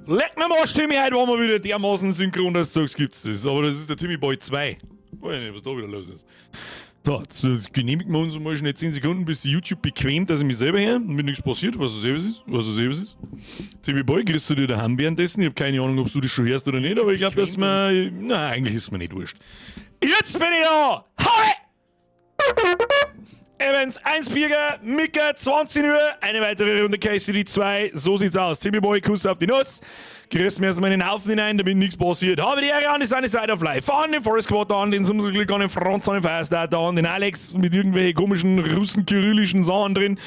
Leck mir am Arsch, Timmy, heute waren wir wieder dermaßen synchron, dass du sagst, gibt's das. Aber das ist der Timmy Boy 2. Weiß nicht, was da wieder los ist. So, jetzt genehmigen wir uns mal schnell 10 Sekunden, bis YouTube bequemt, dass ich mich selber her. Mit nichts passiert, was das ist, was das ist. Timmy Boy, kriegst du dir daheim währenddessen? Ich habe keine Ahnung, ob du das schon hörst oder nicht, aber ich glaube, dass mir. Na, eigentlich ist mir nicht wurscht. Jetzt bin ich da! Habe! Evans, 1 Bierger, Mika, 20 Uhr, eine weitere Runde KCD 2. So sieht's aus. Timmy Boy, Kuss auf die Nuss. Grüß mir erstmal in den Haufen hinein, damit nichts passiert. Habe die Ehre an die Sunny Side of Life. An den Forest Quarter, an den Sumselglück, an den Franz, an den Firestarter, an den Alex mit irgendwelchen komischen russen-kyrillischen Sachen drin.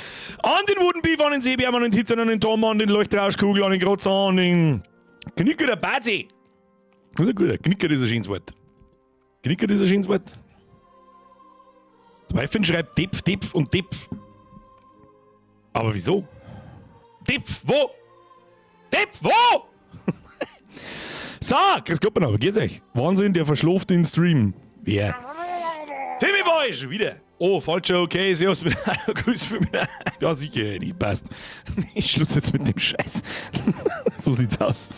An den Wooden Beef, an den Seebär, an den Tizian, an den Tom, an den Leuchterauschkugel, an den Grotzer, an den Knicker der Bazi. Das ist ein guter. Knicker ist ein schönes Wort. Knicker ist ein schönes Wort. Der Weifin schreibt Depf, Depf und Depf. Aber wieso? Depf, wo? Depf, wo? So, grüß Gott, aber geht's euch? Wahnsinn, der verschlaft den Stream. Wer? Timmy Boy, schon wieder. Oh, falscher, okay, servus mit Grüß für mich. Ja, sicher, nicht passt. Ich schluss jetzt mit dem Scheiß. So sieht's aus.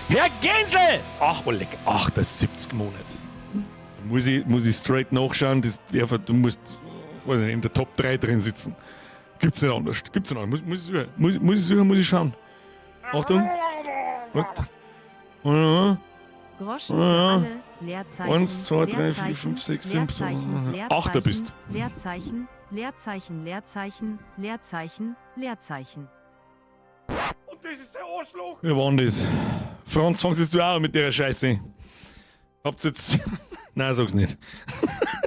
Herr Gensel! Ach, oh leck, 78 Monate. Muss ich straight nachschauen, das, der, du musst, weiß nicht, in der Top 3 drin sitzen. Gibt's nicht anders. Gibt's nicht anders. Muss ich suchen, muss ich suchen, muss ich schauen. Achtung. Warte. Ja. Groschen für alle, Leerzeichen, 1, 2, 3, 4, Leerzeichen, 5, 6, 7, Leerzeichen, 8 bist. Leerzeichen, Leerzeichen, Leerzeichen, Leerzeichen, Leerzeichen. Und das ist der Arschloch! Wer war denn das? Franz, fangst jetzt du auch an mit der Scheiße. Habt's jetzt. Nein, sag's nicht.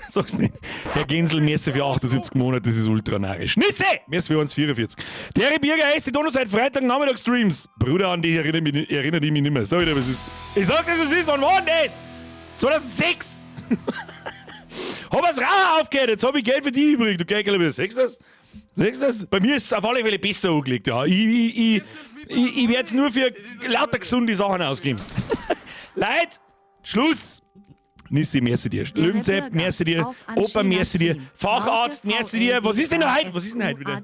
Sag's nicht. Herr Gensel, merci für 78 Monate, das ist ultra narrisch. Nisse! Merci für 1,44. Der Birger heißt die Donner seit Freitag Nachmittag Streams. Bruder, an die erinnere ich mich nicht mehr. Sag ich dir, was es ist. Ich sag dir, was es ist, wann war denn das? 2006! Hab was Raucher aufgehört, jetzt hab ich Geld für die übrig. Du Geigerl, siehst du das? Siehst du das? Bei mir ist es auf alle Fälle besser angelegt, ja. Ich werde es nur für lauter gesunde Sachen ausgeben. Leute, Schluss! Nissi, merci dir. Löwensepp, merci dir. Opa, merci dir. Facharzt, merci dir. Was ist denn heute? Was ist denn heute wieder?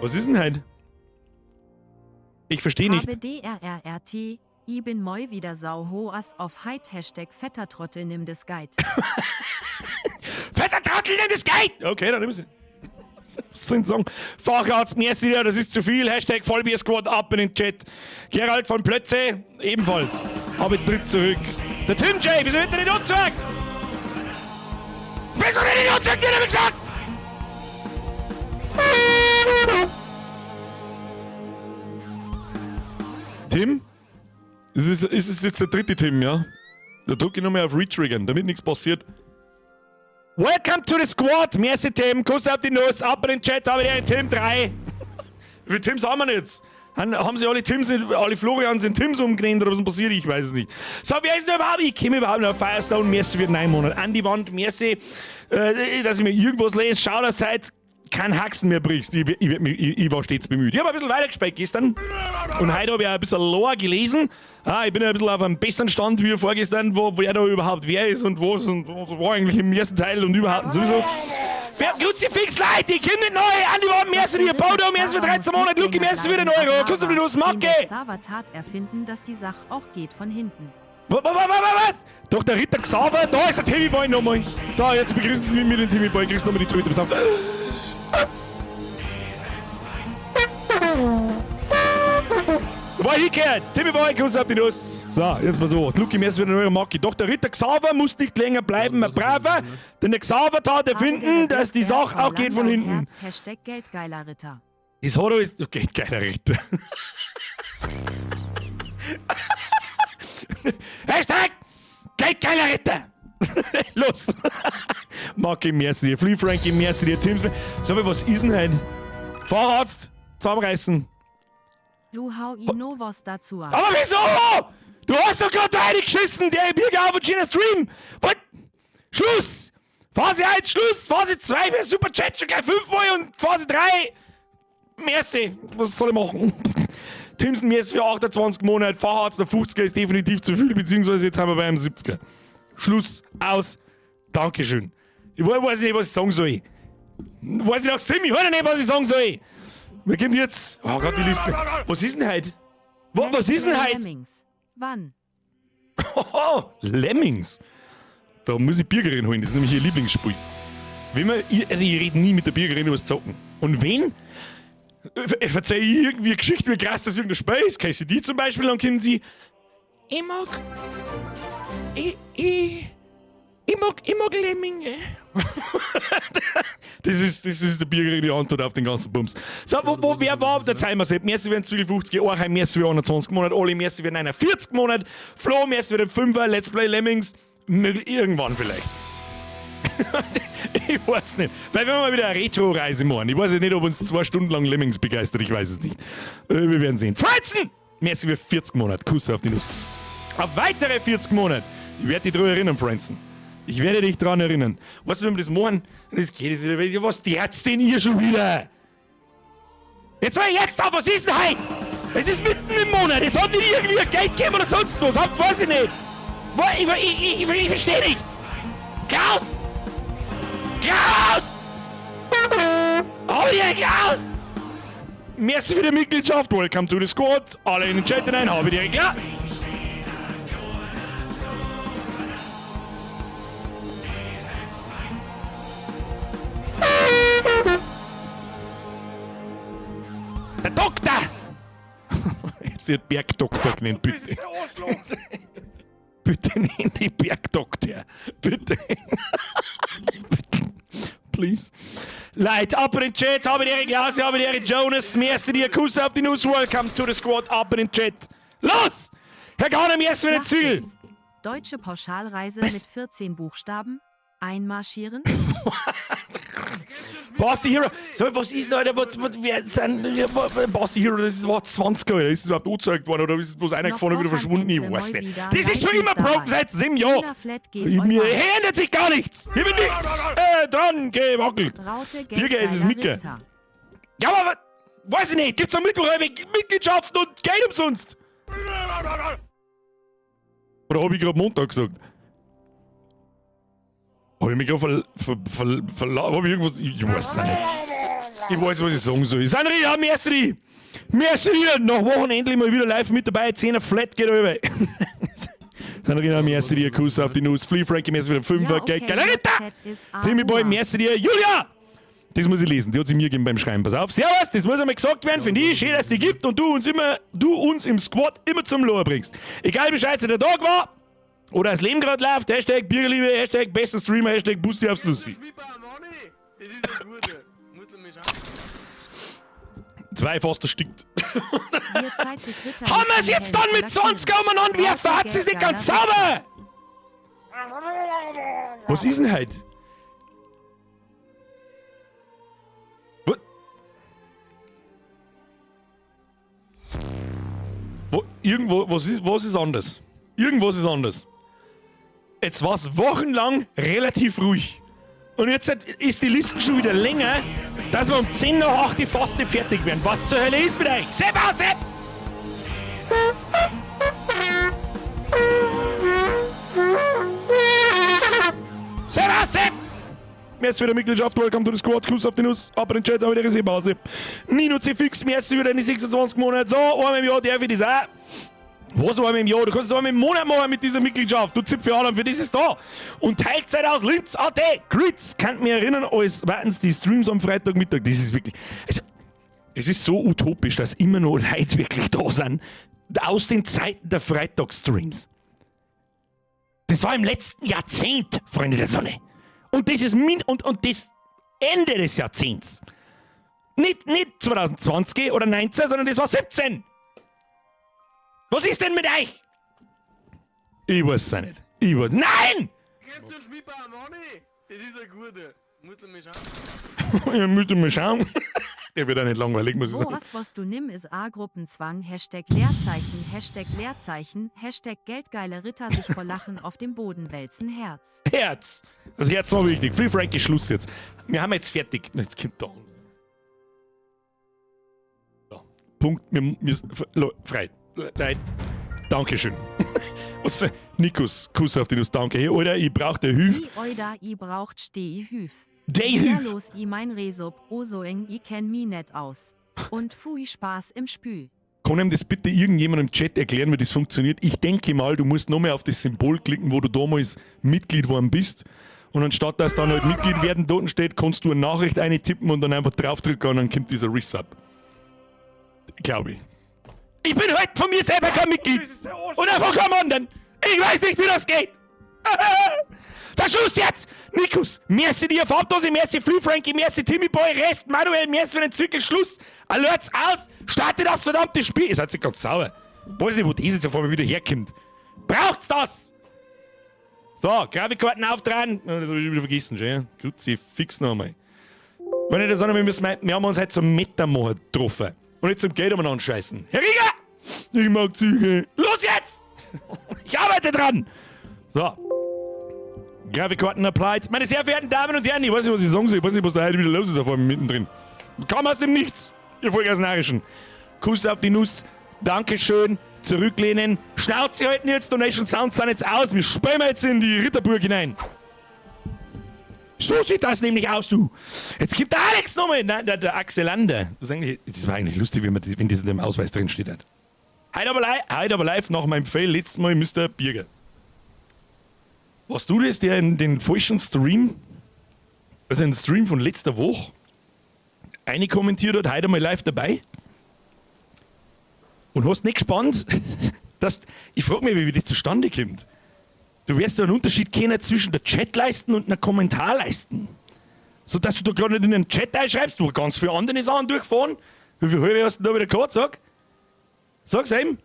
Was ist denn heute? Ich verstehe nicht. HBDRRRT, I bin moi wieder sau hoas auf heit Hashtag fetter Trottel nimm des Guide. Fetter Trottel nimm des Guide! Okay, dann nimm sie. Was soll ich sagen? Facharzt, merci dir, das ist zu viel. Hashtag Vollbier-Squad ab in den Chat. Gerald von Plötze, ebenfalls. Habe ich tritt zurück. Der Tim J, wieso wird er nicht angezeigt? Wieso wird er nicht angezeigt? Mir hab ich gesagt! Tim? Ist es jetzt der dritte Tim, ja? Da drücke ich nochmal auf Retriggern, damit nichts passiert. Welcome to the squad! Merci, Tim. Kuss auf die Nuss. Ab in den Chat habe ich einen Tim 3. Wie viele Tims haben wir denn jetzt? Haben sie alle Tims, alle Florians in Tims umgenannt oder was passiert? Ich weiß es nicht. So, wer ist denn überhaupt? Ich komme überhaupt nicht auf Firestone. Merci für 9 Monate. An die Wand, merci, dass ich mir irgendwas lese. Schau, dass heute kein Haxen mehr brichst. Ich war stets bemüht. Ich hab ein bisschen weitergespielt gestern. Und heute hab ich auch ein bisschen Lore gelesen. Ah, ich bin ja ein bisschen auf einem besseren Stand wie vorgestern, wo wer da überhaupt wer ist und was und was war eigentlich im ersten Teil und überhaupt und sowieso. Wer Kruzifix, Leute, ich komm nicht neu! Andi war merci dir, Bodo, merci für 13 Monate, Luki, merci für den Euro, Kuss auf die Nuss, Macke! Xaver Tat erfinden, dass die Sache auch geht von hinten. Was, was, was, was? Doch der Ritter Xaver, da ist der Timmy Boy nochmal. So, jetzt begrüßen Sie mich mit dem Timmy Boy, kriegst nochmal die Tröte. Pass auf. War hingekehrt. Timmy Boy, Kuss auf die Nuss. So, jetzt mal so. Luki, merci für den Euro, Macke. Doch der Ritter Xaver muss nicht länger bleiben, ein Braver, denn der Xaver tat erfinden, dass die Sache auch geht von hinten. Hashtag Geldgeiler Ritter. Das hat alles. Okay, geiler Ritter. Hashtag Geldgeiler Ritter. Los. Macke, merci dir. Free Frankie, merci dir. Tim. Sag mal, was ist denn heute? Fahrarzt, zusammenreißen. Du hau i no was dazu ab. Aber wieso? Du hast doch gerade da reingeschissen, der Birger auf und schöner Stream. Was? Schluss! Phase 1, Schluss! Phase 2, wäre super Chat schon gleich 5-mal und Phase 3. Merci. Was soll ich machen? Timson, merci für 28 Monate. Fahrarzt, der 50er ist definitiv zu viel, beziehungsweise jetzt haben wir bei einem 70er. Schluss, aus, Dankeschön. Ich weiß nicht, was ich sagen soll. Weiß ich noch ziemlich, ich weiß nicht, was ich sagen soll. Wer kommt jetzt? Oh Gott, die Liste. Was ist denn heute? Was ist denn Let's Play heute? Lemmings. Wann? Oh, Lemmings. Da muss ich Birgerin holen, das ist nämlich ihr Lieblingsspiel. Wenn man, ich, also ich rede nie mit der Birgerin über das Zocken. Und wenn, verzeih ich irgendwie eine Geschichte, wie krass das irgendein Spiel ist. KCD zum Beispiel, dann können sie, ich mag, ich, ich, ich mag Lemminge. Das ist der Birgerin die Antwort auf den ganzen Bums. So, wer war der Zeimer? Sepp, merci werden 52 Jahre, merci für 21 Monate, Olli, merci für 49 Monate, Flo, merci für den 5er, Let's Play Lemmings, möglich, irgendwann vielleicht. Ich weiß nicht. Vielleicht werden wir mal wieder eine Retro-Reise machen. Ich weiß ja nicht, ob uns 2 Stunden lang Lemmings begeistert. Ich weiß es nicht. Wir werden sehen. Franzen! Merci für 40 Monate. Kuss auf die Nuss. Auf weitere 40 Monate. Ich werde dich daran erinnern, Franzen. Ich werde dich daran erinnern. Was, wenn wir das machen? Das geht jetzt wieder. Was dert's denn ihr schon wieder? Jetzt mal jetzt auf, was ist denn heute? Es ist mitten im Monat. Es hat nicht irgendwie Geld gegeben oder sonst was. Hab, weiß ich nicht. Ich verstehe nichts. Klaus! Klaus! Oh ja, Klaus! Merci für die Mitgliedschaft. Welcome to the squad. Alle in den Chat hinein. Habe die klar. Der Doktor! Jetzt wird Bergdoktor genannt, Das bitte. ist ein Arschloch! Bitte nenn die Bergdoktor. Bitte. Bitte. Please. Leute, ab in den Chat, habe die Ehre Klaus, habe die Ehre Jonas, merci dir, Kuss auf die Nuss, welcome to the squad, ab in den Chat. Los! Herr Garner, merci für den Zwiegel. Deutsche Pauschalreise Was? mit 14 Buchstaben. Einmarschieren. Basti Hero. So, was ist denn, Alter? Was, wer sind, Basti Hero, das ist, war 20, Alter. Ist das überhaupt angezeigt worden oder ist es bloß einer Noch gefahren und wieder verschwunden? Ich Wochenende weiß mal nicht. wieder Das ist schon live immer mit dabei. broken seit 7 Jahren. Tina Flat geht Mir euch hier ändert sich gar nichts. Hier wird nichts dran gewackelt. Raute Birger, es ist geldgeiler Micke. Ritter. Ja, aber weiß ich nicht. Gibt's am Mittwoch eine Mitgliedschaften und Geld umsonst? Oder habe ich gerade Montag gesagt? Habe ich mich gerade ver, ver, ver, ver, hab ich irgendwas? Ich weiß es nicht. Ich weiß, was ich sagen soll. Sandri, ja, merci. Merci. Nach Wochen endlich mal wieder live mit dabei. 10er Flat geht über. Sandrina, merci dir. Kuss auf die Nuss. Flea Frankie, merci wieder 5er. Ja, okay, Geld, Ritter. JZ ist Timmy Boy, AUA. merci dir. Julia! Das muss ich lesen, die hat sich mir gegeben beim Schreiben. Pass auf. Servus, das muss einmal gesagt werden, finde ich. Schön, dass es die gibt und du uns im Squad immer zum Loa bringst. Egal wie scheiße der Tag war oder das Leben gerade läuft, #Bierliebe, #bester Streamer, #Bussi aufs Nussi. Das ist ein guter. Muss man mal schauen. Zwei fast erstickt. Wird Zeit, sich Ritter Haben wir es mit jetzt dann mit 20 umeinander werfen? Hat es nicht ganz sauber? Was ist denn heute? Wo, irgendwo, was ist anders? Irgendwas ist anders. Jetzt war es wochenlang relativ ruhig. Und jetzt ist die Liste schon wieder länger, dass wir um 10 nach 8 die fast nicht fertig werden. Was zur Hölle ist mit euch? Sepp, aus, Sepp! Sepp, aus, Sepp! Merci für die Mitgliedschaft, welcome to the squad, Kuss auf die Nuss, ab in den Chat, aber der Seebase. Nino C. Fix, merci für deine 26 Monate. So, einmal im Jahr darf ich das auch. Was einmal im Jahr? Du kannst es einmal im Monat machen mit dieser Mitgliedschaft. Du Zipfel Adam, für das ist da. Und Teilzeit aus Linz, AT, Grütz, kann mich erinnern, als warten die Streams am Freitagmittag. Das ist wirklich. Also, es ist so utopisch, dass immer noch Leute wirklich da sind, aus den Zeiten der Freitagsstreams. Das war im letzten Jahrzehnt, Freunde der Sonne. Und das ist min und das Ende des Jahrzehnts. Nicht 2020 oder 19, sondern das war 17. Was ist denn mit euch? Ich weiß es auch nicht. Ich weiß. Nein! Kennst du den Schmiedbauer Manni? Das ist ein guter. Muss man mal schauen. Ich müsste mal schauen. Der wird auch nicht langweilig, muss ich Wo sagen. was was du nimm ist A-Gruppenzwang, #Leerzeichen, #Leerzeichen, #geldgeile Ritter sich vor Lachen auf dem Boden wälzen Herz. Herz. Das Herz war wichtig. Free Frankie, Schluss jetzt. Wir haben jetzt fertig. Na, jetzt kommt da. Ja. Punkt. Wir, frei. Nein. Dankeschön. Was, Nikos, Kuss auf die Nuss. Danke. Hey, Alter, ich brauch der Hüf. I oida i braucht steh i hüf. Der Ja Hüf. los i mein Resub, o so eng i kenn mi net aus. Und Fui Spaß im Spül. Kann ihm das bitte irgendjemand im Chat erklären, wie das funktioniert? Ich denke mal, du musst nochmal auf das Symbol klicken, wo du damals Mitglied geworden bist. Und anstatt dass dann halt Mitglied werden dort steht, kannst du eine Nachricht eintippen und dann einfach draufdrücken und dann kommt dieser Resub. Glaube ich. Ich bin halt von mir selber kein Mitglied. Das ist der Arschloch! Und einfach keinem anderen. Ich weiß nicht, wie das geht. Der Schluss jetzt! Nikus, merci dir, Farbdose, merci Flü, Frankie, merci Timmy Boy, Rest, Manuel, merci für den Zirkel, Schluss. Alerts aus, starte das verdammte Spiel. Ihr seid nicht ganz sauer. Weiß nicht, wo das jetzt auf einmal wieder herkommt. Braucht's das? So, Grafikkarten auftragen. Oh, das hab ich schon wieder vergessen, schon. ja? Kruzifix nochmal. Wenn ich das auch noch, wir, müssen, wir haben uns heute zum Metamachen getroffen. Und nicht zum Geld umeinander scheißen. Herr Rieger! Ich mag Züge. Los jetzt! Ich arbeite dran! So. Grafikkarten applied. Meine sehr verehrten Damen und Herren, ich weiß nicht, was ich sagen soll. Ich weiß nicht, was da heute wieder los ist auf einmal mittendrin. Kaum aus dem Nichts, ihr Vollgasnarischen. Kuss auf die Nuss. Dankeschön. Zurücklehnen. Schnauze halten jetzt. Donation Sounds sind jetzt aus. Wir springen jetzt in die Ritterburg hinein. So sieht das nämlich aus, du. Jetzt gibt der Alex nochmal. Nein, der Axel Lander. Das, ist eigentlich, das war eigentlich lustig, wenn, man, das- wenn das in dem Ausweis drin steht. Heute aber, heute aber live nach meinem Fail letztes Mal Mr. Birger. Warst du das, der in den falschen Stream, also in den Stream von letzter Woche, eine kommentiert hat, heute mal live dabei? Und hast nicht gespannt, dass, ich frage mich, wie das zustande kommt. Du wirst ja einen Unterschied kennen zwischen der Chatleisten und einer Kommentarleisten. So dass du da gerade nicht in den Chat einschreibst, du ganz viele andere Sachen durchfahren. Wie viel halbe hast du denn da wieder gehabt? Sag. Sag's ihm.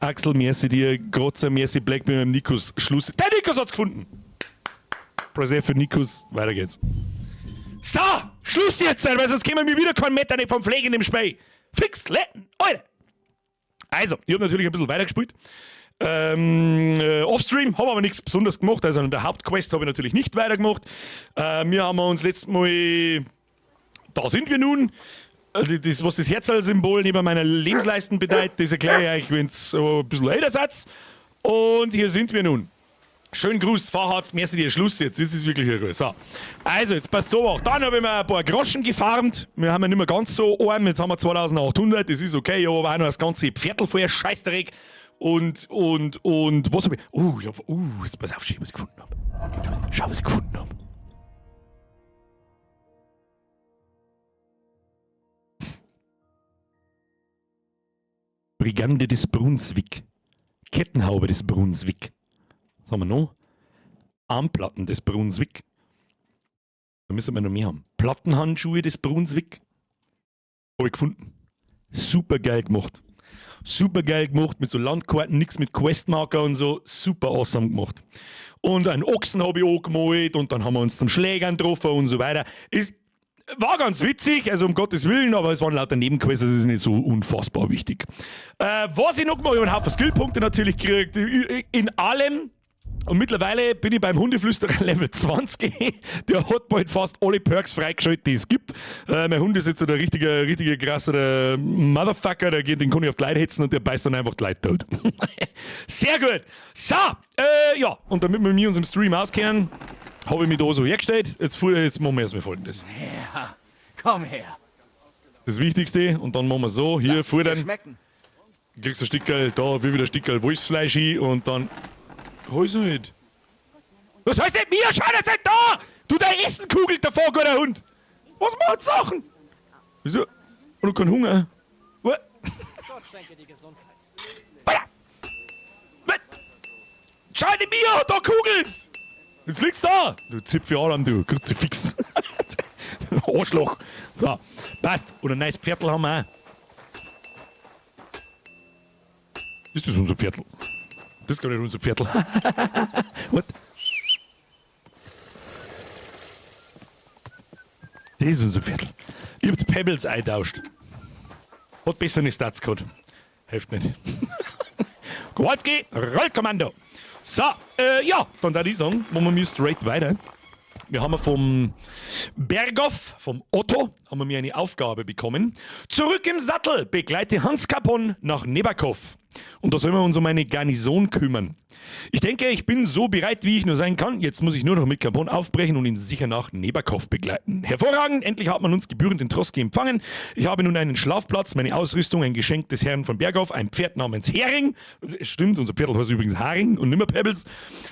Axel, merci dir, Grotzer, merci Black mit dem Nikos. Schluss. Der Nikos hat's gefunden. Press für Nikos. Weiter geht's. So, Schluss jetzt, weil sonst kämen wir wieder kein Meter nicht vom Pflegen in dem Spey. Fix, letten, Alter. Also, ich habe natürlich ein bisschen weitergespielt. Offstream habe aber nichts Besonderes gemacht. Also an der Hauptquest habe ich natürlich nicht weitergemacht. Wir haben uns letztes Mal. Da sind wir nun. Das, was das Herzl-Symbol neben meiner Lebensleisten bedeutet, das erkläre ich euch, wenn es so ein bisschen älter seid. Und hier sind wir nun. Schönen Gruß, Facharzt, merci dir, Schluss jetzt. Das ist wirklich eine Ruhe. So. Also, jetzt passt so auch. Dann habe ich mir ein paar Groschen gefarmt. Wir haben ja nicht mehr ganz so arm. Jetzt haben wir 2800, das ist okay. Ich habe aber auch noch das ganze Viertel vorher Scheißdreck. Und, was habe ich? Oh, ich hab, jetzt pass auf, schau, was ich gefunden habe. Schau, was ich gefunden habe. Brigande des Brunswick. Kettenhaube des Brunswick. Was haben wir noch? Armplatten des Brunswick. Da müssen wir noch mehr haben. Plattenhandschuhe des Brunswick. Habe ich gefunden. Super geil gemacht. Super geil gemacht mit so Landkarten, nichts mit Questmarker und so. Super awesome gemacht. Und einen Ochsen habe ich auch gemalt und dann haben wir uns zum Schlägern getroffen und so weiter. Es war ganz witzig, also um Gottes Willen, aber es waren lauter Nebenquests, das ist nicht so unfassbar wichtig. Was ich noch gemacht habe, ich habe einen Haufen Skillpunkte natürlich gekriegt, in allem. Und mittlerweile bin ich beim Hundeflüsterer Level 20. Der hat bald fast alle Perks freigeschaltet, die es gibt. Mein Hund ist jetzt so der richtige, richtige krasser Motherfucker, der geht, den kann ich auf die Leute hetzen und der beißt dann einfach die Leute tot. Sehr gut. So, ja, und damit wir uns im Stream auskennen, habe ich mich da so hergestellt. Jetzt machen wir erstmal Folgendes. Ja, komm her. Das Wichtigste, und dann machen wir so, hier, Lass es dir futtern. schmecken. Kriegst du ein Stickerl, da, wie wieder Stickerl Wolfsfleisch hin und dann. Hol nicht. Was heißt denn mir? Schau, das nicht da! Du, dein Essen kugelt davor, guter Hund! Was macht Sachen? Wieso? Und du keinen Hunger? Was? Gott schenke dir Gesundheit. Alter! Was? Schau nicht mir, da kugelt's! Jetzt liegt's da! Du Zipfel an, du Kruzifix. Arschloch. So, passt. Und ein neues Pferdl haben wir auch. Ist das unser Pferdl? Das ist gar nicht unser Pferdl. What? Das ist unser Pferdl. Ich hab die Pebbles eingetauscht. Hat besser eine Stats gehabt. Hilft nicht. Kowalski, Rollkommando. So, ja, dann würde ich sagen, machen wir straight weiter. Wir haben vom Berghoff, vom Otto, haben wir mir eine Aufgabe bekommen. Zurück im Sattel, begleite Hans Capon nach Nebakov. Und da sollen wir uns um eine Garnison kümmern. Ich denke, ich bin so bereit, wie ich nur sein kann. Jetzt muss ich nur noch mit Capon aufbrechen und ihn sicher nach Nebakov begleiten. Hervorragend, endlich hat man uns gebührend in Troski empfangen. Ich habe nun einen Schlafplatz, meine Ausrüstung, ein Geschenk des Herrn von Berghoff, ein Pferd namens Hering. Stimmt, unser Pferd heißt übrigens Haring und nimmer Pebbles,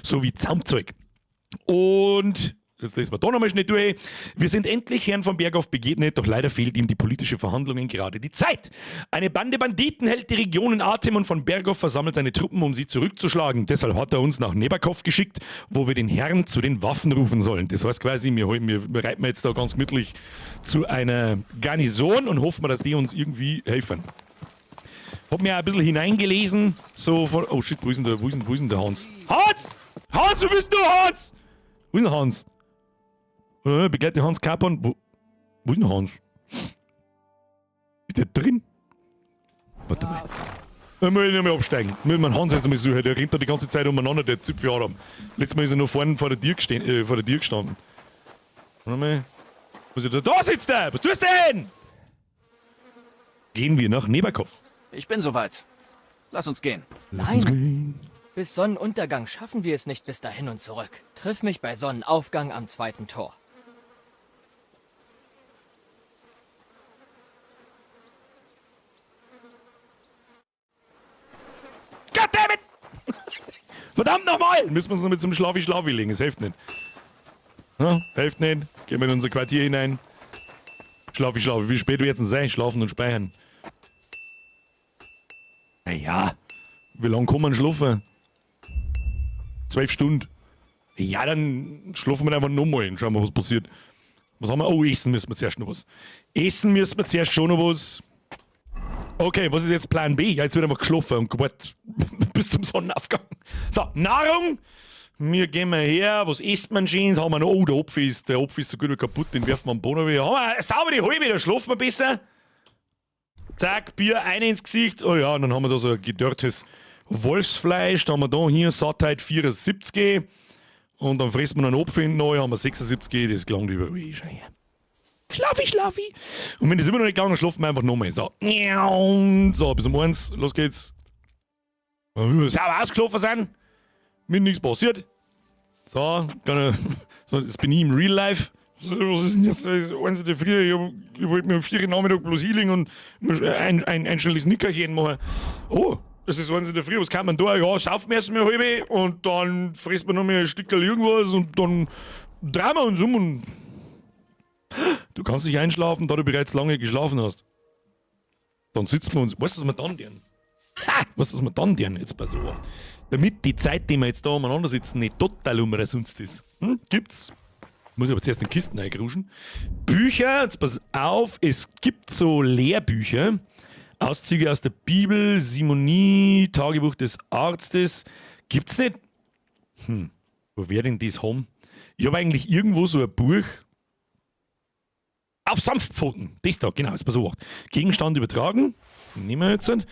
sowie Zaumzeug. Und jetzt lesen wir da nochmal schnell durch. Wir sind endlich Herrn von Berghoff begegnet, doch leider fehlt ihm die politische Verhandlungen gerade die Zeit. Eine Bande Banditen hält die Region in Atem und von Berghoff versammelt seine Truppen, um sie zurückzuschlagen. Deshalb hat er uns nach Nebakov geschickt, wo wir den Herrn zu den Waffen rufen sollen. Das heißt quasi, wir reiten jetzt da ganz gemütlich zu einer Garnison und hoffen wir, dass die uns irgendwie helfen. Hab mir auch ein bisschen hineingelesen, so von. Oh shit, wo ist denn der Hans? Hans! Hans, wo bist du, Hans? Wo ist denn Hans? Begleite Hans Capon. Wo ist denn Hans? Ist der drin? Warte mal. Da muss ich nicht mehr absteigen. Müssen wir Hans jetzt einmal suchen. Der rennt da die ganze Zeit umeinander, der Zipfel Adam. Letztes Mal ist er noch vorne vor der Tür gestanden. Warte mal. Was ist da? Da sitzt er! Was tust du denn? Gehen wir nach Nebakov. Ich bin soweit. Lass uns gehen. Nein. Bis Sonnenuntergang schaffen wir es nicht bis dahin und zurück. Triff mich bei Sonnenaufgang am zweiten Tor. Goddammit! Verdammt nochmal! Müssen wir uns noch mit zum Schlafi-Schlafi legen, es hilft nicht. Ja, hilft nicht. Gehen wir in unser Quartier hinein. Schlafi, Schlafi. Wie spät wird es denn sein? Schlafen und speichern. Naja, wie lange kann man schlafen? 12 Stunden. Ja, dann schlafen wir einfach nochmal und schauen wir, was passiert. Was haben wir? Oh, essen müssen wir zuerst noch was. Essen müssen wir zuerst schon noch was. Okay, was ist jetzt Plan B? Ja, jetzt wird einfach geschlafen und gewartet bis zum Sonnenaufgang. So, Nahrung. Wir gehen mal her. Was isst man schön? Haben wir noch? Oh, der Apfel ist so gut wie kaputt. Den werfen wir am Boden wieder. Haben wir sauber die halbe, da schlafen wir besser. Zack, Bier, eine ins Gesicht. Oh ja, und dann haben wir da so ein gedörrtes Wolfsfleisch. Da haben wir da hier Sattheit 74. Und dann fressen wir noch einen Apfel hinten neu, haben wir 76. Das klang über. Schau her. Schlafi, schlafi. Und wenn das immer noch nicht gegangen ist, schlafen wir einfach nochmal. So. So, bis um 1. Los geht's. Sauber ausgeschlafen sind. Mir nichts passiert. So, so, jetzt bin ich im Real Life. Was ist denn jetzt? Das ist 1 in der Früh. Ich wollte mir um 4 Uhr Nachmittag bloß healing und ein schnelles Nickerchen machen. Oh, es ist 1 in der Früh. Was kann man da? Ja, saufen wir erstmal halbe und dann fressen wir noch mal ein Stückchen irgendwas und dann drehen wir uns um und. Du kannst nicht einschlafen, da du bereits lange geschlafen hast. Dann sitzen wir uns. Weißt du, was wir dann tun? Ha! Weißt du, was wir dann tun? Jetzt bei so. Damit die Zeit, die wir jetzt da umeinander sitzen, nicht total umsonst ist. Hm? Gibt's? Muss ich aber zuerst in Kisten eingruschen. Bücher, jetzt pass auf, es gibt so Lehrbücher. Auszüge aus der Bibel, Simonie, Tagebuch des Arztes. Gibt's nicht? Wo wär denn das haben? Ich hab eigentlich irgendwo so ein Buch. Auf Sanftpfoten. Das da, genau, jetzt pass auf. Gegenstand übertragen. Nehmen wir jetzt. Und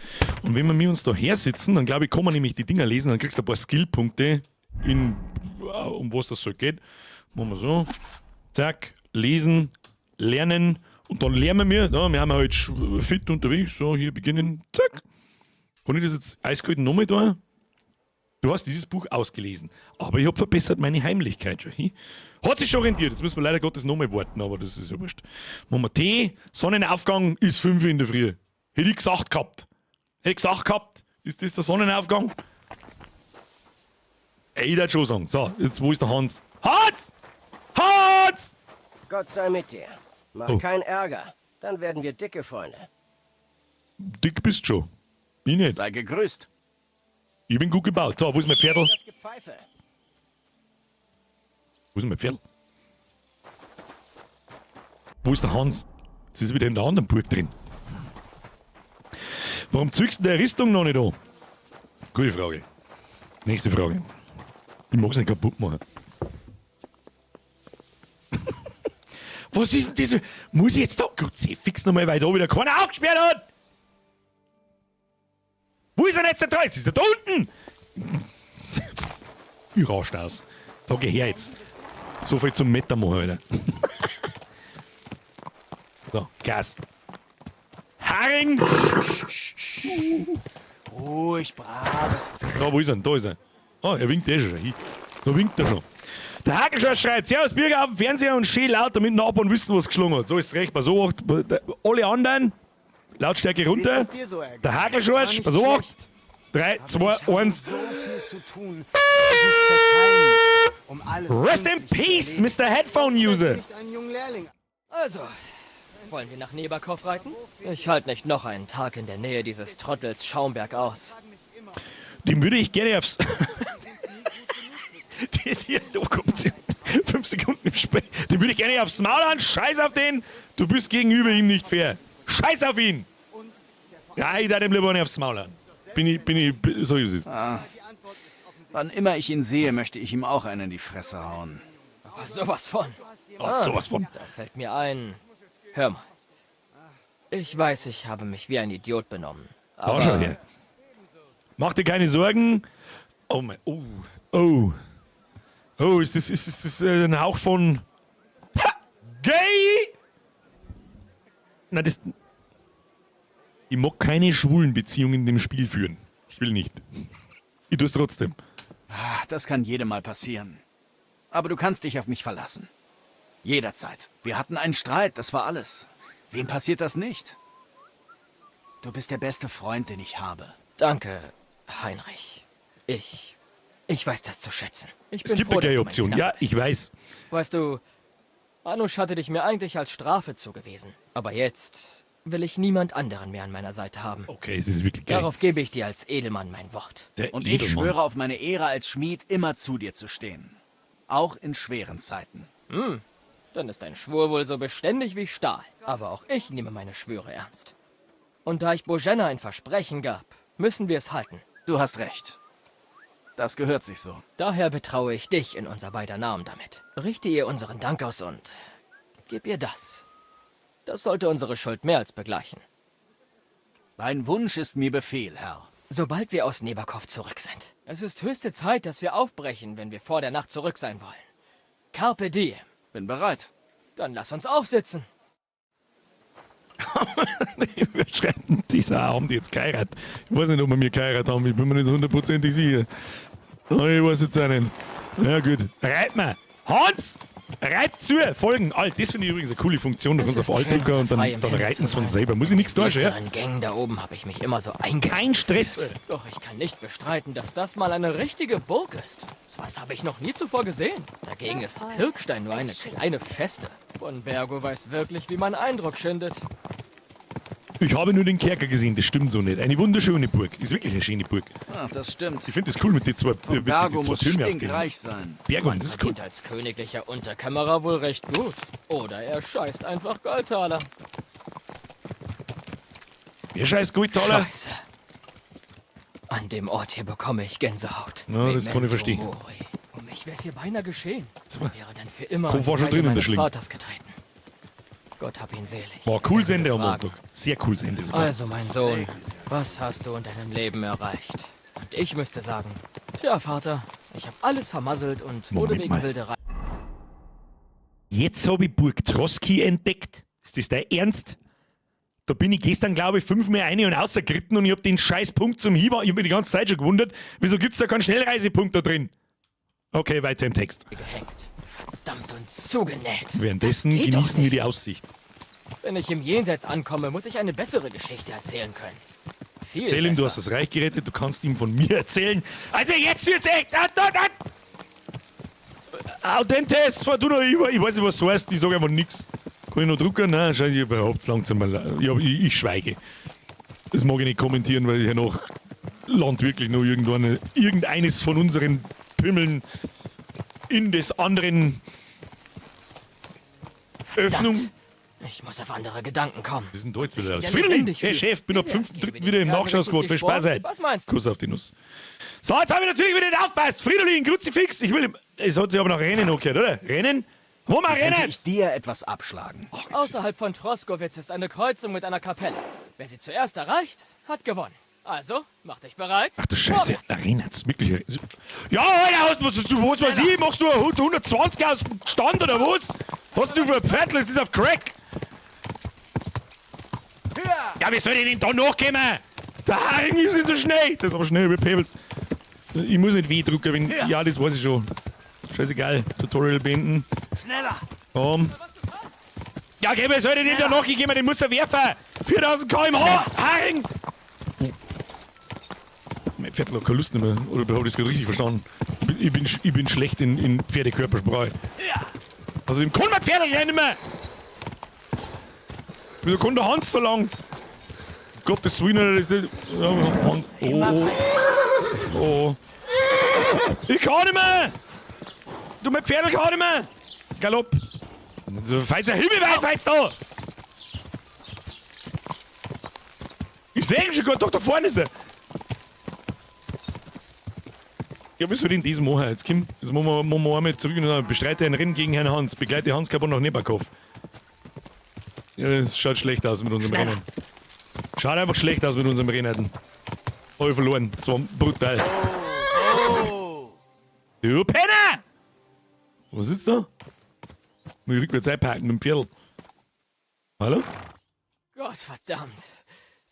wenn wir uns da her sitzen, dann glaube ich, kann man nämlich die Dinger lesen, dann kriegst du ein paar Skillpunkte, um was das so geht. Machen wir so. Zack, lesen, lernen. Und dann lernen wir. Ja, wir haben ja heute fit unterwegs. So, hier beginnen. Zack. Kann ich das jetzt eiskalt nochmal da? Du hast dieses Buch ausgelesen, aber ich hab verbessert meine Heimlichkeit schon. Hat sich schon rentiert. Jetzt müssen wir leider Gottes nochmal warten, aber das ist ja wurscht. Machen wir Tee. Sonnenaufgang ist 5 Uhr in der Früh. Hätte ich gesagt gehabt. Hätte ich gesagt gehabt. Ist das der Sonnenaufgang? Ey, ich würd schon sagen. So, jetzt wo ist der Hans? Hans! Hans! Gott sei mit dir. Mach Oh. keinen Ärger. Dann werden wir dicke Freunde. Dick bist du schon. Ich nicht. Sei gegrüßt. Ich bin gut gebaut. So, wo ist mein Pferdl? Das Gepfeife. Wo ist mein Pferdl? Wo ist der Hans? Jetzt ist er wieder in der anderen Burg drin. Warum zügst du deine Rüstung noch nicht an? Gute Frage. Nächste Frage. Ich mag's nicht kaputt machen. Was ist denn diese? Muss ich jetzt da? Kruzifix nochmal, weil da wieder keiner aufgesperrt hat! Wo ist er jetzt da? Jetzt ist er da unten! Ich rauscht aus. Da geh her jetzt. So viel zum Meter machen, Alter. So, Gas. Haring! Ruhig, braves Pferd. Da, wo ist er? denn? Da ist er. Oh, er winkt eh schon. Hi. Da winkt er schon. Der Hakelschorsch schreibt: Servus Bürger auf dem Fernseher und schön laut, damit Nachbarn wissen, was geschlungen hat. So ist es recht. Pass auf, alle anderen, Lautstärke runter. Ist dir so ergangen? Der Hakelschorsch, War pass nicht auf. schlecht. 3, Aber 2, ich habe 1. so viel zu tun, dass ich zerteilen müsste, um alles Rest in pünktlich zu Peace, erledigen. Mr. Headphone User. Nicht einen jungen Lehrling. Also, wollen wir nach Nebakov reiten? Ich halte nicht noch einen Tag in der Nähe dieses Trottels Schaumberg aus. Dem würde ich gerne aufs. Die Dialogoption. 5 Sekunden im Spiel. Dem würde ich gerne aufs Maul hauen. Scheiß auf den. Du bist gegenüber ihm nicht fair. Scheiß auf ihn. Ja, ich darf dem lieber nicht aufs Maul hauen. Bin ich, so ist es. Wann immer ich ihn sehe, möchte ich ihm auch einen in die Fresse hauen. Aber sowas von. Oh, sowas von. Da fällt mir ein. Hör mal. Ich weiß, ich habe mich wie ein Idiot benommen. Da Aber schau her. Mach dir keine Sorgen. Oh mein, oh, oh. Oh, ist das ein Hauch von Ha! Gay? Na, das. Ich mag keine schwulen Beziehungen in dem Spiel führen. Ich will nicht. Ich tue es trotzdem. Ach, das kann jedem mal passieren. Aber du kannst dich auf mich verlassen. Jederzeit. Wir hatten einen Streit, das war alles. Wem passiert das nicht? Du bist der beste Freund, den ich habe. Danke, Heinrich. Ich weiß das zu schätzen. Ich Es bin gibt froh, eine dass du mein Gay-Option. Knappe Ja, bist. ich weiß. Weißt du, Anusch hatte dich mir eigentlich als Strafe zugewiesen. Aber jetzt will ich niemand anderen mehr an meiner Seite haben. Okay, es ist wirklich geil. Darauf gebe ich dir als Edelmann mein Wort. Der Und ich Edelmann. schwöre auf meine Ehre als Schmied, immer zu dir zu stehen. Auch in schweren Zeiten. Dann ist dein Schwur wohl so beständig wie Stahl. Aber auch ich nehme meine Schwüre ernst. Und da ich Bożena ein Versprechen gab, müssen wir es halten. Du hast recht. Das gehört sich so. Daher betraue ich dich in unser beider Namen damit. Richte ihr unseren Dank aus und gib ihr das. Das sollte unsere Schuld mehr als begleichen. Dein Wunsch ist mir Befehl, Herr. Sobald wir aus Nebakov zurück sind. Es ist höchste Zeit, dass wir aufbrechen, wenn wir vor der Nacht zurück sein wollen. Carpe diem. Bin bereit. Dann lass uns aufsitzen. Wer schreibt denn dieser? Haben die jetzt geheiratet? Ich weiß nicht, ob wir mir geheiratet haben. Ich bin mir nicht hundertprozentig sicher. Oh, ich weiß jetzt auch nicht. Ja, gut. Reit mal. Hans! Reit zu! Folgen. Alt, das finde ich übrigens eine coole Funktion. Da Es kannst du auf ist Alt schön, drücken unter und dann, freiem dann Himmel reiten zu sie von sein. selber. Muss ich nichts In da, den ja? düsteren Gängen da oben habe ich mich immer so eingegangen. Kein Stress. Doch ich kann nicht bestreiten, dass das mal eine richtige Burg ist. Sowas habe ich noch nie zuvor gesehen. Dagegen ist Pirkstein nur eine kleine Feste. Von Bergo weiß wirklich, wie man Eindruck schindet. Ich habe nur den Kerker gesehen, das stimmt so nicht. Eine wunderschöne Burg. Ist wirklich eine schöne Burg. Ach, das stimmt. Ich finde das cool mit den zwei, Und mit den Bergo zwei muss Türmen auf dem stinkreich sein. Berg. Man Das ist cool. verdient als königlicher Unterkämmerer wohl recht gut. Oder er scheißt einfach Goldtaler. Wer scheiß Goldtaler? Scheiße. An dem Ort hier bekomme ich Gänsehaut. Ja, das kann ich Memento verstehen. Mori. Um mich wär's hier beinahe geschehen. Ich wäre dann für immer Komm, an die war schon Seite drin in der meines Schlinge. Vaters getreten. Gott hab ihn selig. War cool Er würde Sende am fragen, Montag. Sehr cool Sende sogar. Also, mein Sohn, was hast du in deinem Leben erreicht? Und ich müsste sagen, tja, Vater, ich habe alles vermasselt und wurde Moment wegen mal. Wilderei Jetzt habe ich Burg Trosky entdeckt. Ist das dein Ernst? Da bin ich gestern, glaube ich, fünfmal eine und außergeritten und ich habe den scheiß Punkt zum Hieber. Ich habe mich die ganze Zeit schon gewundert, wieso gibt es da keinen Schnellreisepunkt da drin? Okay, weiter im Text. gehängt. Verdammt und zugenäht. Währenddessen Das geht doch genießen wir nicht. die Aussicht. Wenn ich im Jenseits ankomme, muss ich eine bessere Geschichte erzählen können. Viel Erzähl ihm, besser. du hast das Reich gerettet, du kannst ihm von mir erzählen. Also jetzt wird's echt. Ah, da, da. Audentes, Fortuna, ich weiß nicht, was das heißt, ich sage einfach nichts. Kann ich noch drucken? Nein, scheint ich überhaupt langsam mal. Ja, ich schweige. Das mag ich nicht kommentieren, weil ich ja noch land wirklich noch irgendwann irgendeines von unseren Pümmeln in des anderen Öffnung. Verdammt. Ich muss auf andere Gedanken kommen. Was ist denn da jetzt wieder Mich los? wieder Fridolin! lebendig Hey fühlen. Chef, bin ab Wie wär's? 5.3. Gehen wir wieder im den Pferden Nachschausquad. richtig Viel Spaß Sport? heute. Was meinst du? Kuss auf die Nuss. So, jetzt habe ich natürlich wieder nicht aufpasst. Fridolin, Kruzifix. Ich will. Es hat sich aber noch Rennen angehört, oder? Rennen? Wo mal Könnte Rennen? ich dir etwas abschlagen? Außerhalb von Troskowitz ist eine Kreuzung mit einer Kapelle. Wer sie zuerst erreicht, hat gewonnen. Also, mach dich bereit. Ach du Scheiße, Vorwärts. erinnert wirklich. Ja, Alter, hast, was, was weiß ich, machst du 120 aus dem Stand oder was? Was du für ein Pferdl, das ist auf Crack. Ja, wie soll ich denn da nachkommen? Der Haring ist nicht so schnell. Das ist aber schnell wie Pebbles. Ich muss nicht W drücken, wenn. Ja, das weiß ich schon. Scheißegal. Tutorial beenden. Schneller! Komm. Ja, geh, wie soll ich denn da nachgehen? Den muss er werfen. 4000 km/h. Haring! Oh. Mein Pferd hat keine Lust mehr. Oder habe ich das gerade richtig verstanden? Ich bin schlecht in Pferdekörpersprache. Also, kann mein Pferd gleich nicht mehr. Wieso kann der Hans so lang? Gottes Willen, das ist. Ja, Hand. Oh, oh. Oh. Ich kann nicht mehr! Du, mein Pferd kann nicht mehr! Galopp! Falls der Himmel weit, falls da! Ich sehe ihn schon gut, doch da vorne ist er! Ja, was soll ich denn das machen? Jetzt komm, jetzt machen wir einmal zurück und dann bestreite ein Rennen gegen Herrn Hans. Begleite Hans Capon nach Nebakov. Ja, das schaut schlecht aus mit unserem Rennen. Schaut einfach schlecht aus mit unserem Rennen. Hab ich verloren. Das war brutal. Du Penner! Was ist da? Muss ich rückwärts einparken mit dem Pferdl. Hallo? Gott verdammt.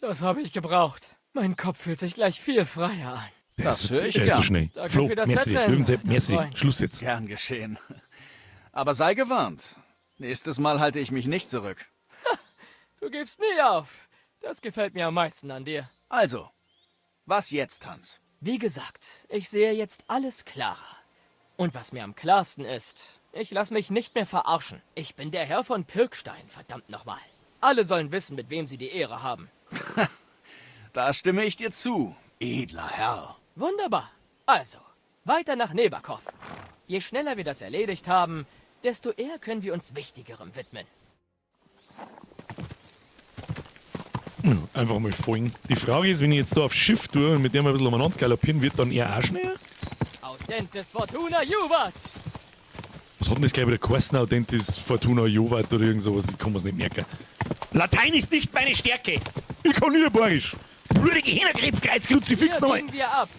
Das habe ich gebraucht. Mein Kopf fühlt sich gleich viel freier an. Das höre ich Er ist so gern. schnell. Danke Flo, für das merci. Wettrennen, Löwenzeit, alter merci. Freund. Schluss jetzt. Gern geschehen. Aber sei gewarnt. Nächstes Mal halte ich mich nicht zurück. Du gibst nie auf. Das gefällt mir am meisten an dir. Also, was jetzt, Hans? Wie gesagt, ich sehe jetzt alles klarer. Und was mir am klarsten ist, ich lasse mich nicht mehr verarschen. Ich bin der Herr von Pirkstein, verdammt nochmal. Alle sollen wissen, mit wem sie die Ehre haben. Da stimme ich dir zu, edler Herr. Wunderbar. Also, weiter nach Nebakov. Je schneller wir das erledigt haben, desto eher können wir uns Wichtigerem widmen. Einfach mal folgen. Die Frage ist, wenn ich jetzt da auf Schiff tue und mit dem ein bisschen umeinander galoppieren, wird dann er auch schneller? Audentes Fortuna Juvat! Was hat denn das gleich wieder geheißen? Audentis Fortuna Jovat oder irgend sowas? Ich kann mir's nicht merken. Latein ist nicht meine Stärke. Ich kann Niederbayerisch. Blödige Hähnerkrebs, Kreuz, Kruzifix Hier nochmal. biegen wir ab.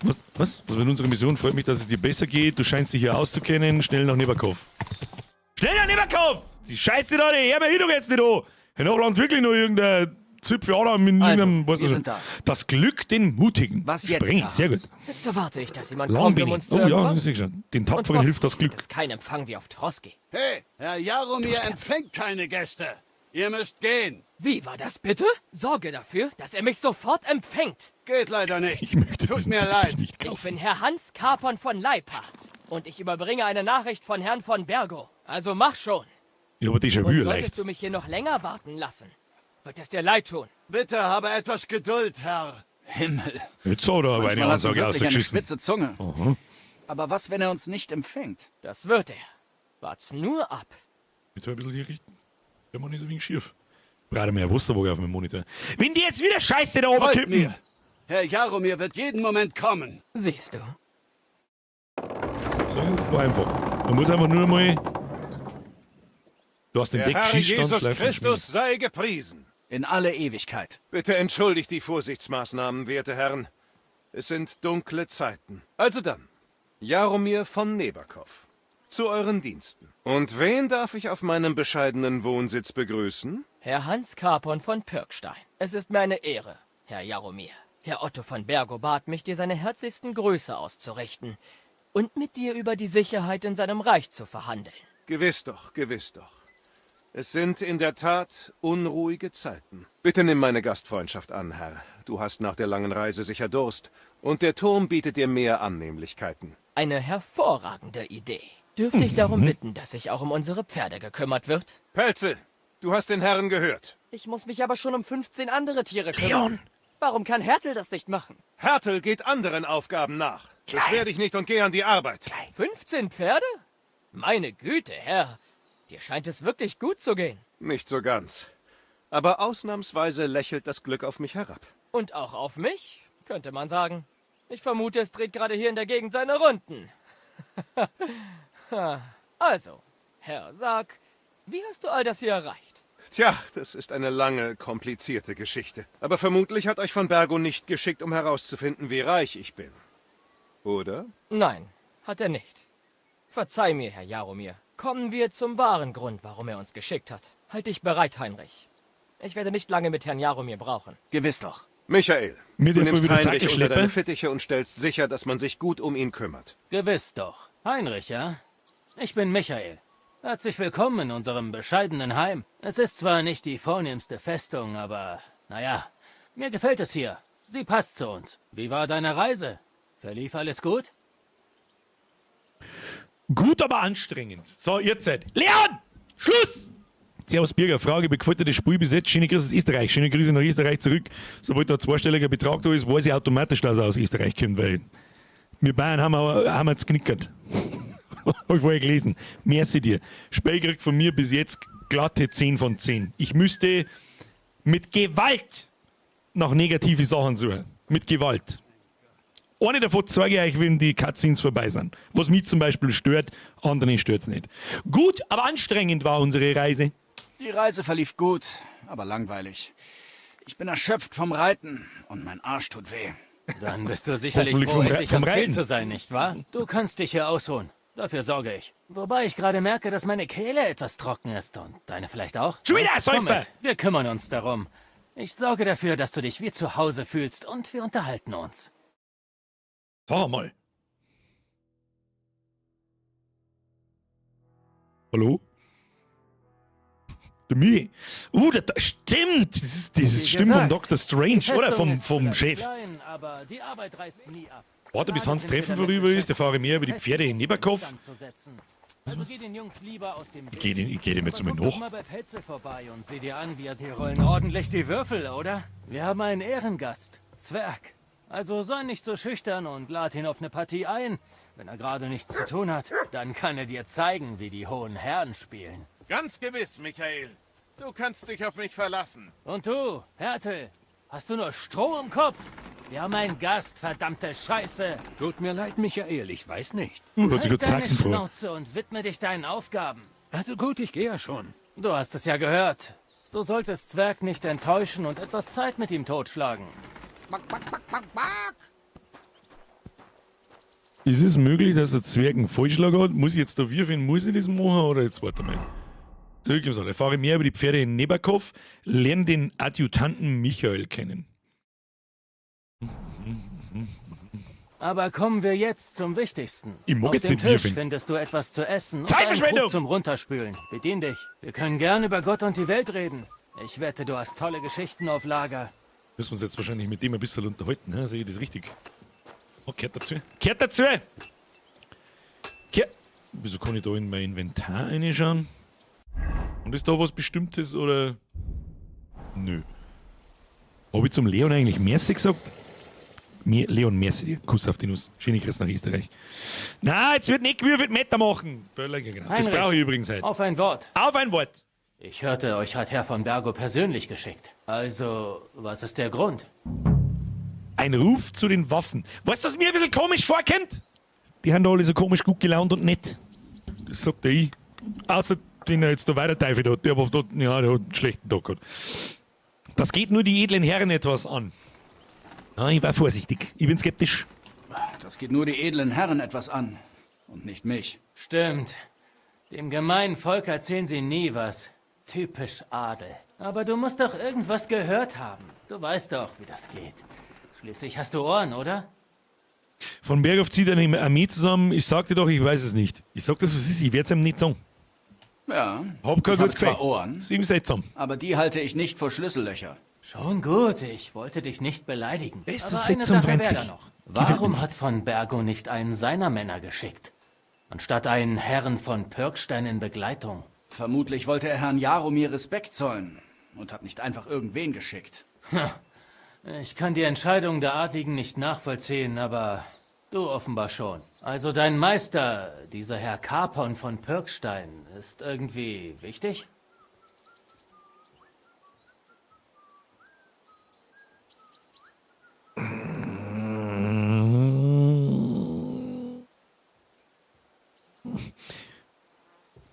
Was? Was? Was mit unserer Mission? Freut mich, dass es dir besser geht. Du scheinst dich hier auszukennen. Schnell nach Nebakov. Schnell nach Nebakov! Die Scheiße da, die hör mir hin doch jetzt nicht an. Hernach landet wirklich nur irgendein Zipfel Adam in Also, irgendeinem... wir ich sind da. Das Glück den Mutigen. Was jetzt, Spreng, sehr gut. Hans? Jetzt erwarte ich, dass jemand kommt, um Langbeini. uns zu Oh ja, empfangen. das sehe ich schon. Den Und Tapferen hilft das Glück. Es ist kein Empfang wie auf Troski. Hey, Herr Jaromir empfängt keine Gäste. Ihr müsst gehen. Wie war das bitte? Sorge dafür, dass er mich sofort empfängt. Geht leider nicht. Ich möchte Tut diesen mir Teppich leid. nicht Ich kaufen. bin Herr Hans Capon von Leipart und ich überbringe eine Nachricht von Herrn von Bergo. Also mach schon. Ja, aber Déjà-vu Und solltest leicht. du mich hier noch länger warten lassen, wird es dir leid tun. Bitte habe etwas Geduld, Herr. Himmel. Jetzt hat er aber eine Manchmal hast du Ansage wirklich eine ausgeschissen. spitze Zunge. Aber was, wenn er uns nicht empfängt? Das wird er. Wart's nur ab. Ich tu ein bisschen hier richten. Der Mann ist ein wenig schief. Brauche mehr Wasserwaage auf meinem Monitor. Wenn die jetzt wieder Scheiße da oben Folgt kippen. mir. Herr Jaromir wird jeden Moment kommen. Siehst du. So, das war einfach. Man muss einfach nur mal. Du hast den Der Deck Herr Schießstand, Jesus Schleifen, Christus sei gepriesen. In alle Ewigkeit. Bitte entschuldigt die Vorsichtsmaßnahmen, werte Herren. Es sind dunkle Zeiten. Also dann, Jaromir von Nebakov. Zu euren Diensten. Und wen darf ich auf meinem bescheidenen Wohnsitz begrüßen? Herr Hans Capon von Pirkstein. Es ist mir eine Ehre, Herr Jaromir. Herr Otto von Bergo bat mich, dir seine herzlichsten Grüße auszurichten und mit dir über die Sicherheit in seinem Reich zu verhandeln. Gewiss doch, gewiss doch. Es sind in der Tat unruhige Zeiten. Bitte nimm meine Gastfreundschaft an, Herr. Du hast nach der langen Reise sicher Durst. Und der Turm bietet dir mehr Annehmlichkeiten. Eine hervorragende Idee. Dürfte ich darum bitten, dass sich auch um unsere Pferde gekümmert wird? Pelzel, du hast den Herrn gehört. Ich muss mich aber schon um 15 andere Tiere kümmern. Leon! Warum kann Hertel das nicht machen? Hertel geht anderen Aufgaben nach. Beschwer dich nicht und geh an die Arbeit. 15 Pferde? Meine Güte, Herr. Dir scheint es wirklich gut zu gehen. Nicht so ganz. Aber ausnahmsweise lächelt das Glück auf mich herab. Und auch auf mich, könnte man sagen. Ich vermute, es dreht gerade hier in der Gegend seine Runden. Also, Herr, sag, wie hast du all das hier erreicht? Tja, das ist eine lange, komplizierte Geschichte. Aber vermutlich hat euch von Bergo nicht geschickt, um herauszufinden, wie reich ich bin. Oder? Nein, hat er nicht. Verzeih mir, Herr Jaromir. Kommen wir zum wahren Grund, warum er uns geschickt hat. Halt dich bereit, Heinrich. Ich werde nicht lange mit Herrn Jaromir brauchen. Gewiss doch. Michael, Mir du der nimmst voll wieder Heinrich unter Sackelschlepper. deine Fittiche und stellst sicher, dass man sich gut um ihn kümmert. Gewiss doch. Heinrich, ja? Ich bin Michael. Herzlich willkommen in unserem bescheidenen Heim. Es ist zwar nicht die vornehmste Festung, aber naja, mir gefällt es hier. Sie passt zu uns. Wie war deine Reise? Verlief alles gut? Gut, aber anstrengend. So, ihr Zeit. Leon! Schluss! Servus Birger, Frage, gefällt dir das Spiel bis jetzt? Schöne Grüße aus Österreich, schöne Grüße nach Österreich zurück. Sobald da ein zweistelliger Betrag da ist, weiß ich automatisch, dass er aus Österreich kommt, weil wir Bayern haben jetzt knickert. Hab ich vorher gelesen. Merci dir. Spiel kriegt von mir bis jetzt glatte 10 von 10. Ich müsste mit Gewalt nach negative Sachen suchen. Mit Gewalt. Eine davon zeige ich euch, wenn die Cutscenes vorbei sind. Was mich zum Beispiel stört, anderen stört es nicht. Gut, aber anstrengend war unsere Reise. Die Reise verlief gut, aber langweilig. Ich bin erschöpft vom Reiten und mein Arsch tut weh. Dann bist du sicherlich Hoffentlich froh, endlich vom am Ziel Reiten. zu sein, nicht wahr? Du kannst dich hier ausruhen. Dafür sorge ich. Wobei ich gerade merke, dass meine Kehle etwas trocken ist und deine vielleicht auch. Schon wieder, Komm Säufer! mit, wir kümmern uns darum. Ich sorge dafür, dass du dich wie zu Hause fühlst und wir unterhalten uns. Sag mal. Hallo? Der Mi. Stimmt! Das Wie stimmt vom gesagt, Dr. Strange, Die oder? Festung Vom, ist vom vielleicht Chef. Klein, aber die Arbeit reißt nie ab. Warte, bis Gerade Hans sind wir Treffen damit vorüber ist, da beschäftigt, fahre ich mehr über die Pferde in Festung Nebakov. instand zu setzen. Also geh den Jungs lieber aus dem Weg. Ich geh dem jetzt Aber mal guck doch nach. mal bei Pelze vorbei und sieh dir an, wie er... Hier rollen ordentlich die Würfel, oder? Wir haben einen Ehrengast, Zwerg. Also sei nicht so schüchtern und lad ihn auf eine Partie ein. Wenn er gerade nichts zu tun hat, dann kann er dir zeigen, wie die hohen Herren spielen. Ganz gewiss, Michael. Du kannst dich auf mich verlassen. Und du, Hertel, hast du nur Stroh im Kopf? Wir haben einen Gast, verdammte Scheiße. Tut mir leid, Michael, ich weiß nicht. Hat sich Halt gut deine Sachsen vor. Schnauze und widme dich deinen Aufgaben. Also gut, ich gehe ja schon. Du hast es ja gehört. Du solltest Zwerg nicht enttäuschen und etwas Zeit mit ihm totschlagen. Ist es möglich, dass der Zwerg einen Vollschlag hat? Muss ich jetzt da würfeln? Muss ich das machen? Oder jetzt warte mal. Zurück im Saal. Erfahre mehr über die Pferde in Nebakov, lerne den Adjutanten Michael kennen. Aber kommen wir jetzt zum Wichtigsten. Ich mag Auf jetzt dem nicht Tisch würfeln. findest du etwas zu essen und einen Zeitverschwendung! Krug zum Runterspülen. Bedien dich. Wir können gern über Gott und die Welt reden. Ich wette, du hast tolle Geschichten auf Lager. Müssen wir uns jetzt wahrscheinlich mit dem ein bisschen unterhalten, ne? Sehe ich das richtig? Oh, kehrt dazu. Kehrt dazu! Kehrt. Wieso kann ich da in mein Inventar reinschauen? Und ist da was Bestimmtes oder? Nö. Hab ich zum Leon eigentlich Merci gesagt? Mir, Leon, merci dir. Kuss auf die Nuss. Schöne Grüße nach Österreich. Na, jetzt wird nicht gewürfelt, Meter machen. Böller, genau. Das Heinrich, brauche ich übrigens heute. Auf ein Wort. Auf ein Wort. Ich hörte, euch hat Herr von Bergo persönlich geschickt. Also, was ist der Grund? Ein Ruf zu den Waffen. Weißt du, was mir ein bisschen komisch vorkommt? Die haben da alle so komisch gut gelaunt und nett. Das sagt der ich. Außer den er jetzt da weiter teifelt hat. Der, war dort, ja, der hat einen schlechten Tag gehabt. Das geht nur die edlen Herren etwas an. Na, ich war vorsichtig. Ich bin skeptisch. Das geht nur die edlen Herren etwas an. Und nicht mich. Stimmt. Dem gemeinen Volk erzählen sie nie was. Typisch Adel. Aber du musst doch irgendwas gehört haben. Du weißt doch, wie das geht. Schließlich hast du Ohren, oder? Von Berghoff zieht eine Armee zusammen. Ich sagte doch, ich weiß es nicht. Ich sag das, was ist. Ich werde es ihm nicht sagen. Ja. Hab kein ich habe gutes zwar Gefühl. Ohren, Ist irgendwie seltsam. aber die halte ich nicht vor Schlüssellöcher. Schon gut, ich wollte dich nicht beleidigen. Ist Aber das eine seltsam Sache wäre da freundlich. noch. Warum hat von Bergo nicht einen seiner Männer geschickt? Anstatt einen Herrn von Pirkstein in Begleitung. Vermutlich wollte er Herrn Jaromir Respekt zollen und hat nicht einfach irgendwen geschickt. Ich kann die Entscheidung der Adligen nicht nachvollziehen, aber du offenbar schon. Also dein Meister, dieser Herr Capon von Pirkstein, ist irgendwie wichtig?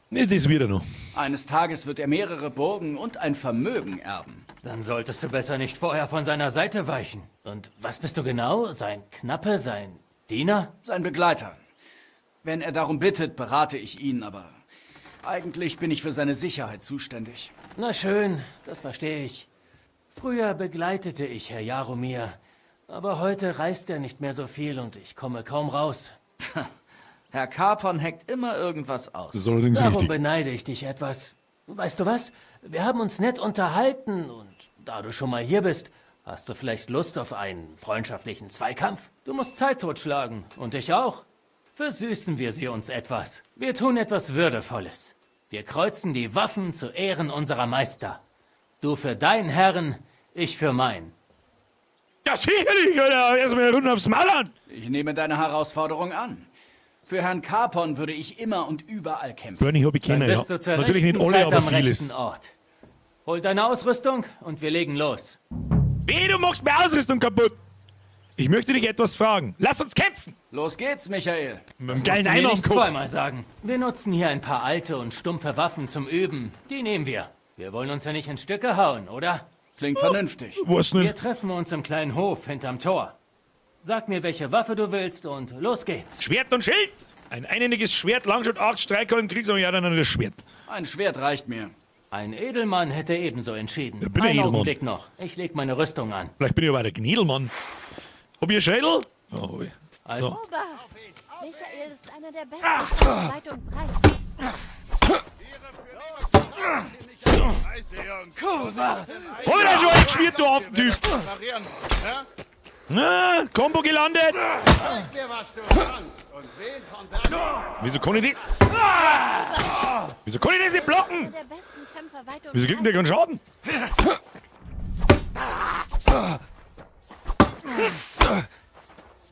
Nee, das wird er noch. Eines Tages wird er mehrere Burgen und ein Vermögen erben. Dann solltest du besser nicht vorher von seiner Seite weichen. Und was bist du genau? Sein Knappe? Sein Diener? Sein Begleiter. Wenn er darum bittet, berate ich ihn, aber eigentlich bin ich für seine Sicherheit zuständig. Na schön, das verstehe ich. Früher begleitete ich Herr Jaromir, aber heute reist er nicht mehr so viel und ich komme kaum raus. Herr Capon heckt immer irgendwas aus. Das ist allerdings Darum richtig. beneide ich dich etwas. Weißt du was? Wir haben uns nett unterhalten und da du schon mal hier bist, hast du vielleicht Lust auf einen freundschaftlichen Zweikampf? Du musst Zeit totschlagen und ich auch. Versüßen wir sie uns etwas. Wir tun etwas Würdevolles. Wir kreuzen die Waffen zu Ehren unserer Meister. Du für deinen Herren, ich für meinen. Ja, sicherlich, Alter. Erstmal eine Runde aufs Maul an. Ich nehme deine Herausforderung an. Für Herrn Capon würde ich immer und überall kämpfen. Bernie hab ich Dann kennen, ja. bist du zur Natürlich nicht rechten alle, Zeit aber am vieles. rechten Ort. Hol deine Ausrüstung und wir legen los. Weh, du machst mir Ausrüstung kaputt. Ich möchte dich etwas fragen. Lass uns kämpfen. Los geht's, Michael. Mit einem geilen Musst du mir Eimer am nicht Kopf. zweimal sagen. Wir nutzen hier ein paar alte und stumpfe Waffen zum Üben. Die nehmen wir. Wir wollen uns ja nicht in Stücke hauen, oder? Klingt vernünftig. Weiß Wir nicht. treffen uns im kleinen Hof hinterm Tor. Sag mir, welche Waffe du willst und los geht's. Schwert und Schild. Ein einhändiges Schwert, Langschwert, 8 Streikheulen, Kriegs- ja, dann das Schwert. Ein Schwert reicht mir. Ein Edelmann hätte ebenso entschieden. Ja, bin ein Einen Edelmann. Augenblick noch. Ich leg meine Rüstung an. Vielleicht bin ich aber der Gniedelmann. Hab ich einen Schädel? Ja, hab ich. Also- So. Obacht! Michael ist einer der besten Kämpfer weit und breit. Kurva! Hab ich da schon eingeschmiert, du Affentyp? Na, Kombo gelandet. Zeig mir, was du kannst und wen von Bergo. Wieso kann ich die... Wieso kann ich das nicht blocken? Einer der besten Kämpfer weit und Wieso kriegt denn der keinen Schaden?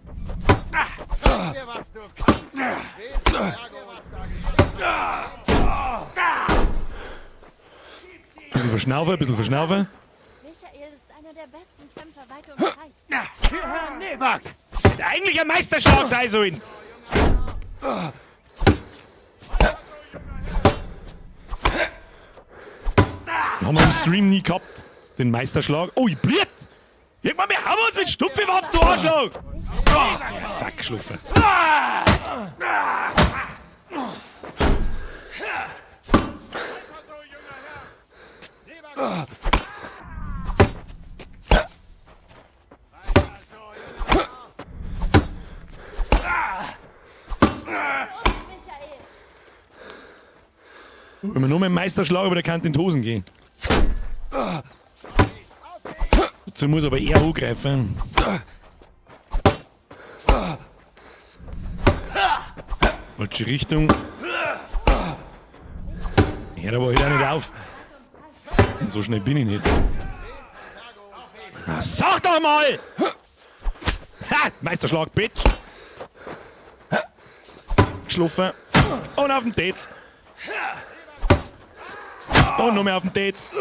Zeig mir, was du kannst und wen von Bergo uns da Bisschen verschnaufen, bisschen verschnaufen. Michael ist einer der besten Kämpfer weit und breit. Für Herrn Nebak! Hätte eigentlich ein Meisterschlag sein sollen. Haben wir im Stream nie gehabt. Den Meisterschlag. Oh, ich bliert! Irgendwann, wir haben uns mit stumpfe Waffen, du Arschloch! Oh, fuck, Schluffe. Michael! Wenn wir nur mit dem Meisterschlag über der Kante in die Hosen gehen. Dazu muss aber er angreifen. Falsche Richtung. Hört aber heute auch nicht auf. So schnell bin ich nicht. Na, sag doch mal! Ha! Meisterschlag, Bitch! Geschlafen. Und auf den Dates. Und noch mehr auf den Dates.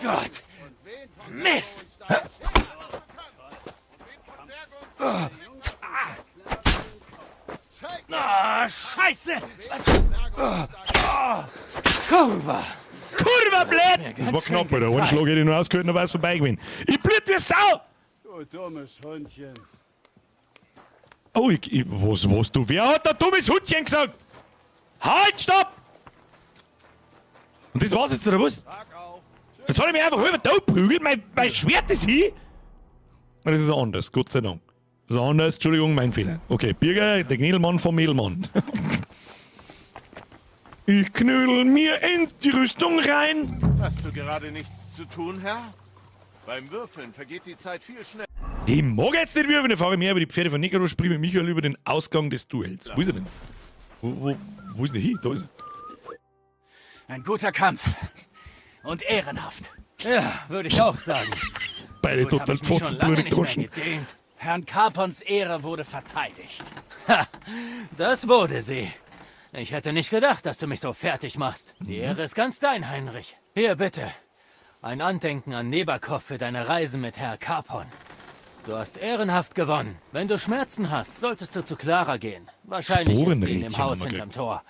Gott! Mist! Ah, Scheiße! Was? Ah, Kurva! Kurva, blöd! Mir Das ganz war schön knapp, Alter. Einen gezeigt. Schlag hätte ich nur ausgehört, dann wäre es vorbei gewesen. Ich blüht wie Sau! Du dummes Hundchen. Oh, was, was, du? Wer hat da dummes Hundchen gesagt? Halt, stopp! Und das war's jetzt, oder was? Jetzt hat er mich einfach halber tot prügelt, mein Schwert ist hin. Na, das ist anders, Gott sei Dank. Das ist anders, Entschuldigung, mein Fehler. Okay, Birger, der Knädelmann vom Mehlmann. Ich knödel mir in die Rüstung rein. Hast du gerade nichts zu tun, Herr? Beim Würfeln vergeht die Zeit viel schneller. Ich mag jetzt nicht würfeln, ich fahre mehr über die Pferde von Nekro, sprich mit Michael über den Ausgang des Duells. Wo ist er denn? Wo ist der hin? Da ist er. Ein guter Kampf. Und ehrenhaft. Ja, würde ich auch sagen. Beide Gut, hab total ich mich schon lange pfotzenblutig nicht mehr droschen. gedehnt. Herrn Capons Ehre wurde verteidigt. Ha, das wurde sie. Ich hätte nicht gedacht, dass du mich so fertig machst. Die Ehre ist ganz dein, Heinrich. Hier, bitte. Ein Andenken an Nebakov für deine Reisen mit Herr Capon. Du hast ehrenhaft gewonnen. Wenn du Schmerzen hast, solltest du zu Clara gehen. Wahrscheinlich ist sie in dem Sporenrädchen Haus haben wir hinterm gekriegt. Tor.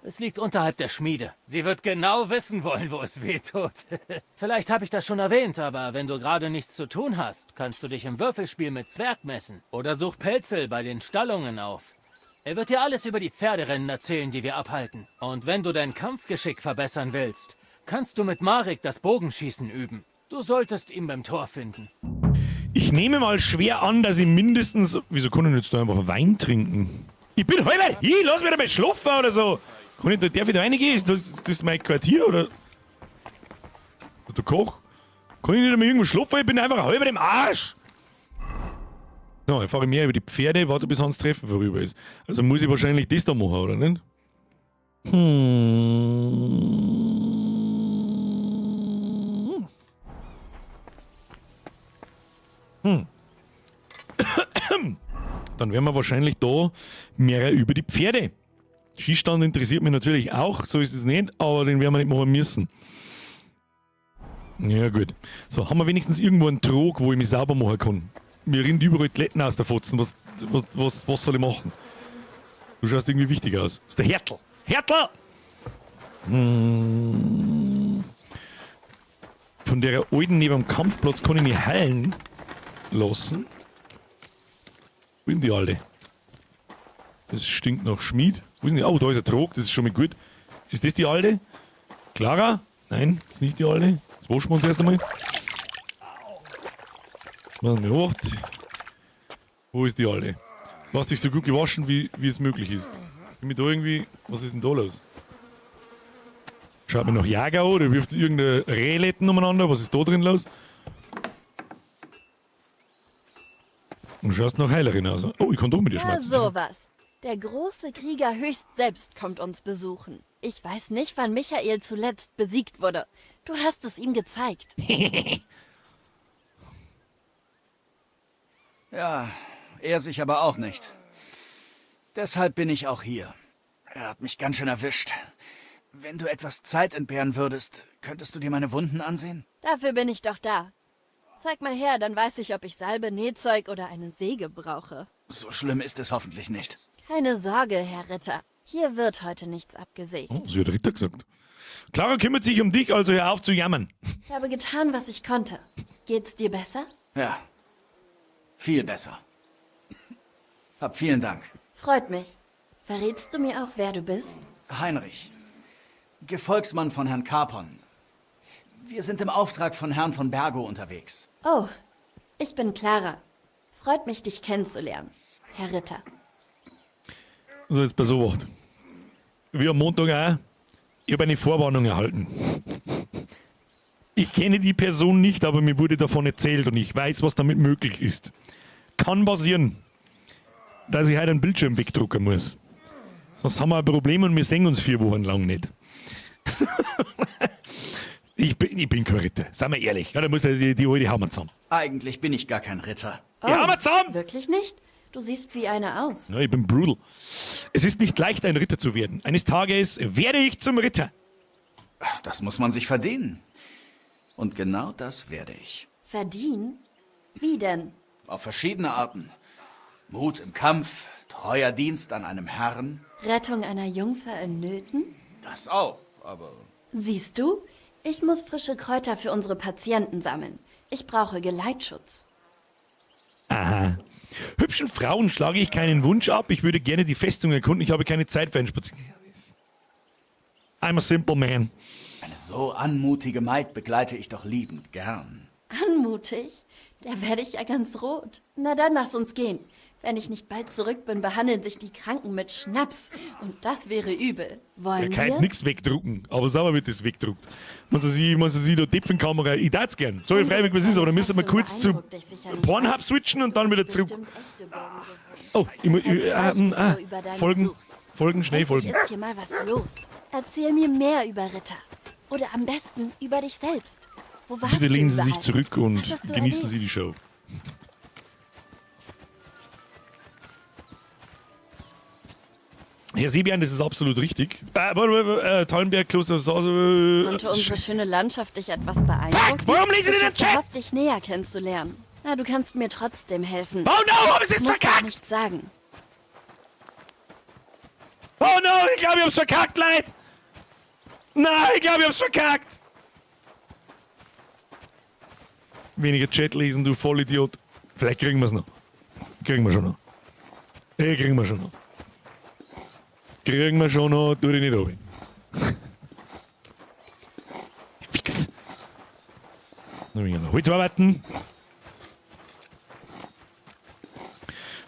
Es liegt unterhalb der Schmiede. Sie wird genau wissen wollen, wo es weh tut. Vielleicht habe ich das schon erwähnt, aber wenn du gerade nichts zu tun hast, kannst du dich im Würfelspiel mit Zwerg messen. Oder such Pelzel bei den Stallungen auf. Er wird dir alles über die Pferderennen erzählen, die wir abhalten. Und wenn du dein Kampfgeschick verbessern willst, kannst du mit Marek das Bogenschießen üben. Du solltest ihn beim Tor finden. Ich nehme mal schwer an, dass ich mindestens. Wieso kann ich jetzt da einfach Wein trinken? Ich bin halber hier, lass mich doch mal schlafen oder so. Kann ich da, darf ich da reingehen? Ist das mein Quartier oder? Der Koch? Kann ich nicht einmal irgendwo schlafen? Ich bin einfach halber im Arsch. So, ich fahre mehr über die Pferde, warte bis Hans Treffen vorüber ist. Also muss ich wahrscheinlich das da machen, oder nicht? Dann werden wir wahrscheinlich da mehr über die Pferde. Schießstand interessiert mich natürlich auch, so ist es nicht, aber den werden wir nicht machen müssen. Ja gut. So, haben wir wenigstens irgendwo einen Trog, wo ich mich sauber machen kann. Mir rinnt überall Toiletten aus der Fotzen. Was soll ich machen? Du schaust irgendwie wichtig aus. Das ist der Hertl. Hertl! Von der alten neben dem Kampfplatz kann ich mich heilen lassen. Wo sind die alle? Das stinkt nach Schmied. Wo sind die? Oh, da ist ein Trog, das ist schon mal gut. Ist das die alte? Clara? Nein, ist nicht die alte. Das waschen wir uns erst einmal. Wo ist die alte? Du hast dich so gut gewaschen, wie es möglich ist. Bin ich da irgendwie. Was ist denn da los? Schaut mir nach Jäger an, oder wirft irgendeine Rehletten umeinander. Was ist da drin los? Und schaust nach Heilerin aus. Oh, ich kann doch mit dir schmerzen. Na sowas. Der große Krieger höchst selbst kommt uns besuchen. Ich weiß nicht, wann Michael zuletzt besiegt wurde. Du hast es ihm gezeigt. Ja, er sich aber auch nicht. Deshalb bin ich auch hier. Er hat mich ganz schön erwischt. Wenn du etwas Zeit entbehren würdest, könntest du dir meine Wunden ansehen? Dafür bin ich doch da. Zeig mal her, dann weiß ich, ob ich Salbe, Nähzeug oder eine Säge brauche. So schlimm ist es hoffentlich nicht. Keine Sorge, Herr Ritter. Hier wird heute nichts abgesägt. Oh, sie hat Ritter gesagt. Clara kümmert sich um dich, also hör auf zu jammern. Ich habe getan, was ich konnte. Geht's dir besser? Ja. Viel besser. Hab vielen Dank. Freut mich. Verrätst du mir auch, wer du bist? Heinrich. Gefolgsmann von Herrn Capon. Wir sind im Auftrag von Herrn von Bergo unterwegs. Oh, ich bin Clara. Freut mich, dich kennenzulernen, Herr Ritter. So, jetzt pass auf. Wie am Montag auch. Ich habe eine Vorwarnung erhalten. Ich kenne die Person nicht, aber mir wurde davon erzählt und ich weiß, was damit möglich ist. Kann passieren, dass ich heute einen Bildschirm wegdrucken muss. Sonst haben wir ein Problem und wir sehen uns 4 Wochen lang nicht. Ich bin kein Ritter, seien wir ehrlich. Ja, da muss ja die alte Hammer zusammen. Eigentlich bin ich gar kein Ritter. Oh, Die Hammer zusammen! Wirklich nicht? Du siehst wie einer aus. Ja, ich bin brutal. Es ist nicht leicht, ein Ritter zu werden. Eines Tages werde ich zum Ritter. Das muss man sich verdienen. Und genau das werde ich. Verdienen? Wie denn? Auf verschiedene Arten. Mut im Kampf, treuer Dienst an einem Herrn. Rettung einer Jungfer in Nöten? Das auch, aber... Siehst du? Ich muss frische Kräuter für unsere Patienten sammeln. Ich brauche Geleitschutz. Aha. Hübschen Frauen schlage ich keinen Wunsch ab. Ich würde gerne die Festung erkunden. Ich habe keine Zeit für einen Spaziergang. I'm a simple man. Eine so anmutige Maid begleite ich doch liebend gern. Anmutig? Da werde ich ja ganz rot. Na dann lass uns gehen. Wenn ich nicht bald zurück bin, behandeln sich die Kranken mit Schnaps. Und das wäre übel. Wollen Er kann wir? nichts wegdrucken, aber sauber wird das wegdruckt. Wenn sie sich da Depfenkamera, ich darf's gern. Sorry, freiwillig, was ist, aber dann müssen wir kurz zu Pornhub switchen und dann wieder zurück. Oh, ich muss, folgen, folgen, schnell folgen. Ist hier mal was los? Erzähl mir mehr über Ritter. Oder am besten über dich selbst. Wo warst Bitte du lehnen Sie sich überall? zurück und Was hast du genießen erlebt? Sie die Show. Herr Sebian, das ist absolut richtig. Thallenberg, Kloster, Sase. Konnte unsere schöne Landschaft dich etwas beeindrucken? Fuck, warum lese ich denn den Ich Chat? hab gehofft, dich näher kennenzulernen. Na, du kannst mir trotzdem helfen. Oh no, hab ich's jetzt Du musst doch verkackt? nichts sagen. Oh no, ich glaube, ich hab's verkackt, Leute! Nein, ich glaube, ich hab's verkackt! Weniger Chat lesen, du Vollidiot. Vielleicht kriegen wir's noch. Kriegen wir schon noch. Kriegen wir schon noch. Kriegen wir schon noch, tu dich nicht runter. Fix! Noch ein wenig Holz arbeiten.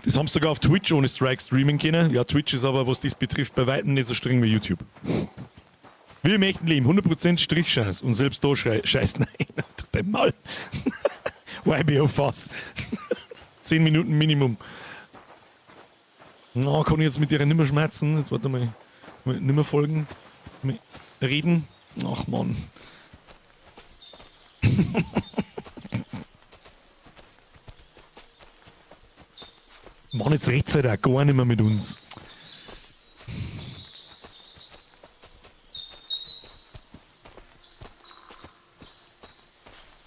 Das haben sie sogar auf Twitch ohne Strike streamen können. Ja, Twitch ist aber, was das betrifft, bei weitem nicht so streng wie YouTube. Wir im echten Leben, 100% Strichchance. Und selbst da scheißt nein, dein Maul. YBO Fass. 10 Minuten Minimum. Na, kann ich jetzt mit dir nimmer schmerzen? Jetzt warte mal. Nimmer folgen. Reden. Ach Mann. Mann, jetzt red's halt auch gar nicht mehr mit uns.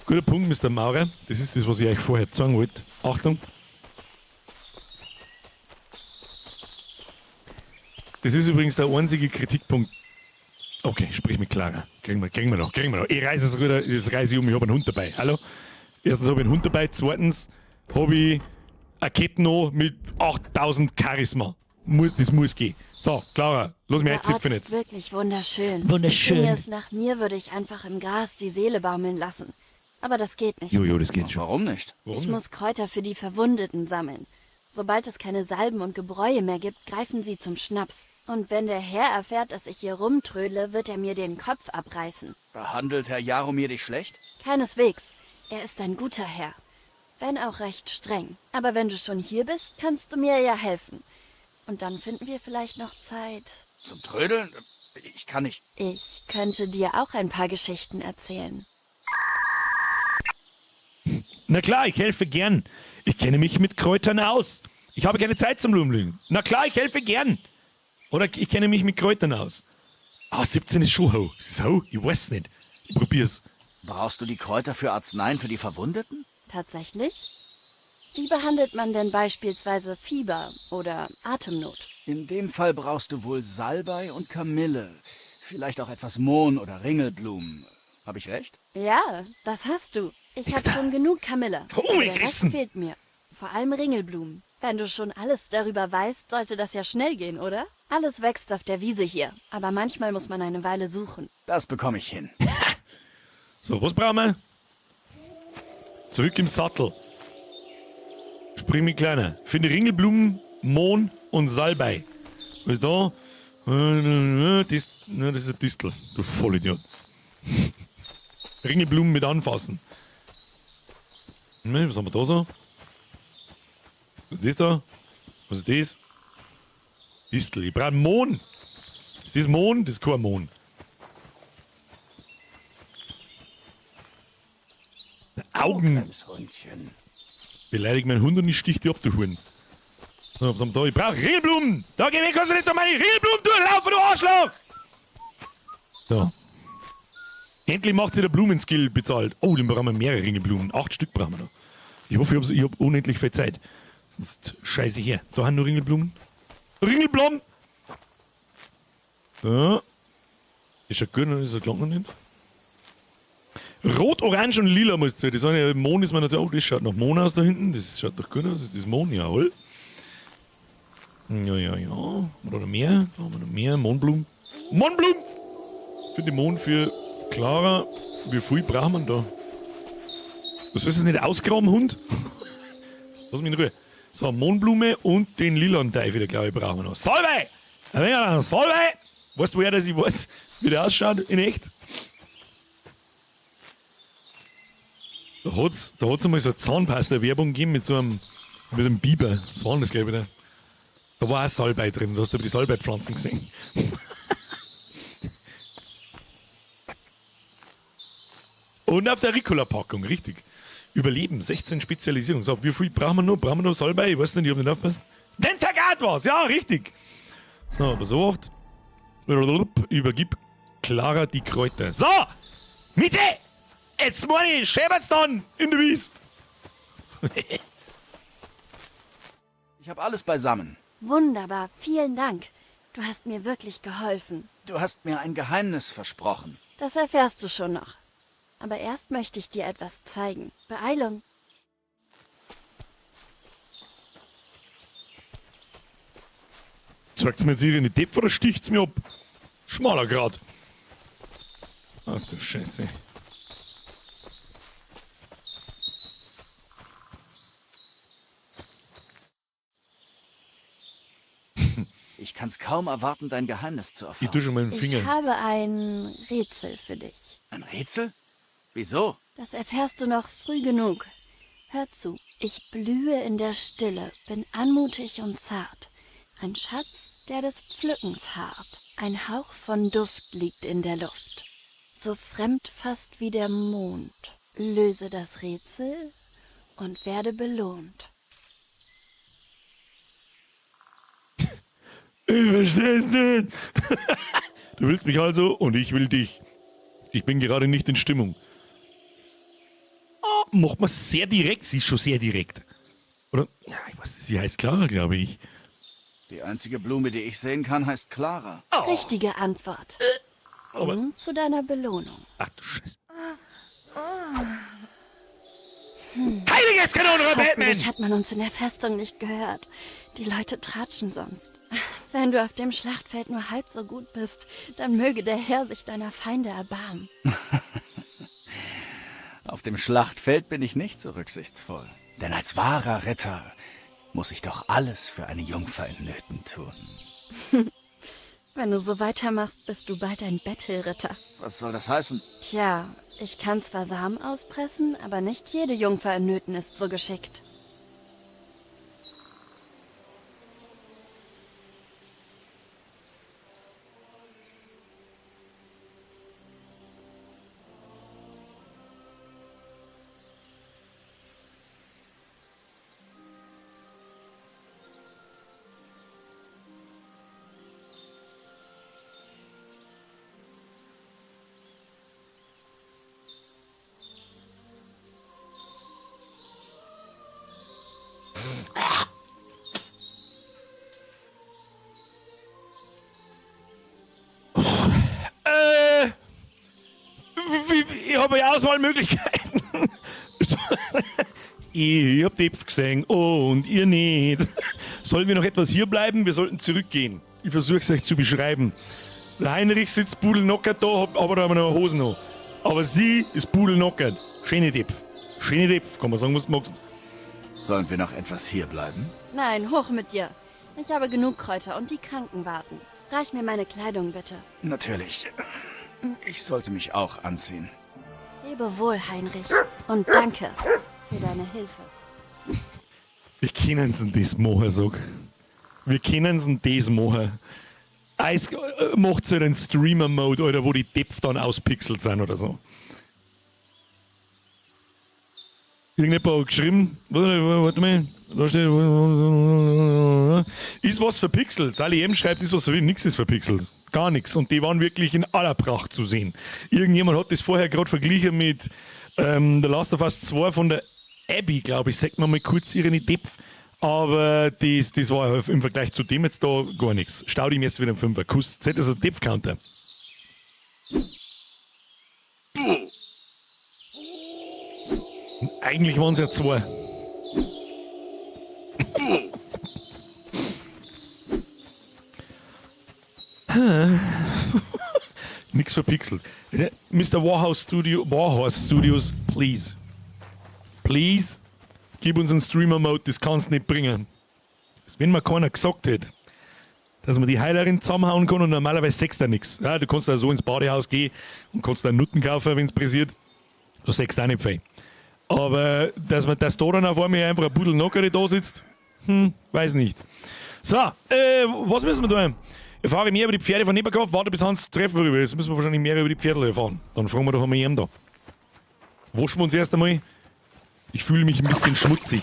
Guter Punkt, Mr. Maurer. Das ist das, was ich euch vorher sagen wollte. Achtung. Das ist übrigens der einzige Kritikpunkt. Okay, sprich mit Clara. Kriegen wir noch. Ich reiße es rüber, das reiße ich um, ich habe einen Hund dabei. Hallo? Erstens habe ich einen Hund dabei, zweitens habe ich eine Kette noch mit 8000 Charisma. Das muss gehen. So, Clara, lass mich Dieser Ort einzipfen ist jetzt. wirklich wunderschön. Wunderschön. Ginge es nach mir, würde ich einfach im Gras die Seele baumeln lassen. Aber das geht nicht. Jojo, das geht schon. Warum nicht? Ich muss Kräuter für die Verwundeten sammeln. Sobald es keine Salben und Gebräue mehr gibt, greifen sie zum Schnaps. Und wenn der Herr erfährt, dass ich hier rumtrödle, wird er mir den Kopf abreißen. Behandelt Herr Jaromir dich schlecht? Keineswegs. Er ist ein guter Herr. Wenn auch recht streng. Aber wenn du schon hier bist, kannst du mir ja helfen. Und dann finden wir vielleicht noch Zeit. Zum Trödeln? Ich kann nicht. Ich könnte dir auch ein paar Geschichten erzählen. Na klar, ich helfe gern. Ich kenne mich mit Kräutern aus. Ich habe keine Zeit zum Rumlügen. Na klar, ich helfe gern. Oder ich kenne mich mit Kräutern aus. Ah, 17 ist schon hoch. So, ich weiß nicht. Ich probier's. Brauchst du die Kräuter für Arzneien für die Verwundeten? Tatsächlich? Wie behandelt man denn beispielsweise Fieber oder Atemnot? In dem Fall brauchst du wohl Salbei und Kamille. Vielleicht auch etwas Mohn oder Ringelblumen. Habe ich recht? Ja, das hast du. Ich habe schon genug Kamille. Oh, Der Rest fehlt mir. Vor allem Ringelblumen. Wenn du schon alles darüber weißt, sollte das ja schnell gehen, oder? Alles wächst auf der Wiese hier, aber manchmal muss man eine Weile suchen. Das bekomme ich hin. So, was brauchen wir? Zurück im Sattel. Spring mit Kleiner. Finde Ringelblumen, Mohn und Salbei. Was ist da? Das, das ist eine Distel. Du Vollidiot. Ringelblumen mit anfassen. Ne, was haben wir da so? Was ist das da? Was ist das? Distel. Ich brauche Mohn. Ist das Mohn? Das ist kein Mohn. Augen. Beleidig meinen Hund und ich stich dir ab, du Huren. So, was haben wir da? Ich brauche Ringelblumen! Da geh weg, kannst du nicht durch meine Ringelblumen durchlaufen, du Arschloch! So. Endlich macht sich der Blumenskill bezahlt. Oh, dann brauchen wir mehrere Ringelblumen. 8 Stück brauchen wir noch. Ich hoffe, ich hab unendlich viel Zeit. Sonst scheiße ich her. Da haben nur Ringelblumen. Ringelblumen! So. Ist ja gut, ist ja klar noch nicht. Rot, Orange und Lila muss es sein. Das eine, Mohn ist mir natürlich. Oh, das schaut nach Mohn aus da hinten. Das schaut doch gut aus. Das ist das Mohn, jawohl. Ja, ja, ja. Oder noch mehr? Da haben wir noch mehr. Mohnblumen. Mohnblumen! Für die Mohn für Clara. Wie viel braucht man da? Du sollst es nicht ausgraben, Hund? Lass mich in Ruhe. So, Mohnblume und den lilanen Teil wieder, glaube ich, brauchen wir noch. Salbei! Salbei! Weißt du, woher das ich weiß, wie der ausschaut in echt? Da hat's einmal so eine Zahnpasta-Werbung gegeben mit so einem, mit einem Biber. Was war denn das, glaube ich, wieder? Da war auch Salbei drin, da hast du aber die Salbeipflanzen gesehen. Und auf der Ricola-Packung, richtig. Überleben, 16 Spezialisierung. So, wie viel brauchen wir noch? Brauchen wir noch Salbei? Ich weiß nicht, ich hab nicht aufgepasst. Dentagat war's, ja, richtig. So, aber so acht. Übergib Clara die Kräuter. So! Mitte! Jetzt meine ich, schäbert's dann in der Wies. Ich habe alles beisammen. Wunderbar, vielen Dank. Du hast mir wirklich geholfen. Du hast mir ein Geheimnis versprochen. Das erfährst du schon noch. Aber erst möchte ich dir etwas zeigen. Beeilung. Zeigt's mir jetzt ihre Depp oder sticht's mir ab? Schmaler Grat. Ach du Scheiße. Ich kann's kaum erwarten, dein Geheimnis zu erfahren. Ich tue schon meinen Finger. Ich habe ein Rätsel für dich. Ein Rätsel? Wieso? Das erfährst du noch früh genug. Hör zu. Ich blühe in der Stille, bin anmutig und zart. Ein Schatz, der des Pflückens harrt. Ein Hauch von Duft liegt in der Luft. So fremd fast wie der Mond. Löse das Rätsel und werde belohnt. Ich versteh's nicht. Du willst mich also und ich will dich. Ich bin gerade nicht in Stimmung. Oh, macht man sehr direkt. Sie ist schon sehr direkt. Oder? Ja, ich weiß, sie heißt Clara, glaube ich. Die einzige Blume, die ich sehen kann, heißt Clara. Richtige Antwort. Aber- Nun zu deiner Belohnung. Ach du Scheiße. Heiliges Kanone, Batman! Hoffentlich hat man uns in der Festung nicht gehört. Die Leute tratschen sonst. Wenn du auf dem Schlachtfeld nur halb so gut bist, dann möge der Herr sich deiner Feinde erbarmen. Auf dem Schlachtfeld bin ich nicht so rücksichtsvoll. Denn als wahrer Ritter muss ich doch alles für eine Jungfer in Nöten tun. Wenn du so weitermachst, bist du bald ein Bettelritter. Was soll das heißen? Tja, ich kann zwar Samen auspressen, aber nicht jede Jungfer in Nöten ist so geschickt. Ich habe ja Auswahlmöglichkeiten. Ich hab Depf gesehen und ihr nicht. Sollen wir noch etwas hier bleiben? Wir sollten zurückgehen. Ich versuche es euch zu beschreiben. Der Heinrich sitzt pudelnockert da, aber da haben wir noch eine Hose noch. Aber sie ist pudelnockert. Schöne Depf. Schöne Depf, kann man sagen, was du magst. Sollen wir noch etwas hier bleiben? Nein, hoch mit dir. Ich habe genug Kräuter und die Kranken warten. Reich mir meine Kleidung bitte. Natürlich. Ich sollte mich auch anziehen. Lebe wohl, Heinrich. Und danke für deine Hilfe. Wir können denn das machen, sag. Wir können denn das machen. Eis macht so einen Streamer-Mode, oder wo die Depf dann auspixelt sind oder so. Irgendjemand hat geschrieben, warte mal, da steht, ist was verpixelt. Sally M. schreibt, ist was verpixelt. Nix ist verpixelt. Gar nichts. Und die waren wirklich in aller Pracht zu sehen. Irgendjemand hat das vorher gerade verglichen mit The Last of Us 2 von der Abby, glaube ich. Sagt man mal kurz ihre Depf. Aber das war im Vergleich zu dem jetzt da gar nichts. Stau ihm jetzt wieder einen Fünfer. Kuss. Z ist ein Depth-Counter. Eigentlich waren es ja zwei. Nix verpixelt. Mr. Warhouse Studio, Warhorse Studios, please. Please, gib uns einen Streamer-Mode, das kannst du nicht bringen. Das, wenn mir keiner gesagt hätte, dass man die Heilerin zusammenhauen kann und normalerweise sechst du nichts. Ja, du kannst da so ins Badehaus gehen und kannst da Nutten kaufen, wenn es pressiert. Da sechst du auch nicht viel. Aber dass man dass da dann auf einmal einfach ein Pudel Nockere da sitzt, weiß nicht. So, was müssen wir tun? Erfahre mehr über die Pferde von Nebakov, warte bis Hans Treffen rüber. Jetzt müssen wir wahrscheinlich mehr über die Pferde erfahren. Dann fragen wir doch einmal ihn da. Waschen wir uns erst einmal. Ich fühle mich ein bisschen schmutzig.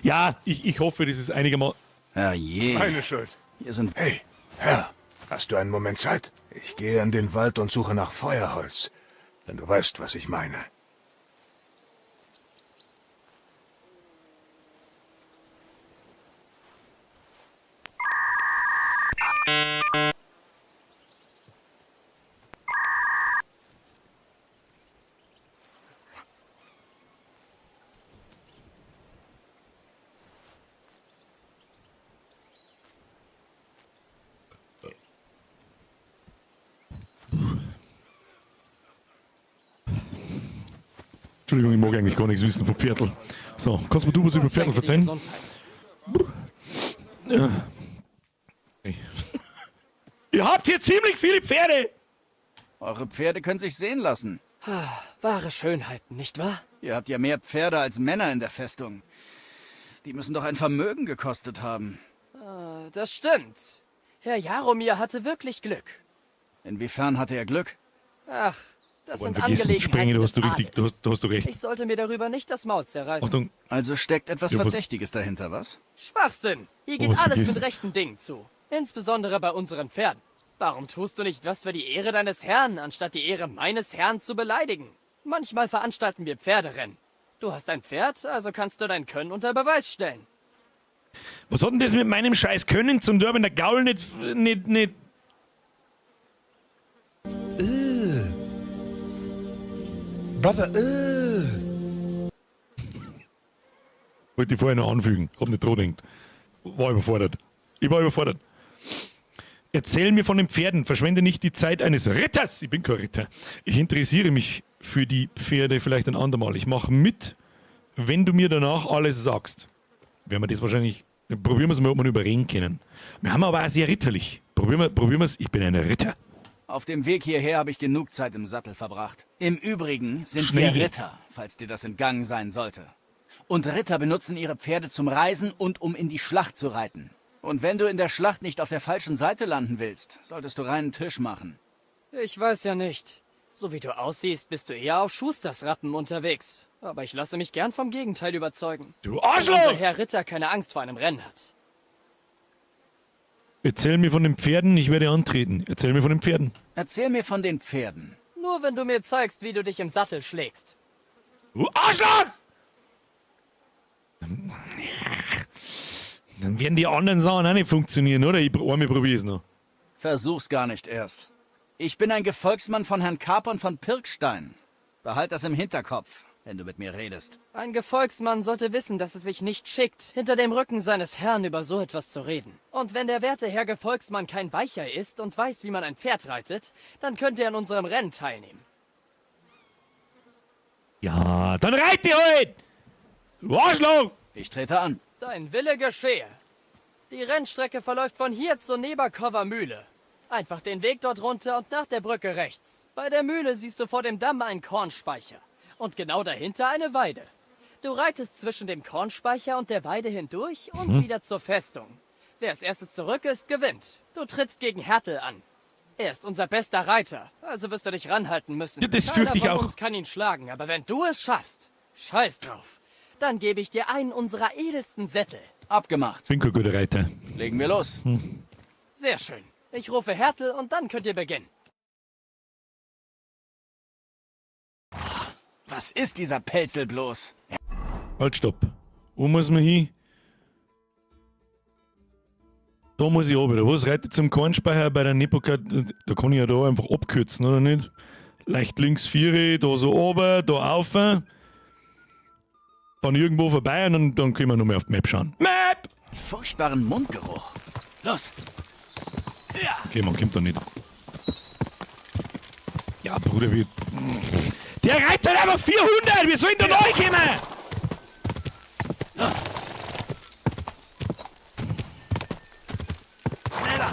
Ja, ich hoffe, das ist einigermaßen... Herrje. Meine Schuld. Hier sind... Hey, Herr, hast du einen Moment Zeit? Ich gehe in den Wald und suche nach Feuerholz. Denn du weißt, was ich meine. Entschuldigung, ich mag eigentlich gar nichts wissen vom Pferdl. So, kannst mir du was über Pferdl erzählen? Ja. Okay. Ihr habt hier ziemlich viele Pferde! Eure Pferde können sich sehen lassen. Wahre Schönheiten, nicht wahr? Ihr habt ja mehr Pferde als Männer in der Festung. Die müssen doch ein Vermögen gekostet haben. Das stimmt. Herr Jaromir hatte wirklich Glück. Inwiefern hatte er Glück? Ach, das Aber sind vergessen, Angelegenheiten Sprenge, du hast du des richtig, Adels. du hast du recht. Ich sollte mir darüber nicht das Maul zerreißen. Achtung, Also steckt etwas Ja, was- Verdächtiges dahinter, was? Schwachsinn! Hier Oh, geht was alles vergessen. mit rechten Dingen zu. Insbesondere bei unseren Pferden. Warum tust du nicht was für die Ehre deines Herrn, anstatt die Ehre meines Herrn zu beleidigen? Manchmal veranstalten wir Pferderennen. Du hast ein Pferd, also kannst du dein Können unter Beweis stellen. Was hat denn das mit meinem scheiß Können zum tun, wenn der Gaul nicht. Brother, Wollte ich vorher noch anfügen. Hab nicht dran gedacht. War überfordert. Ich war überfordert. Erzähl mir von den Pferden. Verschwende nicht die Zeit eines Ritters. Ich bin kein Ritter. Ich interessiere mich für die Pferde vielleicht ein andermal. Ich mache mit, wenn du mir danach alles sagst. Werden wir das wahrscheinlich. Probieren wir es mal, ob wir überreden können. Wir haben aber auch sehr ritterlich. Probieren wir es. Ich bin ein Ritter. Auf dem Weg hierher habe ich genug Zeit im Sattel verbracht. Im Übrigen sind Schnell. wir Ritter, falls dir das entgangen sein sollte. Und Ritter benutzen ihre Pferde zum Reisen und um in die Schlacht zu reiten. Und wenn du in der Schlacht nicht auf der falschen Seite landen willst, solltest du reinen Tisch machen. Ich weiß ja nicht. So wie du aussiehst, bist du eher auf Schusters Rappen unterwegs. Aber ich lasse mich gern vom Gegenteil überzeugen. Du Wenn Arschloch! unser Herr Ritter keine Angst vor einem Rennen hat. Erzähl mir von den Pferden, ich werde antreten. Erzähl mir von den Pferden. Erzähl mir von den Pferden. Nur wenn du mir zeigst, wie du dich im Sattel schlägst. Du Arschloch! Dann werden die anderen Sachen auch nicht funktionieren, oder? Ich einmal probiere es noch. Versuch's gar nicht erst. Ich bin ein Gefolgsmann von Herrn Capon von Pirkstein. Behalt das im Hinterkopf, wenn du mit mir redest. Ein Gefolgsmann sollte wissen, dass es sich nicht schickt, hinter dem Rücken seines Herrn über so etwas zu reden. Und wenn der werte Herr Gefolgsmann kein Weicher ist und weiß, wie man ein Pferd reitet, dann könnte er an unserem Rennen teilnehmen. Ja, dann reit ihr halt! Du Arschloch! Ich trete an. Dein Wille geschehe. Die Rennstrecke verläuft von hier zur Neberkower Mühle. Einfach den Weg dort runter und nach der Brücke rechts. Bei der Mühle siehst du vor dem Damm einen Kornspeicher. Und genau dahinter eine Weide. Du reitest zwischen dem Kornspeicher und der Weide hindurch und wieder zur Festung. Wer als erstes zurück ist, gewinnt. Du trittst gegen Hertel an. Er ist unser bester Reiter, also wirst du dich ranhalten müssen. Ja, das Keiner fürchte ich von auch. uns kann ihn schlagen, aber wenn du es schaffst, scheiß drauf. Dann gebe ich dir einen unserer edelsten Sättel. Abgemacht. Bin kein guter Reiter. Legen wir los. Sehr schön. Ich rufe Hertel und dann könnt ihr beginnen. Was ist dieser Pelzel bloß? Halt, stopp. Wo muss man hin? Da muss ich runter. oder Was? Reite zum Kornspeicher bei der Nepoka. Da kann ich ja da einfach abkürzen, oder nicht? Leicht links 4, da so oben, da auf. Dann irgendwo vorbei und dann können wir nochmal auf die Map schauen. Map! Furchtbaren Mundgeruch. Los! Okay, man kommt da nicht. Ja, Bruder, wie. Der reitet halt einfach 400! Wir sollen da neu kommen! Los! Schneller!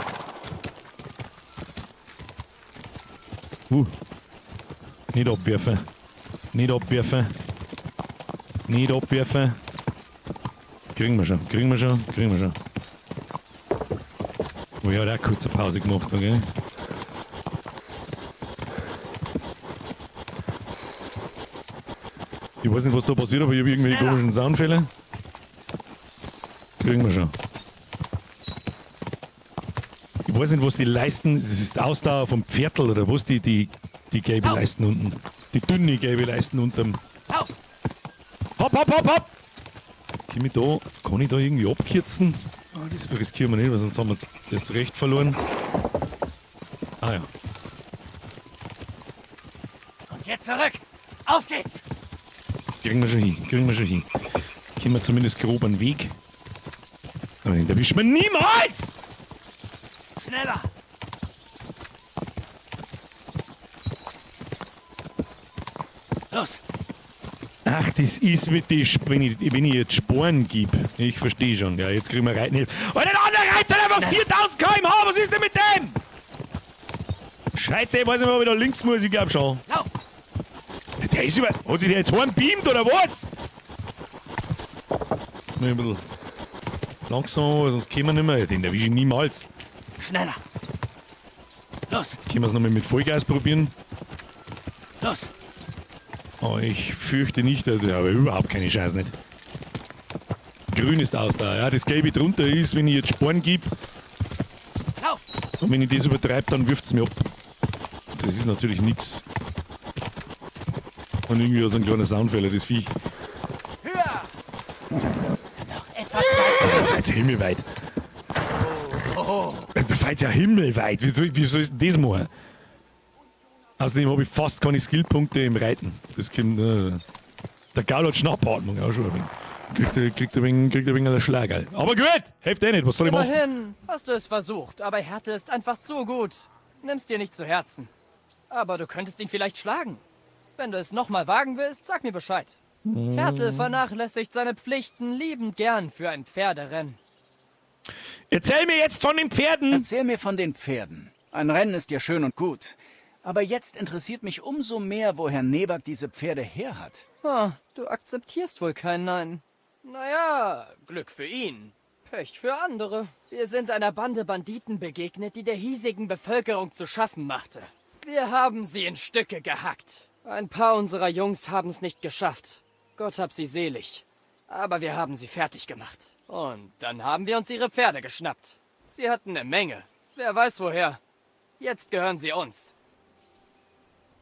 Nicht abwerfen. Nicht abwerfen. Nicht abwerfen. Kriegen wir schon, kriegen wir schon, kriegen wir schon. Oh ja, der hat kurze Pause gemacht, okay? Ich weiß nicht, was da passiert, aber ich habe irgendwelche komischen Soundfälle. Kriegen wir schon. Ich weiß nicht, was die Leisten, das ist die Ausdauer vom Pferdl oder was die gelbe Leisten unten. Die dünne gelbe Leisten unterm. Auf! Hopp, hopp, hopp, hopp! Kann ich da, kann ich da irgendwie abkürzen? Ah, das riskieren wir nicht, weil sonst haben wir das Recht verloren. Ah ja. Und jetzt zurück! Auf geht's! Kriegen wir schon hin, kriegen wir schon hin. Kriegen wir zumindest grob einen Weg. Aber den erwischen wir niemals! Schneller! Los! Ach, das ist mit die, wenn ich jetzt Sporen gebe. Ich verstehe schon. Ja, jetzt kriegen wir Reiten. Und der andere reitet einfach 4000 km/h. Was ist denn mit dem? Scheiße, ich weiß nicht mehr, ob ich da links muss. Ich glaube schon. Lauf! Der ist über. Hat sich der jetzt heimbeamt oder was? Noch ein bisschen langsam, sonst kommen wir nicht mehr. Den erwische ich niemals. Schneller! Los! Jetzt können wir es nochmal mit Vollgas probieren. Los! Aber ich fürchte nicht, also ich habe überhaupt keine Chance nicht. Grün ist aus da. Ja, das Gelbe drunter ist, wenn ich jetzt Sporen gebe. Lauf! Und wenn ich das übertreibe, dann wirft es mir ab. Das ist natürlich nichts. Und irgendwie hat so ein kleiner Soundfehler, das Viech. Höher! Noch etwas weiter. Der fährt himmelweit. Also, der fährt ja himmelweit. Wie soll ich denn das machen? Außerdem habe ich fast keine Skillpunkte im Reiten. Das kommt. Der Gaul hat Schnappatmung auch schon ein wenig. Kriegt ein wenig einen Schlagerl. Aber gut, hilft eh nicht. Was soll ich machen? Immerhin hast du es versucht, aber Hertel ist einfach zu gut. Nimm's dir nicht zu Herzen. Aber du könntest ihn vielleicht schlagen. Wenn du es nochmal wagen willst, sag mir Bescheid. Hertel vernachlässigt seine Pflichten liebend gern für ein Pferderennen. Erzähl mir jetzt von den Pferden! Erzähl mir von den Pferden. Ein Rennen ist ja schön und gut. Aber jetzt interessiert mich umso mehr, woher Nebak diese Pferde her hat. Oh, du akzeptierst wohl kein Nein. Naja, Glück für ihn. Pech für andere. Wir sind einer Bande Banditen begegnet, die der hiesigen Bevölkerung zu schaffen machte. Wir haben sie in Stücke gehackt. Ein paar unserer Jungs haben's nicht geschafft. Gott hab sie selig. Aber wir haben sie fertig gemacht. Und dann haben wir uns ihre Pferde geschnappt. Sie hatten eine Menge. Wer weiß woher. Jetzt gehören sie uns.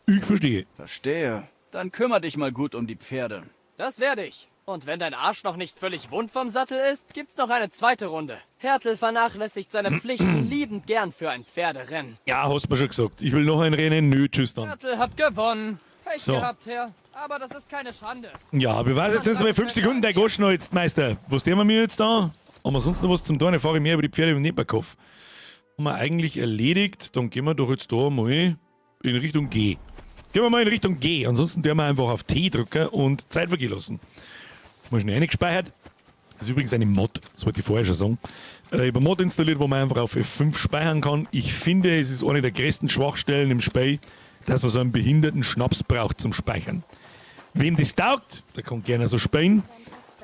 Ich verstehe. Verstehe. Dann kümmer dich mal gut um die Pferde. Das werde ich. Und wenn dein Arsch noch nicht völlig wund vom Sattel ist, gibt's noch eine zweite Runde. Hertel vernachlässigt seine Pflichten liebend gern für ein Pferderennen. Ja, hast du mir schon gesagt. Ich will noch ein Rennen. Nö, tschüss dann. Hertel hat gewonnen. Pech So. gehabt, Herr. Aber das ist keine Schande. Ja, wir weiß jetzt sind mal 5 Sekunden der Goschen noch jetzt, Meister. Was tun wir mir jetzt da? Haben wir sonst noch was zum tun? Ich fahre mehr über die Pferde im Nebakopf. Haben wir eigentlich erledigt. Dann gehen wir doch jetzt da mal in Richtung G. Gehen wir mal in Richtung G. Ansonsten tun wir einfach auf T drücken und Zeit vergehen lassen. Mal schnell eingespeichert. Das ist übrigens eine Mod, das wollte ich vorher schon sagen. Ich habe eine Mod installiert, wo man einfach auf F5 speichern kann. Ich finde, es ist eine der größten Schwachstellen im Spiel, dass man so einen behinderten Schnaps braucht zum Speichern. Wem das taugt, der kann gerne so spielen.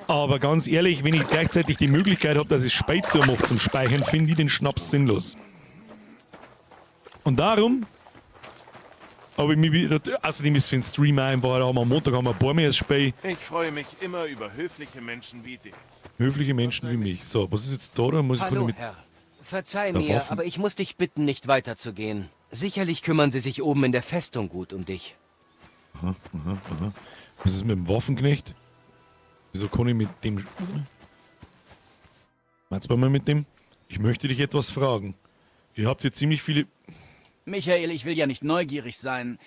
Aber ganz ehrlich, wenn ich gleichzeitig die Möglichkeit habe, dass ich Speicher mache zum Speichern, finde ich den Schnaps sinnlos. Und darum habe ich mich wieder. Außerdem ist es für den Streamer einfach, da haben wir am Montag haben wir ein paar mehr Spiel. Ich freue mich immer über höfliche Menschen wie dich. Höfliche Menschen wie mich. So, was ist jetzt da? Da muss ich Hallo, mit Herr. Verzeih Der mir, Waffen. aber ich muss dich bitten, nicht weiterzugehen. Sicherlich kümmern sie sich oben in der Festung gut um dich. Aha, aha, aha. Was ist mit dem Waffenknecht? Wieso kann ich mit dem. Meinst du mal mit dem? Ich möchte dich etwas fragen. Ihr habt hier ziemlich viele. Michael, ich will ja nicht neugierig sein,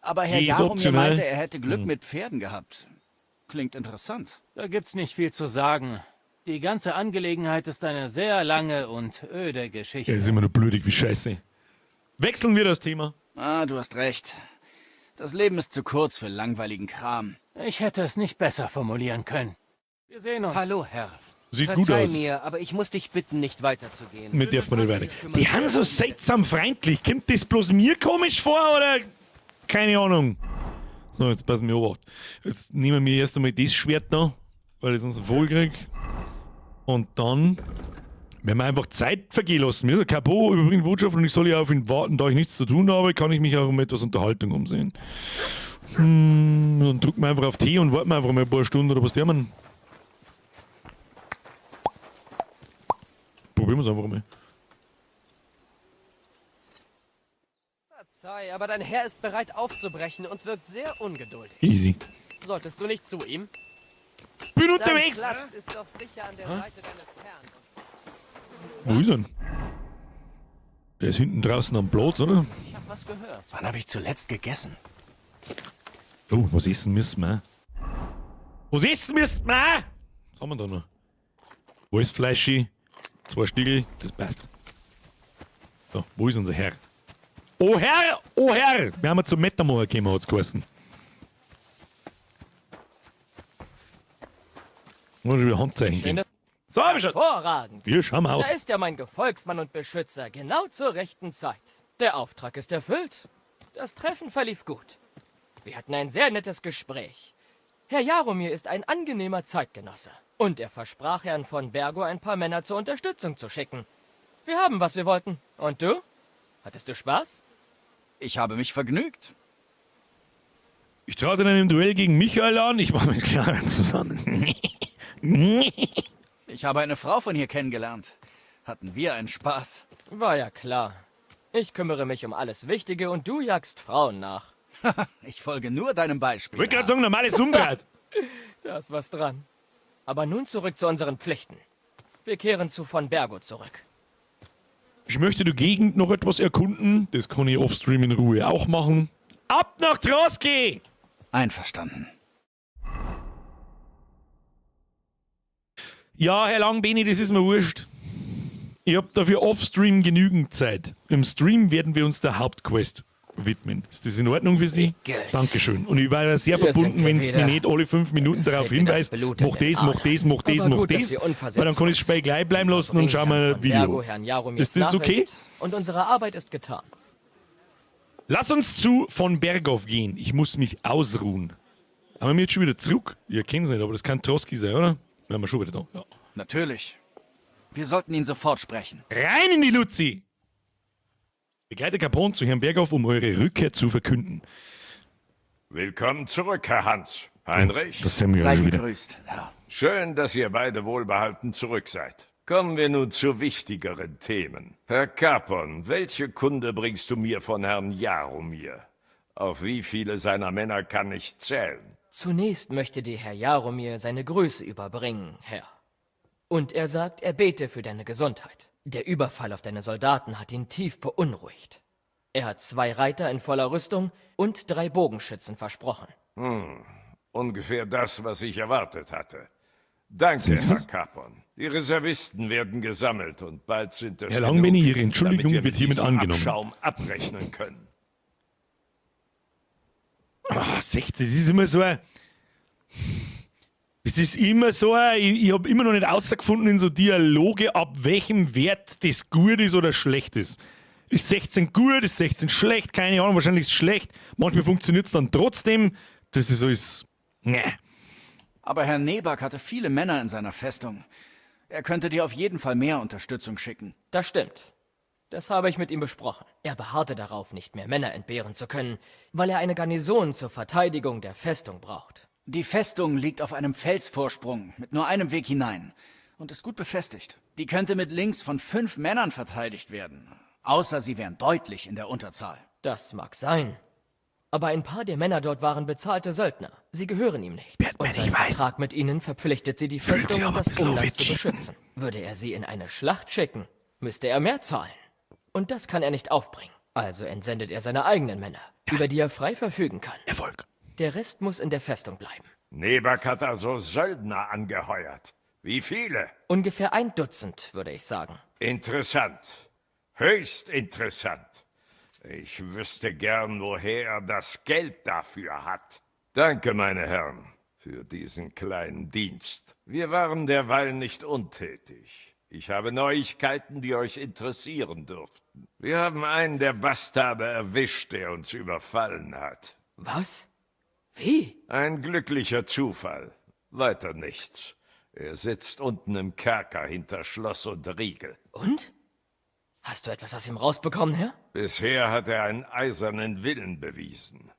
aber Herr Die ist Jaromir optional. meinte, er hätte Glück Hm. mit Pferden gehabt. Klingt interessant. Da gibt's nicht viel zu sagen. Die ganze Angelegenheit ist eine sehr lange und öde Geschichte. Ja, ist immer nur blödig wie Scheiße. Wechseln wir das Thema. Ah, du hast recht. Das Leben ist zu kurz für langweiligen Kram. Ich hätte es nicht besser formulieren können. Wir sehen uns. Hallo, Herr. Sieht gut Verzeih aus. mir, aber ich muss dich bitten, nicht weiterzugehen. Mit darf man nicht weiter. Die haben so seltsam freundlich. Kommt das bloß mir komisch vor oder? Keine Ahnung. So, jetzt passen wir Obacht. Jetzt nehmen wir erst einmal das Schwert da, weil ich sonst einen Vogel krieg. Und dann werden wir einfach Zeit vergehen lassen. Mir Capot überbringt Botschaft und ich soll ja auf ihn warten. Da ich nichts zu tun habe, kann ich mich auch um etwas Unterhaltung umsehen. Dann drücken wir einfach auf T und warten wir einfach mal ein paar Stunden oder was der man. Probieren wir es einfach mal. Verzeih, aber dein Herr ist bereit aufzubrechen und wirkt sehr ungeduldig. Easy. Solltest du nicht zu ihm? Bin unterwegs! Dein Platz ist doch sicher an der Seite deines Herrn. Wo ist er denn? Der ist hinten draußen am Platz, oder? Ich hab was gehört. Wann habe ich zuletzt gegessen? Oh, was essen müssen wir? Was essen müssen wir? Was haben wir da noch? Wolfsfleischi, 2 Stiegel, das passt. So, wo ist unser Herr? Oh Herr, oh Herr! Wir haben ja zum Metamor gekommen, hat's geheißen. Muss ich wieder Handzeichen Schön, geben. So, hab ich schon. Hervorragend. Wir schauen mal aus. Da ist ja mein Gefolgsmann und Beschützer, genau zur rechten Zeit. Der Auftrag ist erfüllt. Das Treffen verlief gut. Wir hatten ein sehr nettes Gespräch. Herr Jaromir ist ein angenehmer Zeitgenosse. Und er versprach Herrn von Bergo, ein paar Männer zur Unterstützung zu schicken. Wir haben, was wir wollten. Und du? Hattest du Spaß? Ich habe mich vergnügt. Ich trat in einem Duell gegen Michael an. Ich war mit Clara zusammen. Ich habe eine Frau von hier kennengelernt. Hatten wir einen Spaß. War ja klar. Ich kümmere mich um alles Wichtige und du jagst Frauen nach. Ich folge nur deinem Beispiel. Ich wollte gerade sagen, normales Umdraht. Da ist was dran. Aber nun zurück zu unseren Pflichten. Wir kehren zu von Bergo zurück. Ich möchte die Gegend noch etwas erkunden. Das kann ich offstream in Ruhe auch machen. Ab nach Troski! Einverstanden. Ja, Herr Langbeni, das ist mir wurscht. Ich hab dafür offstream genügend Zeit. Im Stream werden wir uns der Hauptquest widmen. Ist das in Ordnung für Sie? Igitt. Dankeschön. Und ich wäre sehr Hier verbunden, sind wir wenn es wieder. mir nicht alle 5 Minuten darauf Fällt mir das hinweist, Blut in mach den das, mach das, mach das, Aber mach gut, dass das. wir unversehrt Weil dann kann ich das zurück Spiel gleich bleiben lassen und schauen wir ein Von Bergo, Video. Herrn Jaromirs Ist das okay? Nachricht Und unsere Arbeit ist getan. Lass uns zu von Berghoff gehen. Ich muss mich ausruhen. Haben wir jetzt schon wieder zurück? Ihr kennt es nicht, aber das kann Troski sein, oder? Wir haben schon wieder da. Ja. Natürlich. Wir sollten ihn sofort sprechen. Rein in die Luzi! Begleite Capone zu Herrn Berghoff, um eure Rückkehr zu verkünden. Willkommen zurück, Herr Hans. Heinrich. Das sind wir ja Sei schon wieder. gegrüßt, Herr. Schön, dass ihr beide wohlbehalten zurück seid. Kommen wir nun zu wichtigeren Themen. Herr Capon, welche Kunde bringst du mir von Herrn Jaromir? Auf wie viele seiner Männer kann ich zählen? Zunächst möchte dir Herr Jaromir seine Grüße überbringen, Herr. Und er sagt, er bete für deine Gesundheit. Der Überfall auf deine Soldaten hat ihn tief beunruhigt. Er hat 2 Reiter in voller Rüstung und 3 Bogenschützen versprochen. Ungefähr das, was ich erwartet hatte. Danke, Herr Capon. Die Reservisten werden gesammelt und bald sind es Herr Langbeni, genug, Ihre Entschuldigung damit wir wird mit hiermit diesem angenommen. Abschaum abrechnen können. Ah, 60, das ist immer so ein. Es ist immer so ein, ich habe immer noch nicht rausgefunden in so Dialoge, ab welchem Wert das gut ist oder schlecht ist. Ist 16 gut, ist 16 schlecht, keine Ahnung, wahrscheinlich ist es schlecht. Manchmal funktioniert es dann trotzdem. Das ist so, ist. Ne. Aber Herr Nebak hatte viele Männer in seiner Festung. Er könnte dir auf jeden Fall mehr Unterstützung schicken. Das stimmt. Das habe ich mit ihm besprochen. Er beharrte darauf, nicht mehr Männer entbehren zu können, weil er eine Garnison zur Verteidigung der Festung braucht. Die Festung liegt auf einem Felsvorsprung mit nur einem Weg hinein und ist gut befestigt. Die könnte mit links von 5 Männern verteidigt werden. Außer sie wären deutlich in der Unterzahl. Das mag sein. Aber ein paar der Männer dort waren bezahlte Söldner. Sie gehören ihm nicht. Batman, Und sein ich weiß. Vertrag mit ihnen verpflichtet sie, die Fühlt Festung sich und aber ein das bisschen Umland wie zu Cheaten. beschützen. Würde er sie in eine Schlacht schicken, müsste er mehr zahlen. Und das kann er nicht aufbringen. Also entsendet er seine eigenen Männer, über die er frei verfügen kann. Erfolg. Der Rest muss in der Festung bleiben. Nebak hat also Söldner angeheuert. Wie viele? Ungefähr 1 Dutzend, würde ich sagen. Interessant. Höchst interessant. Ich wüsste gern, woher er das Geld dafür hat. Danke, meine Herren, für diesen kleinen Dienst. Wir waren derweil nicht untätig. Ich habe Neuigkeiten, die euch interessieren dürften. Wir haben einen der Bastarde erwischt, der uns überfallen hat. Was? Wie? Ein glücklicher Zufall. Weiter nichts. Er sitzt unten im Kerker hinter Schloss und Riegel. Und? Hast du etwas aus ihm rausbekommen, Herr? Bisher hat er einen eisernen Willen bewiesen.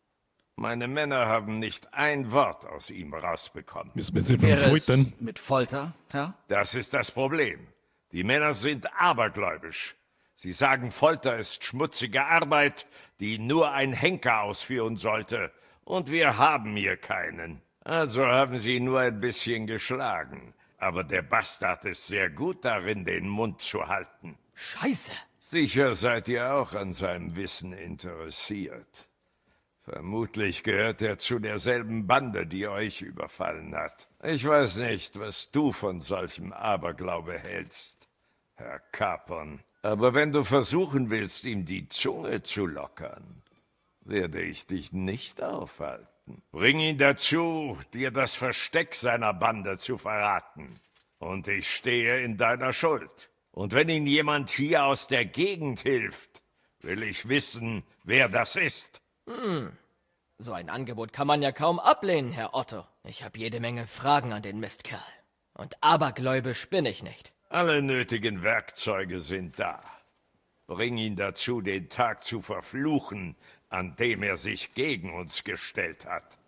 Meine Männer haben nicht ein Wort aus ihm rausbekommen. Müssen wir jetzt nicht von Wäre es foltern. mit Folter, Herr? Das ist das Problem. Die Männer sind abergläubisch. Sie sagen, Folter ist schmutzige Arbeit, die nur ein Henker ausführen sollte. Und wir haben hier keinen. Also haben sie ihn nur ein bisschen geschlagen. Aber der Bastard ist sehr gut darin, den Mund zu halten. Scheiße! Sicher seid ihr auch an seinem Wissen interessiert. Vermutlich gehört er zu derselben Bande, die euch überfallen hat. Ich weiß nicht, was du von solchem Aberglaube hältst, Herr Capon. Aber wenn du versuchen willst, ihm die Zunge zu lockern, werde ich dich nicht aufhalten. arbeiten. Bring ihn dazu, dir das Versteck seiner Bande zu verraten. Und ich stehe in deiner Schuld. Und wenn ihn jemand hier aus der Gegend hilft, will ich wissen, wer das ist. So ein Angebot kann man ja kaum ablehnen, Herr Otto. Ich habe jede Menge Fragen an den Mistkerl. Und abergläubisch bin ich nicht. Alle nötigen Werkzeuge sind da. Bring ihn dazu, den Tag zu verfluchen, an dem er sich gegen uns gestellt hat.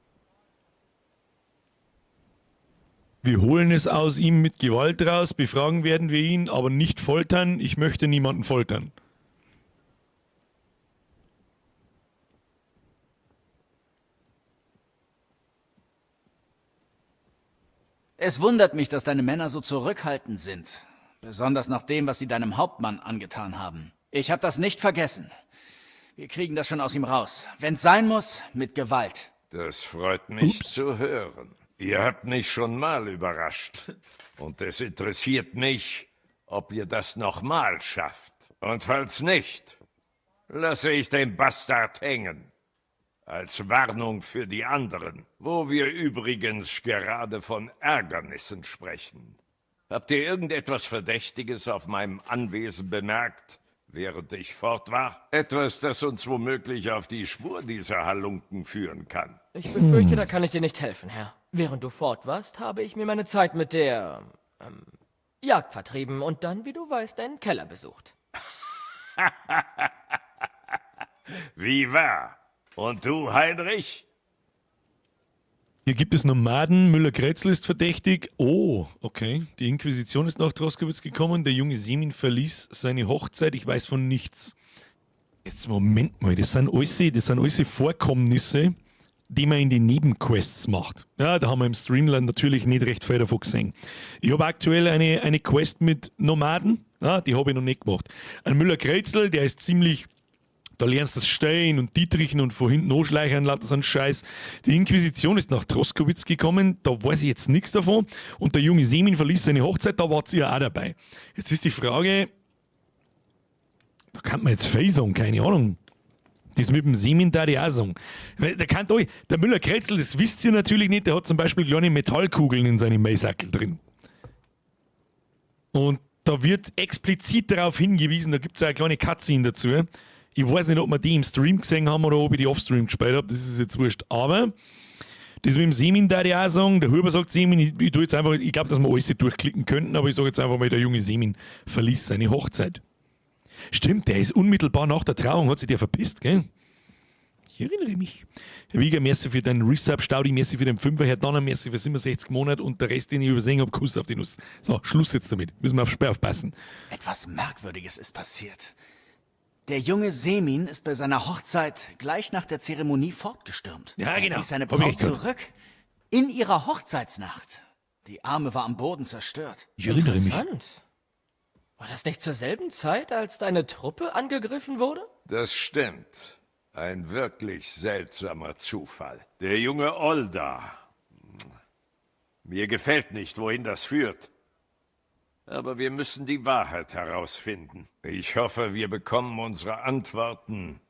Wir holen es aus ihm mit Gewalt raus, befragen werden wir ihn, aber nicht foltern. Ich möchte niemanden foltern. Es wundert mich, dass deine Männer so zurückhaltend sind. Besonders nach dem, was sie deinem Hauptmann angetan haben. Ich habe das nicht vergessen. Wir kriegen das schon aus ihm raus. Wenn's sein muss, mit Gewalt. Das freut mich zu hören. Ihr habt mich schon mal überrascht. Und es interessiert mich, ob ihr das nochmal schafft. Und falls nicht, lasse ich den Bastard hängen. Als Warnung für die anderen, wo wir übrigens gerade von Ärgernissen sprechen. Habt ihr irgendetwas Verdächtiges auf meinem Anwesen bemerkt, während ich fort war? Etwas, das uns womöglich auf die Spur dieser Halunken führen kann. Ich befürchte, da kann ich dir nicht helfen, Herr. Während du fort warst, habe ich mir meine Zeit mit der Jagd vertrieben und dann, wie du weißt, deinen Keller besucht. Wie wahr? Und du, Heinrich? Hier gibt es Nomaden, Müller-Kretzel ist verdächtig. Oh, okay. Die Inquisition ist nach Troskowitz gekommen. Der junge Semin verließ seine Hochzeit. Ich weiß von nichts. Jetzt Moment mal, das sind alles Vorkommnisse, die man in den Nebenquests macht. Ja, da haben wir im Streamline natürlich nicht recht viel davon gesehen. Ich habe aktuell eine Quest mit Nomaden. Ja, die habe ich noch nicht gemacht. Ein Müller-Kretzel, der ist ziemlich... Da lernst du das Stein und Dietrichen und von hinten anschleichen, lauter so einen Scheiß. Die Inquisition ist nach Troskowitz gekommen, da weiß ich jetzt nichts davon. Und der junge Semin verließ seine Hochzeit, da war sie ja auch dabei. Jetzt ist die Frage, da kann man jetzt viel sagen, keine Ahnung. Das mit dem Semin da ich auch sagen. Weil der kann euch, der Müller-Kretzel, das wisst ihr natürlich nicht, der hat zum Beispiel kleine Metallkugeln in seinem Maisackel drin. Und da wird explizit darauf hingewiesen, da gibt es ja eine kleine Cutscene dazu. Ich weiß nicht, ob wir die im Stream gesehen haben oder ob ich die Offstream gespielt habe, das ist jetzt wurscht. Aber das mit dem Semin da ich auch sagen, der Huber sagt Semin, ich tue jetzt einfach, ich glaube, dass wir alles durchklicken könnten, aber ich sage jetzt einfach mal, der junge Semin verließ seine Hochzeit. Stimmt, der ist unmittelbar nach der Trauung, hat sich der verpisst, gell? Ich erinnere mich. Herr Wieger, merci für deinen Resub, Staudi, merci für den Fünfer, Herr Donner, merci für 67 Monate und der Rest, den ich übersehen habe, Kuss auf die Nuss. So, Schluss jetzt damit. Müssen wir auf Sperr aufpassen. Etwas Merkwürdiges ist passiert. Der junge Semin ist bei seiner Hochzeit gleich nach der Zeremonie fortgestürmt. Ja, genau. Er ließ seine Hab ich Braut gehört. zurück. In ihrer Hochzeitsnacht. Die Arme war am Boden zerstört. Ich erinnere mich. Interessant. War das nicht zur selben Zeit, als deine Truppe angegriffen wurde? Das stimmt. Ein wirklich seltsamer Zufall. Der junge Olda. Mir gefällt nicht, wohin das führt. Aber wir müssen die Wahrheit herausfinden. Ich hoffe, wir bekommen unsere Antworten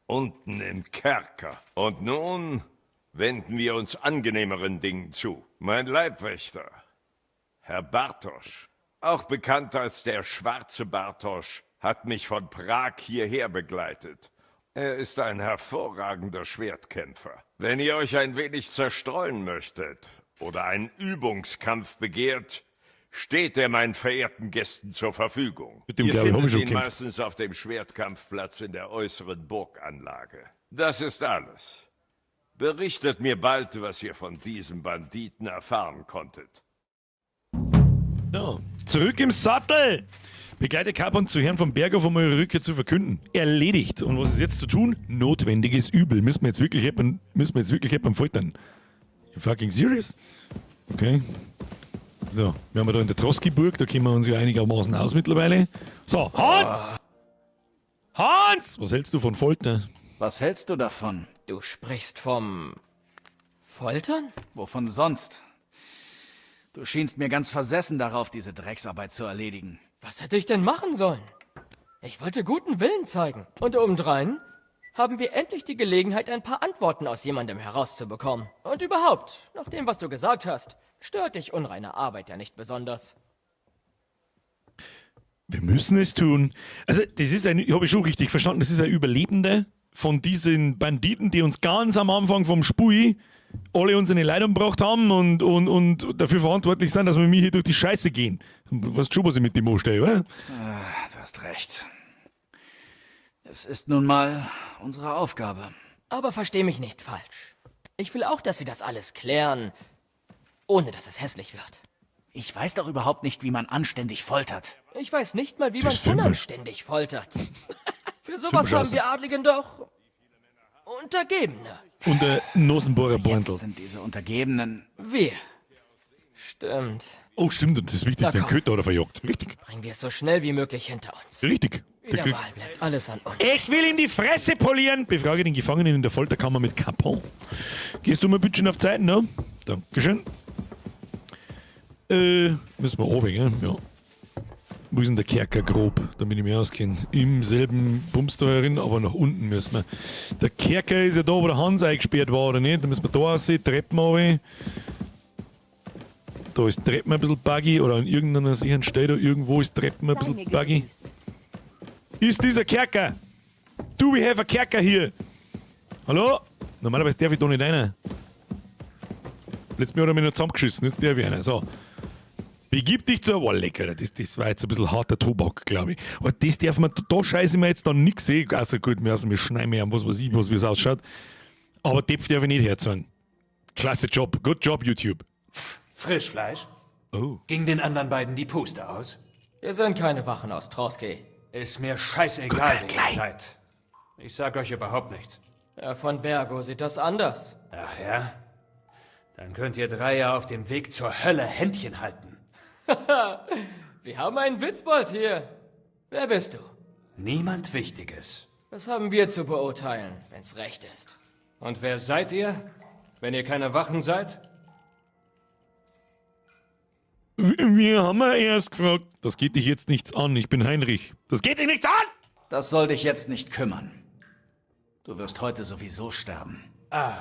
unten im Kerker. Und nun wenden wir uns angenehmeren Dingen zu. Mein Leibwächter, Herr Bartosch, auch bekannt als der schwarze Bartosch, hat mich von Prag hierher begleitet. Er ist ein hervorragender Schwertkämpfer. Wenn ihr euch ein wenig zerstreuen möchtet oder einen Übungskampf begehrt, steht er meinen verehrten Gästen zur Verfügung. Mit dem Ihr glaube ich, hab ich findet schon ihn gekämpft. meistens auf dem Schwertkampfplatz in der äußeren Burganlage. Das ist alles. Berichtet mir bald, was ihr von diesem Banditen erfahren konntet. So, zurück im Sattel! Begleite Capon zu Herrn von Berghoff, um eure Rückkehr zu verkünden. Erledigt. Und was ist jetzt zu tun? Notwendiges Übel. Müssen wir jetzt wirklich jemanden foltern? You fucking serious? Okay. So, wir haben da in der Troskiburg, da kennen wir uns ja einigermaßen aus mittlerweile. So, Hans! Hans! Was hältst du von Folter? Was hältst du davon? Du sprichst vom Foltern? Wovon sonst? Du schienst mir ganz versessen darauf, diese Drecksarbeit zu erledigen. Was hätte ich denn machen sollen? Ich wollte guten Willen zeigen. Und obendrein Haben wir endlich die Gelegenheit, ein paar Antworten aus jemandem herauszubekommen. Und überhaupt, nach dem, was du gesagt hast, stört dich unreine Arbeit ja nicht besonders. Wir müssen es tun. Also, das ist ein, habe ich schon richtig verstanden, das ist ein Überlebender von diesen Banditen, die uns ganz am Anfang vom Spui alle unsere Leute umgebracht haben und dafür verantwortlich sind, dass wir mir hier durch die Scheiße gehen. Du weißt schon, was ich mit dem anstelle, oder? Ah, du hast recht. Es ist nun mal unsere Aufgabe. Aber versteh mich nicht falsch. Ich will auch, dass wir das alles klären, ohne dass es hässlich wird. Ich weiß doch überhaupt nicht, wie man anständig foltert. Ich weiß nicht mal, wie Das man finden wir- unanständig foltert. Für sowas wir haben scheiße. wir Adligen doch Untergebene. Und der Nosenbohrer Jetzt Beutel. sind diese Untergebenen. Wir. Stimmt. Oh, stimmt, und das Wichtigste, Na den komm. Köter hat er verjagt. Richtig. Bringen wir es so schnell wie möglich hinter uns. Richtig. Der Wieder kriegt- mal bleibt alles an uns. Ich will ihm die Fresse polieren! Befrage den Gefangenen in der Folterkammer mit Capon. Gehst du mal bitte schon auf Zeiten, ne? Dankeschön. Müssen wir runter, gell? Ja. Wo ist denn der Kerker grob, damit ich mich auskenne? Im selben Bums da herin, aber nach unten müssen wir. Der Kerker ist ja da, wo der Hans eingesperrt war, oder nicht? Da müssen wir da aussehen, Treppen runter. Da ist Treppen ein bisschen buggy, oder an irgendeiner sicheren Stelle da irgendwo ist Treppen ein bisschen buggy. Ist dieser Kerker? Do we have a Kerker hier? Hallo? Normalerweise darf ich da nicht rein. Letztes Mal hat er mich noch zusammengeschissen, jetzt darf ich rein. So. Begib dich zur. Oh, lecker, das war jetzt ein bisschen harter Tobak, glaube ich. Aber das darf man, da scheiße ich mir jetzt dann nix sehen. Also gut, wir, also wir schneiden mir an, was weiß ich, was wie es ausschaut. Aber Depf darf ich nicht herzeigen. Klasse Job, good job, YouTube. Frischfleisch? Oh. Ging den anderen beiden die Puste aus? Wir sind keine Wachen aus Troski. Ist mir scheißegal, wer ihr seid. Ich sag euch überhaupt nichts. Herr von Bergo sieht das anders. Ach ja? Dann könnt ihr drei ja auf dem Weg zur Hölle Händchen halten. Wir haben einen Witzbold hier. Wer bist du? Niemand Wichtiges. Das haben wir zu beurteilen, wenn's recht ist. Und wer seid ihr, wenn ihr keine Wachen seid? Wir haben ja erst gefragt. Das geht dich jetzt nichts an, ich bin Heinrich. Das geht dich nichts an! Das soll dich jetzt nicht kümmern. Du wirst heute sowieso sterben. Ach,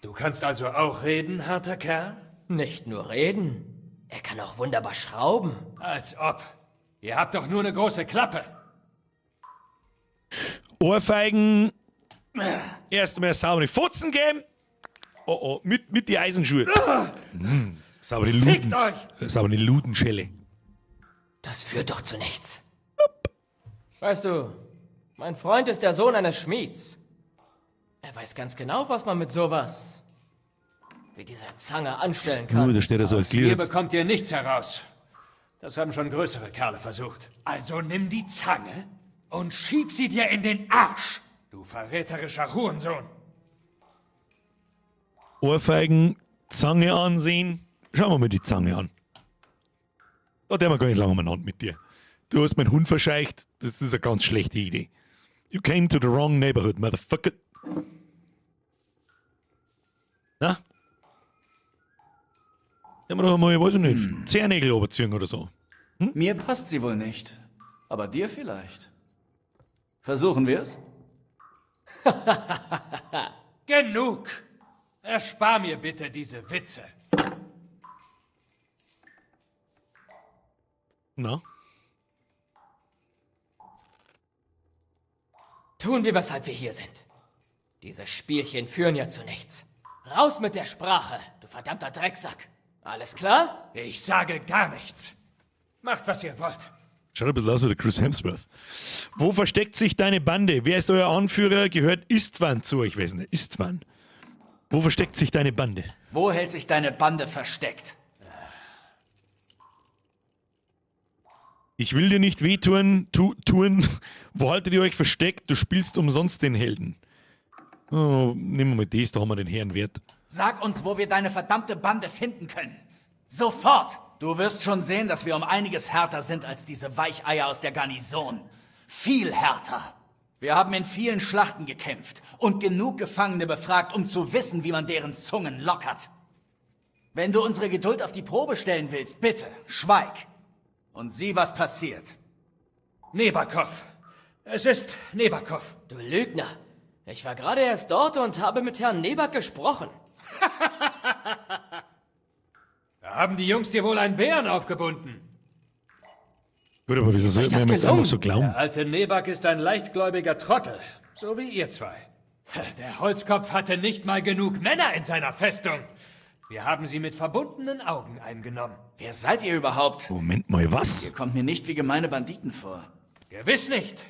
du kannst also auch reden, harter Kerl? Nicht nur reden. Er kann auch wunderbar schrauben. Als ob. Ihr habt doch nur eine große Klappe. Ohrfeigen. Erst einmal saubere Fotzen geben. Oh oh, mit die Eisenschuhe. Saubere Luden. Fickt euch! Saubere Ludenschelle. Das führt doch zu nichts. Weißt du, mein Freund ist der Sohn eines Schmieds. Er weiß ganz genau, was man mit sowas wie dieser Zange anstellen kann. Da steht er so als Aus mir Glied. bekommt ihr nichts heraus. Das haben schon größere Kerle versucht. Also nimm die Zange und schieb sie dir in den Arsch, du verräterischer Hurensohn. Ohrfeigen, Zange ansehen. Schauen wir mal die Zange an. Da der wir gar nicht lange umeinander mit dir. Du hast meinen Hund verscheucht. Das ist eine ganz schlechte Idee. You came to the wrong neighborhood, motherfucker. Na? Ja, wir doch einmal, weiß ich nicht, Zehennägel runterziehen oder so. Mir passt sie wohl nicht. Aber dir vielleicht. Versuchen wir's? Genug! Erspar mir bitte diese Witze. Na? Tun wir, weshalb wir hier sind. Diese Spielchen führen ja zu nichts. Raus mit der Sprache, du verdammter Drecksack. Alles klar? Ich sage gar nichts. Macht, was ihr wollt. Schaut ein bisschen aus wie der Chris Hemsworth. Wo versteckt sich deine Bande? Wer ist euer Anführer? Gehört Istvan zu euch? Weiß nicht. Istvan. Wo versteckt sich deine Bande? Wo hält sich deine Bande versteckt? Ich will dir nicht wehtun, tun. Wo haltet ihr euch versteckt? Du spielst umsonst den Helden. Oh, nehmen wir mal das, da haben wir den Herrenwert. Sag uns, wo wir deine verdammte Bande finden können. Sofort! Du wirst schon sehen, dass wir um einiges härter sind als diese Weicheier aus der Garnison. Viel härter. Wir haben in vielen Schlachten gekämpft und genug Gefangene befragt, um zu wissen, wie man deren Zungen lockert. Wenn du unsere Geduld auf die Probe stellen willst, bitte, schweig. Und sieh, was passiert. Nebakov. Es ist Nebakov. Du Lügner. Ich war gerade erst dort und habe mit Herrn Nebak gesprochen. Da haben die Jungs dir wohl einen Bären aufgebunden. Gut, aber wieso Ist euch sollte man das ihm jetzt gelungen? einfach so glauben? Der alte Nebak ist ein leichtgläubiger Trottel, so wie ihr zwei. Der Holzkopf hatte nicht mal genug Männer in seiner Festung. Wir haben sie mit verbundenen Augen eingenommen. Wer seid ihr überhaupt? Moment mal, was? Ihr kommt mir nicht wie gemeine Banditen vor. Gewiss nicht.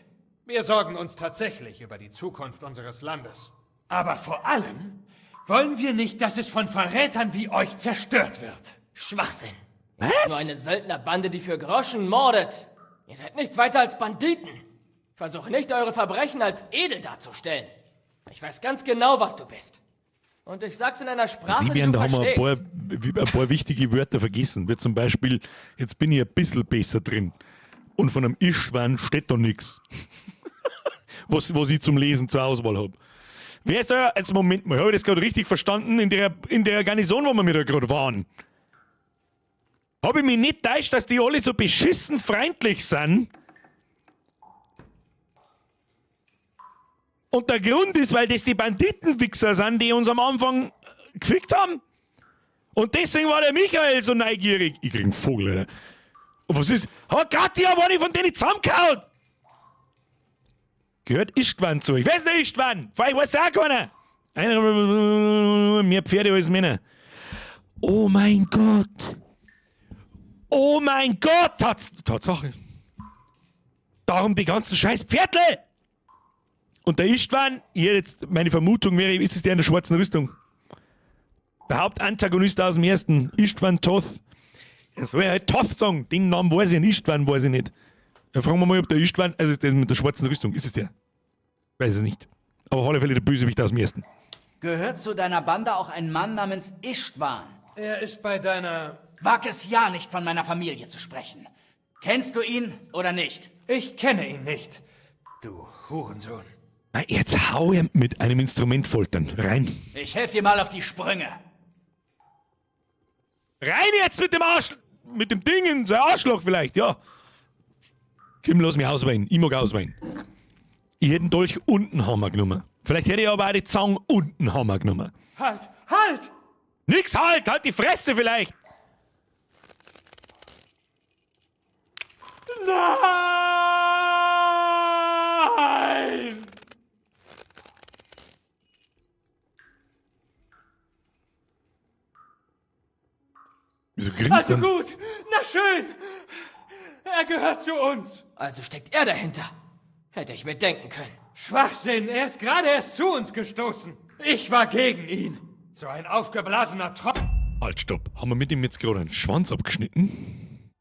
Wir sorgen uns tatsächlich über die Zukunft unseres Landes. Aber vor allem wollen wir nicht, dass es von Verrätern wie euch zerstört wird. Schwachsinn. Was? Nur eine Söldnerbande, die für Groschen mordet. Ihr seid nichts weiter als Banditen. Versucht nicht, eure Verbrechen als edel darzustellen. Ich weiß ganz genau, was du bist. Und ich sag's in einer Sprache, die Sibian, du da haben wir verstehst. ein paar wichtige Wörter vergessen. Wie zum Beispiel, jetzt bin ich ein bisschen besser drin. Und von einem Ischwan steht da nichts. Was ich zum Lesen zur Auswahl habe. Wer ist da? Jetzt Moment mal, habe ich das gerade richtig verstanden? In der Garnison, wo wir da gerade waren. Habe ich mich nicht täuscht, dass die alle so beschissen freundlich sind? Und der Grund ist, weil das die Banditenwichser sind, die uns am Anfang gefickt haben. Und deswegen war der Michael so neugierig. Ich krieg einen Vogel, Alter. Und was ist? Hat Katja aber nicht von denen zusammengehauen! Gehört Istvan zu euch. Wer ist der Istvan? Vielleicht weiß auch keiner. Einer, mehr Pferde als Männer. Oh mein Gott. Oh mein Gott. Tatsache. Darum die ganzen scheiß Pferdle. Und der Istvan, hier jetzt, meine Vermutung wäre, ist es der in der schwarzen Rüstung? Der Hauptantagonist aus dem ersten, Istvan Toth. Das soll ja halt Toth sagen, den Namen weiß ich nicht, Istvan weiß ich nicht. Dann fragen wir mal, ob der Istvan, also ist der mit der schwarzen Rüstung, ist es der? Weiß es nicht. Aber auf alle Fälle der Bösewicht aus dem ersten. Gehört zu deiner Bande auch ein Mann namens Istvan? Er ist bei deiner... Wag es ja nicht, von meiner Familie zu sprechen. Kennst du ihn oder nicht? Ich kenne ihn nicht, du Hurensohn. Na, jetzt hau ihn mit einem Instrument foltern. Rein. Ich helfe dir mal auf die Sprünge. Rein jetzt mit dem Arsch... Mit dem Ding in sein Arschloch vielleicht, ja. Kim, lass mich ausweinen. Ich mag ausweinen. Ich hätte einen Dolch und einen Hammer genommen. Vielleicht hätte ich aber auch die Zange und einen Hammer genommen. Halt! Halt! Nix halt! Halt die Fresse vielleicht! Nein! Wieso grinst Also du? gut, na schön. Er gehört zu uns. Also steckt er dahinter. Hätte ich mir denken können. Schwachsinn, er ist gerade erst zu uns gestoßen. Ich war gegen ihn. So ein aufgeblasener Trottel. Halt, stopp. Haben wir mit ihm jetzt gerade einen Schwanz abgeschnitten?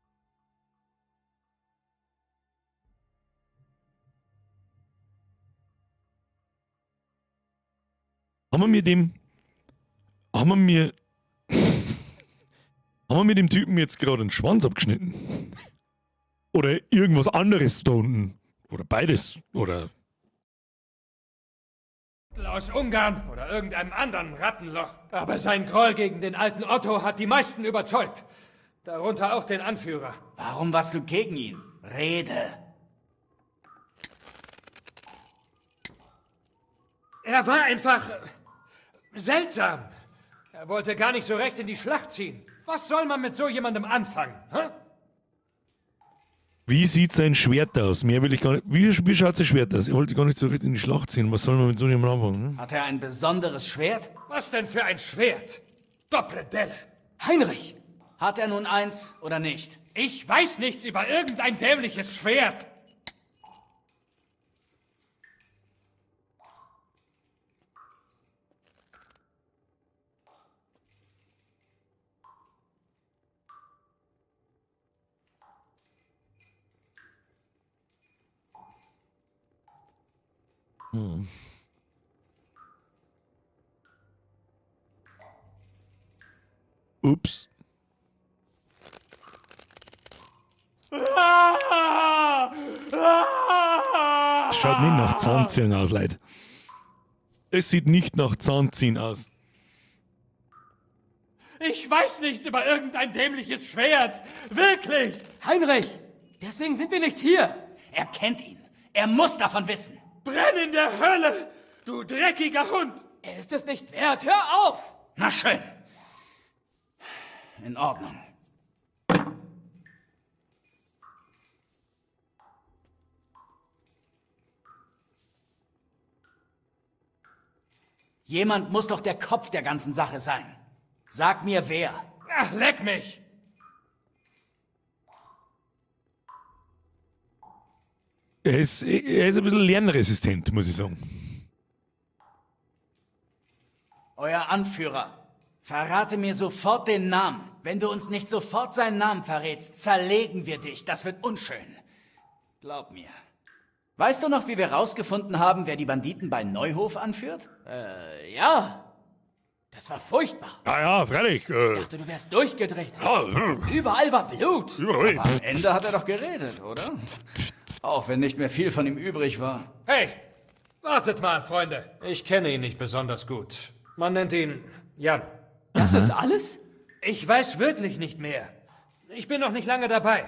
Haben wir mit dem... Haben wir mir... Haben wir mit dem Typen jetzt gerade einen Schwanz abgeschnitten? Oder irgendwas anderes da unten? Oder beides? Oder... Aus Ungarn oder irgendeinem anderen Rattenloch. Aber sein Groll gegen den alten Otto hat die meisten überzeugt. Darunter auch den Anführer. Warum warst du gegen ihn? Rede. Er war einfach seltsam. Er wollte gar nicht so recht in die Schlacht ziehen. Was soll man mit so jemandem anfangen? Hä? Wie sieht sein Schwert aus? Mehr will ich gar nicht. Wie schaut sein Schwert aus? Ich wollte gar nicht so richtig in die Schlacht ziehen. Was soll man mit so einem anfangen? Hm? Hat er ein besonderes Schwert? Was denn für ein Schwert? Doppeldelle. Heinrich! Hat er nun eins oder nicht? Ich weiß nichts über irgendein dämliches Schwert. Hm. Ups. Das schaut nicht nach Zahnziehen aus, Leute. Es sieht nicht nach Zahnziehen aus. Ich weiß nichts über irgendein dämliches Schwert. Wirklich! Heinrich! Deswegen sind wir nicht hier! Er kennt ihn. Er muss davon wissen. Brenn in der Hölle! Du dreckiger Hund! Er ist es nicht wert. Hör auf! Na schön. In Ordnung. Jemand muss doch der Kopf der ganzen Sache sein. Sag mir wer. Ach, leck mich! Er ist ein bisschen lernresistent, muss ich sagen. Euer Anführer. Verrate mir sofort den Namen. Wenn du uns nicht sofort seinen Namen verrätst, zerlegen wir dich. Das wird unschön. Glaub mir. Weißt du noch, wie wir rausgefunden haben, wer die Banditen bei Neuhof anführt? Ja. Das war furchtbar. Ja, ja, freilich. Ich dachte, du wärst durchgedreht. Ja, Überall war Blut. Überall. Aber am Ende hat er doch geredet, oder? Auch wenn nicht mehr viel von ihm übrig war. Hey! Wartet mal, Freunde. Ich kenne ihn nicht besonders gut. Man nennt ihn Jan. Das ist alles? Ich weiß wirklich nicht mehr. Ich bin noch nicht lange dabei.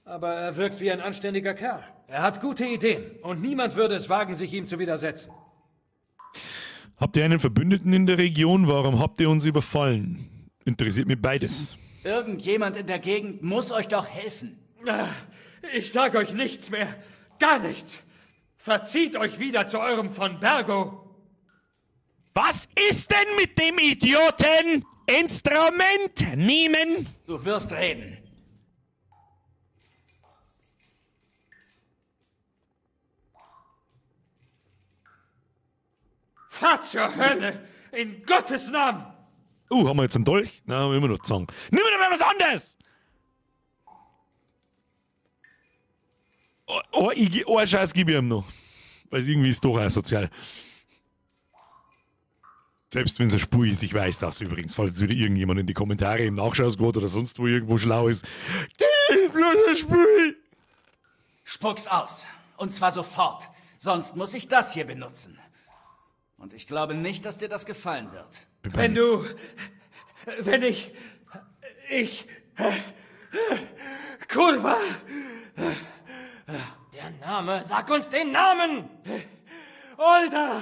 Aber er wirkt wie ein anständiger Kerl. Er hat gute Ideen und niemand würde es wagen, sich ihm zu widersetzen. Habt ihr einen Verbündeten in der Region? Warum habt ihr uns überfallen? Interessiert mich beides. Irgendjemand in der Gegend muss euch doch helfen. Ich sag euch nichts mehr. Gar nichts. Verzieht euch wieder zu eurem von Bergo. Was ist denn mit dem Idioten? Instrument nehmen! Du wirst reden. Fahrt zur Hölle! In Gottes Namen! Haben wir jetzt einen Dolch? Nein, haben wir immer noch Zangen. Nimm mir doch mal was anderes! Oh, oh, oh, Scheiß gib ich ihm noch. Weil irgendwie ist doch asozial. Selbst wenn es eine Spur ist, ich weiß das übrigens, falls jetzt wieder irgendjemand in die Kommentare im Nachschausquad oder sonst wo irgendwo schlau ist. Das ist bloß eine Spur! Spuck's aus. Und zwar sofort. Sonst muss ich das hier benutzen. Und ich glaube nicht, dass dir das gefallen wird. Wenn du... Wenn ich... Ich... Kurva! Der Name, sag uns den Namen! Olda!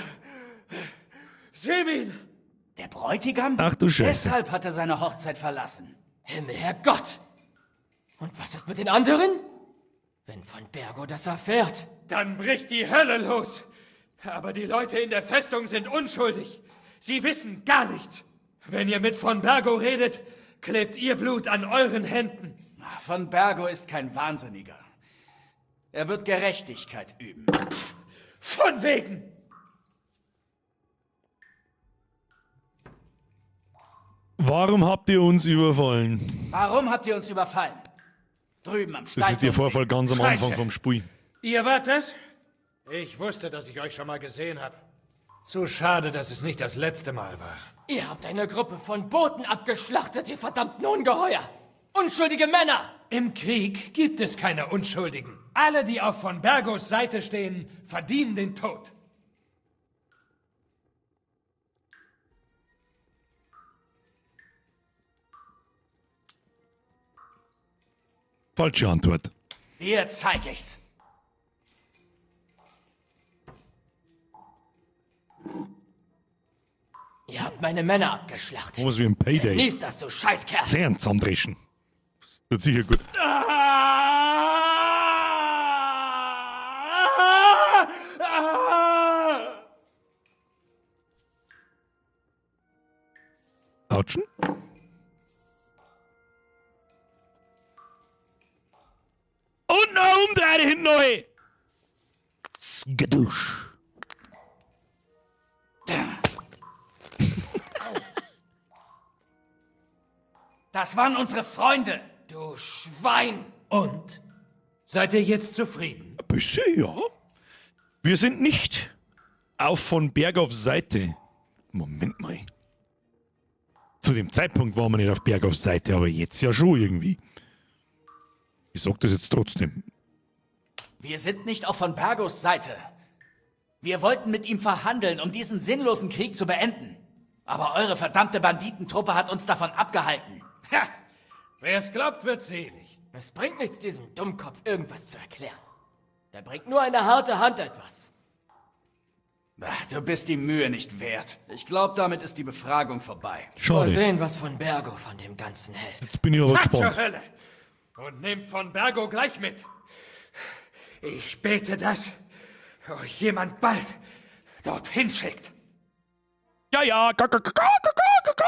Semin! Der Bräutigam? Ach du Scheiße. Deshalb hat er seine Hochzeit verlassen. Himmel, Herrgott! Und was ist mit den anderen? Wenn von Bergo das erfährt. Dann bricht die Hölle los! Aber die Leute in der Festung sind unschuldig. Sie wissen gar nichts. Wenn ihr mit von Bergo redet, klebt ihr Blut an euren Händen. Von Bergo ist kein Wahnsinniger. Er wird Gerechtigkeit üben. Von wegen! Warum habt ihr uns überfallen? Warum habt ihr uns überfallen? Drüben am Das ist der Vorfall ganz am Scheiße. Anfang vom Spiel. Ihr wart es? Ich wusste, dass ich euch schon mal gesehen habe. Zu schade, dass es nicht das letzte Mal war. Ihr habt eine Gruppe von Booten abgeschlachtet, ihr verdammten Ungeheuer! Unschuldige Männer! Im Krieg gibt es keine Unschuldigen. Alle, die auf von Bergos Seite stehen, verdienen den Tod. Falsche Antwort. Dir zeig ich's. Ihr habt meine Männer abgeschlachtet. Muss wie ein Payday. Genieß das, du Scheißkerl! Zehen zusammendreschen. Das tut sicher gut. Autschen. Und noch umdrehen hinten neu. Skadusch. Das waren unsere Freunde. Du Schwein! Und? Seid ihr jetzt zufrieden? Ein bisschen, ja. Wir sind nicht auf von Berghoffs Seite. Moment mal. Zu dem Zeitpunkt waren wir nicht auf Berghoffs Seite, aber jetzt ja schon irgendwie. Ich sag das jetzt trotzdem. Wir sind nicht auf von Bergos Seite. Wir wollten mit ihm verhandeln, um diesen sinnlosen Krieg zu beenden. Aber eure verdammte Banditentruppe hat uns davon abgehalten. Ha! Wer es glaubt, wird selig. Es bringt nichts, diesem Dummkopf irgendwas zu erklären. Da bringt nur eine harte Hand etwas. Ach, du bist die Mühe nicht wert. Ich glaube, damit ist die Befragung vorbei. Schade. Mal sehen, was von Bergo von dem Ganzen hält. Jetzt bin ich aber Fahrt gespannt. zur Hölle! Und nehmt von Bergo gleich mit. Ich bete, dass euch jemand bald dorthin schickt. Ja, ja, k, k, k, k, k, k, k.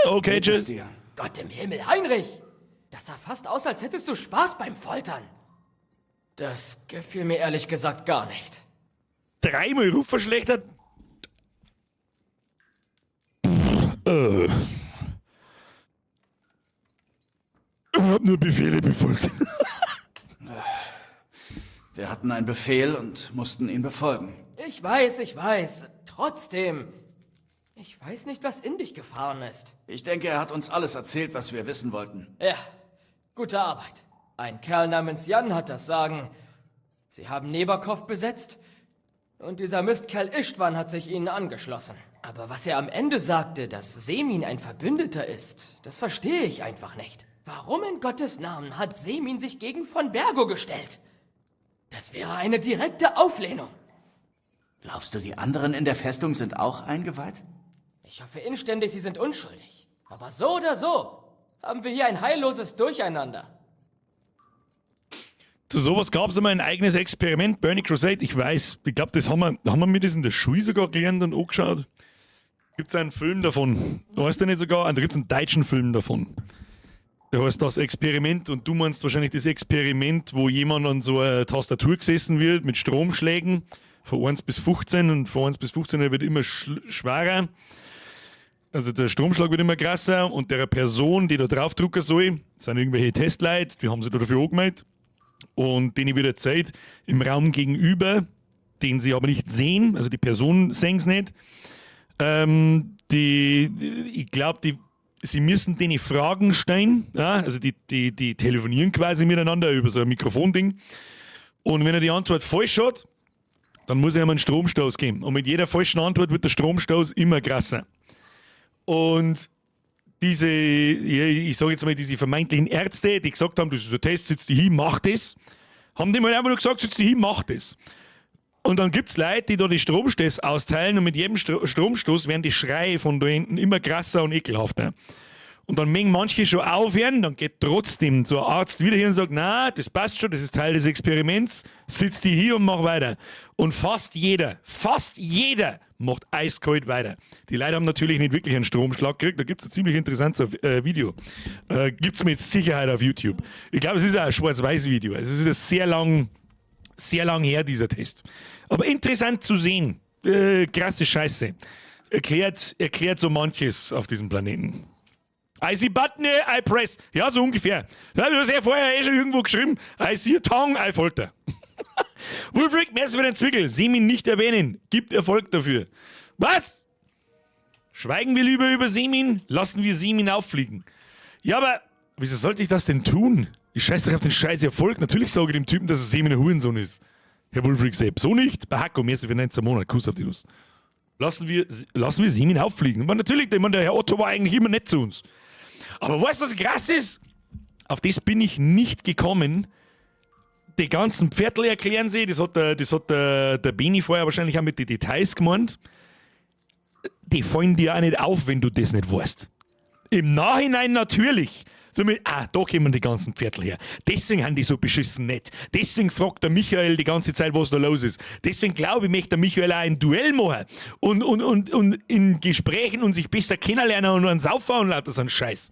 Okay, Geht es tschüss. dir? Gott im Himmel, Heinrich! Das sah fast aus, als hättest du Spaß beim Foltern. Das gefiel mir ehrlich gesagt gar nicht. Dreimal Ruf verschlechtert. Ich hab nur Befehle befolgt. Wir hatten einen Befehl und mussten ihn befolgen. Ich weiß, ich weiß. Trotzdem. Ich weiß nicht, was in dich gefahren ist. Ich denke, er hat uns alles erzählt, was wir wissen wollten. Ja, gute Arbeit. Ein Kerl namens Jan hat das Sagen. Sie haben Neberkov besetzt und dieser Mistkerl Istvan hat sich ihnen angeschlossen. Aber was er am Ende sagte, dass Semin ein Verbündeter ist, das verstehe ich einfach nicht. Warum in Gottes Namen hat Semin sich gegen von Bergo gestellt? Das wäre eine direkte Auflehnung. Glaubst du, die anderen in der Festung sind auch eingeweiht? Ich hoffe inständig, sie sind unschuldig. Aber so oder so haben wir hier ein heilloses Durcheinander. Zu sowas gab es einmal ein eigenes Experiment, Burning Crusade. Ich weiß, ich glaube, das haben wir mit das in der Schule sogar gelernt und angeschaut. Gibt es einen Film davon? Weißt du nicht sogar? Da gibt es einen deutschen Film davon. Der heißt das Experiment und du meinst wahrscheinlich das Experiment, wo jemand an so einer Tastatur gesessen wird mit Stromschlägen von 1 bis 15 und von 1 bis 15 wird immer schwerer. Also der Stromschlag wird immer krasser und der Person, die da drauf drücken soll, sind irgendwelche Testleute, die haben sich da dafür angemeldet. Und denen wird erzählt, im Raum gegenüber, den sie aber nicht sehen, also die Person sehen es nicht, ich glaube, sie müssen denen Fragen stellen, ja, also die telefonieren quasi miteinander über so ein Mikrofonding. Und wenn er die Antwort falsch hat, dann muss er ihm einen Stromstoß geben. Und mit jeder falschen Antwort wird der Stromstoß immer krasser. Und diese, ich sage jetzt mal, diese vermeintlichen Ärzte, die gesagt haben, das ist ein Test, sitz dich hin, mach das, haben die mal einfach nur gesagt, sitz dich hin, mach das. Und dann gibt's Leute, die da die Stromstöße austeilen und mit jedem Stromstoß werden die Schreie von da hinten immer krasser und ekelhafter. Und dann mögen manche schon aufhören, dann geht trotzdem so ein Arzt wieder hin und sagt, na, das passt schon, das ist Teil des Experiments, sitz die hier und mach weiter. Und fast jeder macht eiskalt weiter. Die Leute haben natürlich nicht wirklich einen Stromschlag gekriegt, da gibt's ein ziemlich interessantes Video. Gibt's mit Sicherheit auf YouTube. Ich glaube, es ist auch ein Schwarz-Weiß-Video. Also es ist ein sehr lang, sehr lang her, dieser Test. Aber interessant zu sehen. Krasse Scheiße. Erklärt so manches auf diesem Planeten. I see button, I press. Ja, so ungefähr. Das habe ich ja vorher eh schon irgendwo geschrieben. I see a tongue, I folter. Wulfric, merci für den Zwickel. Semin nicht erwähnen. Gibt Erfolg dafür. Was? Schweigen wir lieber über Semin? Lassen wir Semin auffliegen. Ja, aber wieso sollte ich das denn tun? Ich scheiße doch auf den scheiß Erfolg. Natürlich sage ich dem Typen, dass er Semin ein Hurensohn ist. Herr Wulfric Sepp, so nicht. Bahako, merci für 19 Monate. Kuss auf die Nuss. Lassen wir Semin auffliegen. Aber natürlich, ich meine, der Herr Otto war eigentlich immer nett zu uns. Aber weißt du, was krass ist? Auf das bin ich nicht gekommen. Die ganzen Pferdl erklären sie, das hat der Beni vorher wahrscheinlich auch mit den Details gemeint. Die fallen dir auch nicht auf, wenn du das nicht weißt. Im Nachhinein natürlich. So mit, da kommen die ganzen Pferdl her. Deswegen haben die so beschissen nett. Deswegen fragt der Michael die ganze Zeit, was da los ist. Deswegen glaube ich, möchte der Michael auch ein Duell machen. Und in Gesprächen und sich besser kennenlernen und einen Saufer und lauter so einen Scheiß.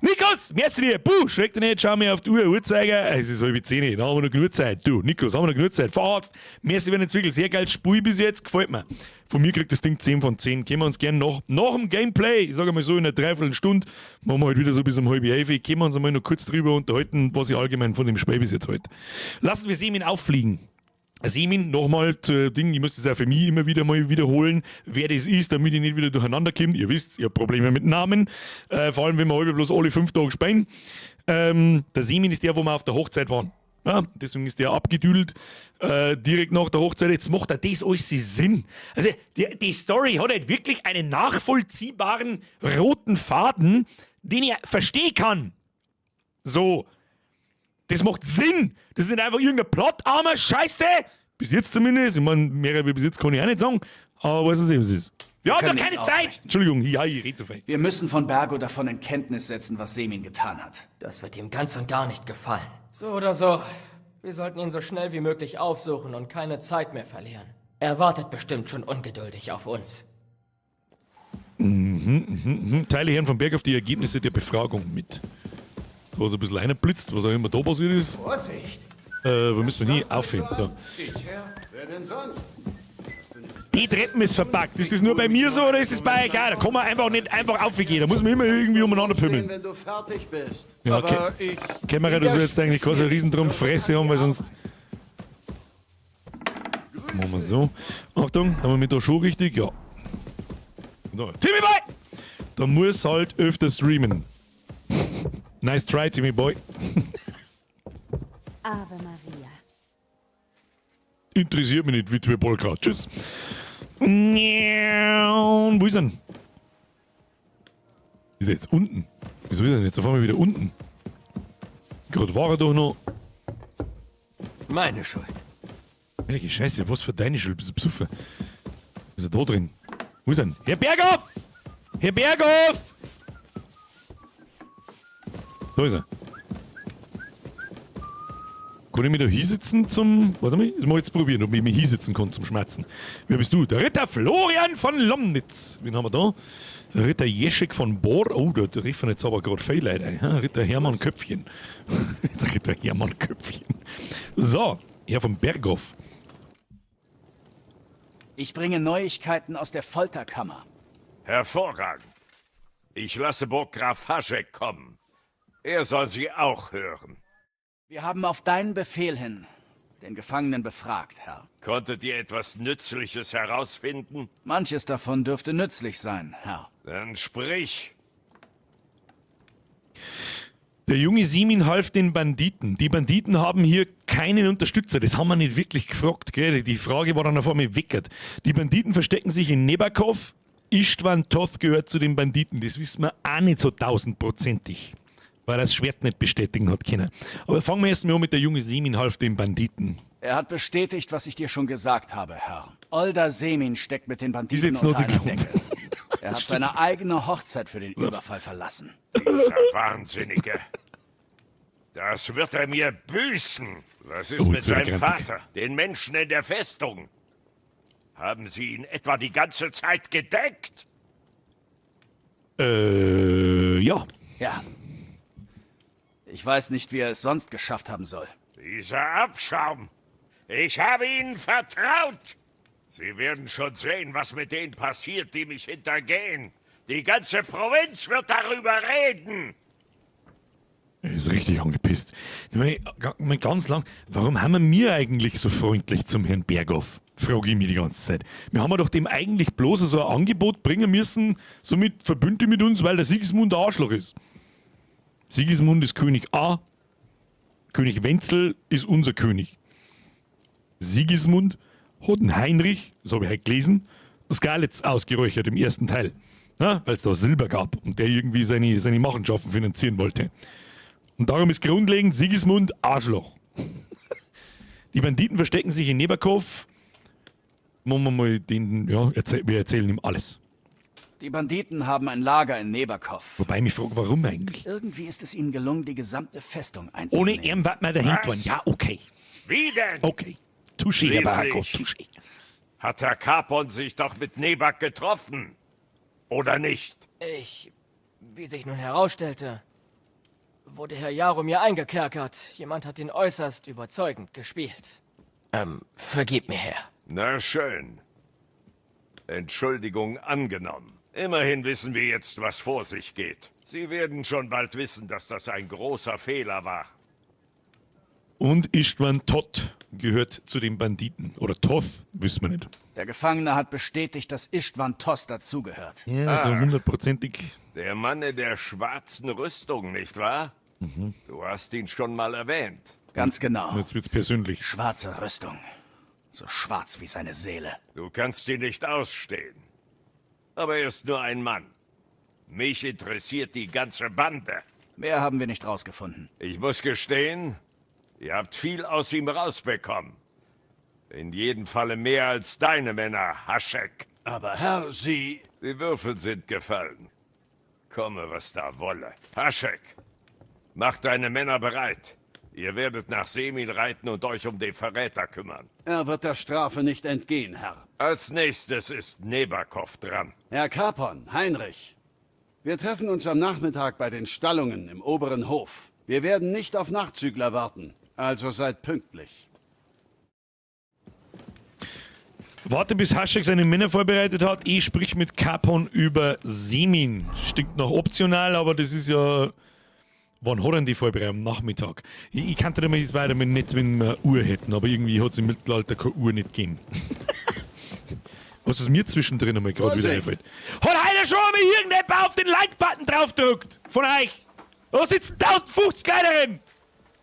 Nikos, merci dir. Puh, schreck dich nicht, schau mir auf die Uhr, Uhrzeiger. Es ist 9:30, da haben wir noch genug Zeit. Du, Nikos, haben wir noch genug Zeit. Fahrarzt, merci für den Zwickel. Sehr geiles Spiel bis jetzt, gefällt mir. Von mir kriegt das Ding 10 von 10. Können wir uns gerne nach dem Gameplay, ich sage mal so in einer Dreiviertelstunde, machen wir halt wieder so bis um 10:30, können wir uns einmal noch kurz drüber unterhalten, was ich allgemein von dem Spiel bis jetzt halt. Lassen wir Semin auffliegen. Semin, nochmal zu Ding, ich muss das auch für mich immer wieder mal wiederholen, wer das ist, damit ich nicht wieder durcheinander komme. Ihr wisst, ich hab Probleme mit Namen, vor allem wenn wir halbe bloß alle 5 Tage spielen. Der Semin ist der, wo wir auf der Hochzeit waren. Ja, deswegen ist der abgedüdelt, direkt nach der Hochzeit. Jetzt macht er das alles Sinn. Also die Story hat halt wirklich einen nachvollziehbaren roten Faden, den ich verstehen kann. So. Das macht Sinn. Das ist nicht einfach irgendein Plot-armer Scheiße. Bis jetzt zumindest. Ich meine, mehr wie bis jetzt kann ich auch nicht sagen. Aber weiß es eh, was es ist. Wir haben können doch keine nichts Zeit! ausrichten. Entschuldigung, ja, ich rede so viel. Wir müssen von Bergo davon in Kenntnis setzen, was Semin getan hat. Das wird ihm ganz und gar nicht gefallen. So oder so, wir sollten ihn so schnell wie möglich aufsuchen und keine Zeit mehr verlieren. Er wartet bestimmt schon ungeduldig auf uns. Teile Herrn von Berg auf die Ergebnisse der Befragung mit. Da hat ein bisschen eingeblitzt, was auch immer da passiert ist. Vorsicht! Wo müssen wir hin? Aufhören. Da. Ich, Herr? Wer denn sonst? Die Treppen ist verpackt. Ist das nur bei mir so oder ist es bei euch auch? Da kann man einfach nicht einfach aufgehen. Da muss man immer irgendwie umeinander pümmeln. Wenn du fertig bist. Ja, okay. Aber ich... Kämmerer, du sollst eigentlich keine so riesen Fresse haben, weil sonst. Machen wir so. Achtung, haben wir mich da schon richtig? Ja. So. Timmy Boy! Da muss halt öfter streamen. Nice try, Timmy Boy. Ave Maria. Interessiert mich nicht, Witwe Polka. Tschüss. Wo ist er denn? Ist er jetzt unten? Wieso ist er denn jetzt auf einmal wieder unten? Gerade war er doch noch. Meine Schuld. Heilige Scheiße, was für deine Schuld? Bist du besoffen? Ist er da drin? Wo ist er denn? Herr Berghoff! Herr Berghoff! Da ist er. Kann ich mich da hinsetzen zum. Warte mal, das muss ich jetzt probieren, ob ich mich hinsetzen kann zum Schmerzen. Wer bist du? Der Ritter Florian von Lomnitz. Wen haben wir da? Der Ritter Jeschek von Bohr. Oh, da treffen jetzt aber gerade viele Leute ein. hä? Ritter Hermann Köpfchen. Der Ritter Hermann Köpfchen. So, Herr von Berghoff. Ich bringe Neuigkeiten aus der Folterkammer. Hervorragend. Ich lasse Burggraf Haschek kommen. Er soll sie auch hören. Wir haben auf deinen Befehl hin den Gefangenen befragt, Herr. Konntet ihr etwas Nützliches herausfinden? Manches davon dürfte nützlich sein, Herr. Dann sprich. Der junge Simin half den Banditen. Die Banditen haben hier keinen Unterstützer. Das haben wir nicht wirklich gefragt. Gell? Die Frage war dann auf einmal weckert. Die Banditen verstecken sich in Nebakov. Istvan Toth gehört zu den Banditen. Das wissen wir auch nicht so tausendprozentig, weil er das Schwert nicht bestätigen hat können. Aber fangen wir erst mal an mit der junge Simin half den Banditen. Er hat bestätigt, was ich dir schon gesagt habe, Herr. Olda Semin steckt mit den Die Banditen sitzen unter nur einer so Decke. Er hat seine eigene Hochzeit für den Überfall verlassen. Dieser Wahnsinnige. Das wird er mir büßen. Was ist Oh, mit jetzt wird er seinem grantig. Vater, den Menschen in der Festung? Haben sie ihn etwa die ganze Zeit gedeckt? Ja. Ja. Ich weiß nicht, wie er es sonst geschafft haben soll. Dieser Abschaum. Ich habe ihnen vertraut. Sie werden schon sehen, was mit denen passiert, die mich hintergehen. Die ganze Provinz wird darüber reden. Er ist richtig angepisst. Ich meine, mal ganz lang, warum haben wir mir eigentlich so freundlich zum Herrn Berghoff? Frage ich mich die ganze Zeit. Wir haben ja doch dem eigentlich bloß so ein Angebot bringen müssen, somit verbünde mit uns, weil der Sigismund der Arschloch ist. Sigismund ist König A, König Wenzel ist unser König. Sigismund hat einen Heinrich, das habe ich heute gelesen, Skalitz ausgeräuchert im ersten Teil. Weil es da Silber gab und der irgendwie seine Machenschaften finanzieren wollte. Und darum ist grundlegend Sigismund Arschloch. Die Banditen verstecken sich in Nebakov. Machen wir mal den, ja, wir erzählen ihm alles. Die Banditen haben ein Lager in Nebakov. Wobei ich mich frage, warum eigentlich? Irgendwie ist es ihnen gelungen, die gesamte Festung einzunehmen. Ohne ihn wird man dahin Was? fahren. Ja, okay. Wie denn? Okay. Touché, Herr Barako, Schließlich touché. Hat Herr Capon sich doch mit Nebak getroffen? Oder nicht? Ich, wie sich nun herausstellte, wurde Herr Jaromir eingekerkert. Jemand hat ihn äußerst überzeugend gespielt. Vergib mir, Herr. Na schön. Entschuldigung angenommen. Immerhin wissen wir jetzt, was vor sich geht. Sie werden schon bald wissen, dass das ein großer Fehler war. Und Istvan Toth gehört zu den Banditen. Oder Toth, wissen wir nicht. Der Gefangene hat bestätigt, dass Istvan Toth dazugehört. Ja, so hundertprozentig. Der Mann in der schwarzen Rüstung, nicht wahr? Mhm. Du hast ihn schon mal erwähnt. Ganz genau. Jetzt wird's persönlich. Schwarze Rüstung. So schwarz wie seine Seele. Du kannst ihn nicht ausstehen. Aber er ist nur ein Mann. Mich interessiert die ganze Bande. Mehr haben wir nicht rausgefunden. Ich muss gestehen, ihr habt viel aus ihm rausbekommen. In jedem Falle mehr als deine Männer, Haschek. Aber Herr, Sie... Die Würfel sind gefallen. Komme, was da wolle. Haschek, mach deine Männer bereit. Ihr werdet nach Semin reiten und euch um den Verräter kümmern. Er wird der Strafe nicht entgehen, Herr. Als nächstes ist Nebakov dran. Herr Capon, Heinrich. Wir treffen uns am Nachmittag bei den Stallungen im oberen Hof. Wir werden nicht auf Nachzügler warten, also seid pünktlich. Warte, bis Haschek seine Männer vorbereitet hat. Ich sprich mit Capon über Semin. Stinkt nach optional, aber das ist ja. Wann hat denn die Vorbereitung? Am Nachmittag. Ich kannte immer das weiter nicht, wenn wir eine Uhr hätten, aber irgendwie hat es im Mittelalter keine Uhr nicht gegeben. Was ist mir zwischendrin einmal gerade wieder einfällt. Hat einer schon einmal irgendjemand auf den Like-Button draufgedrückt? Von euch? Da sitzen 1050 Leute.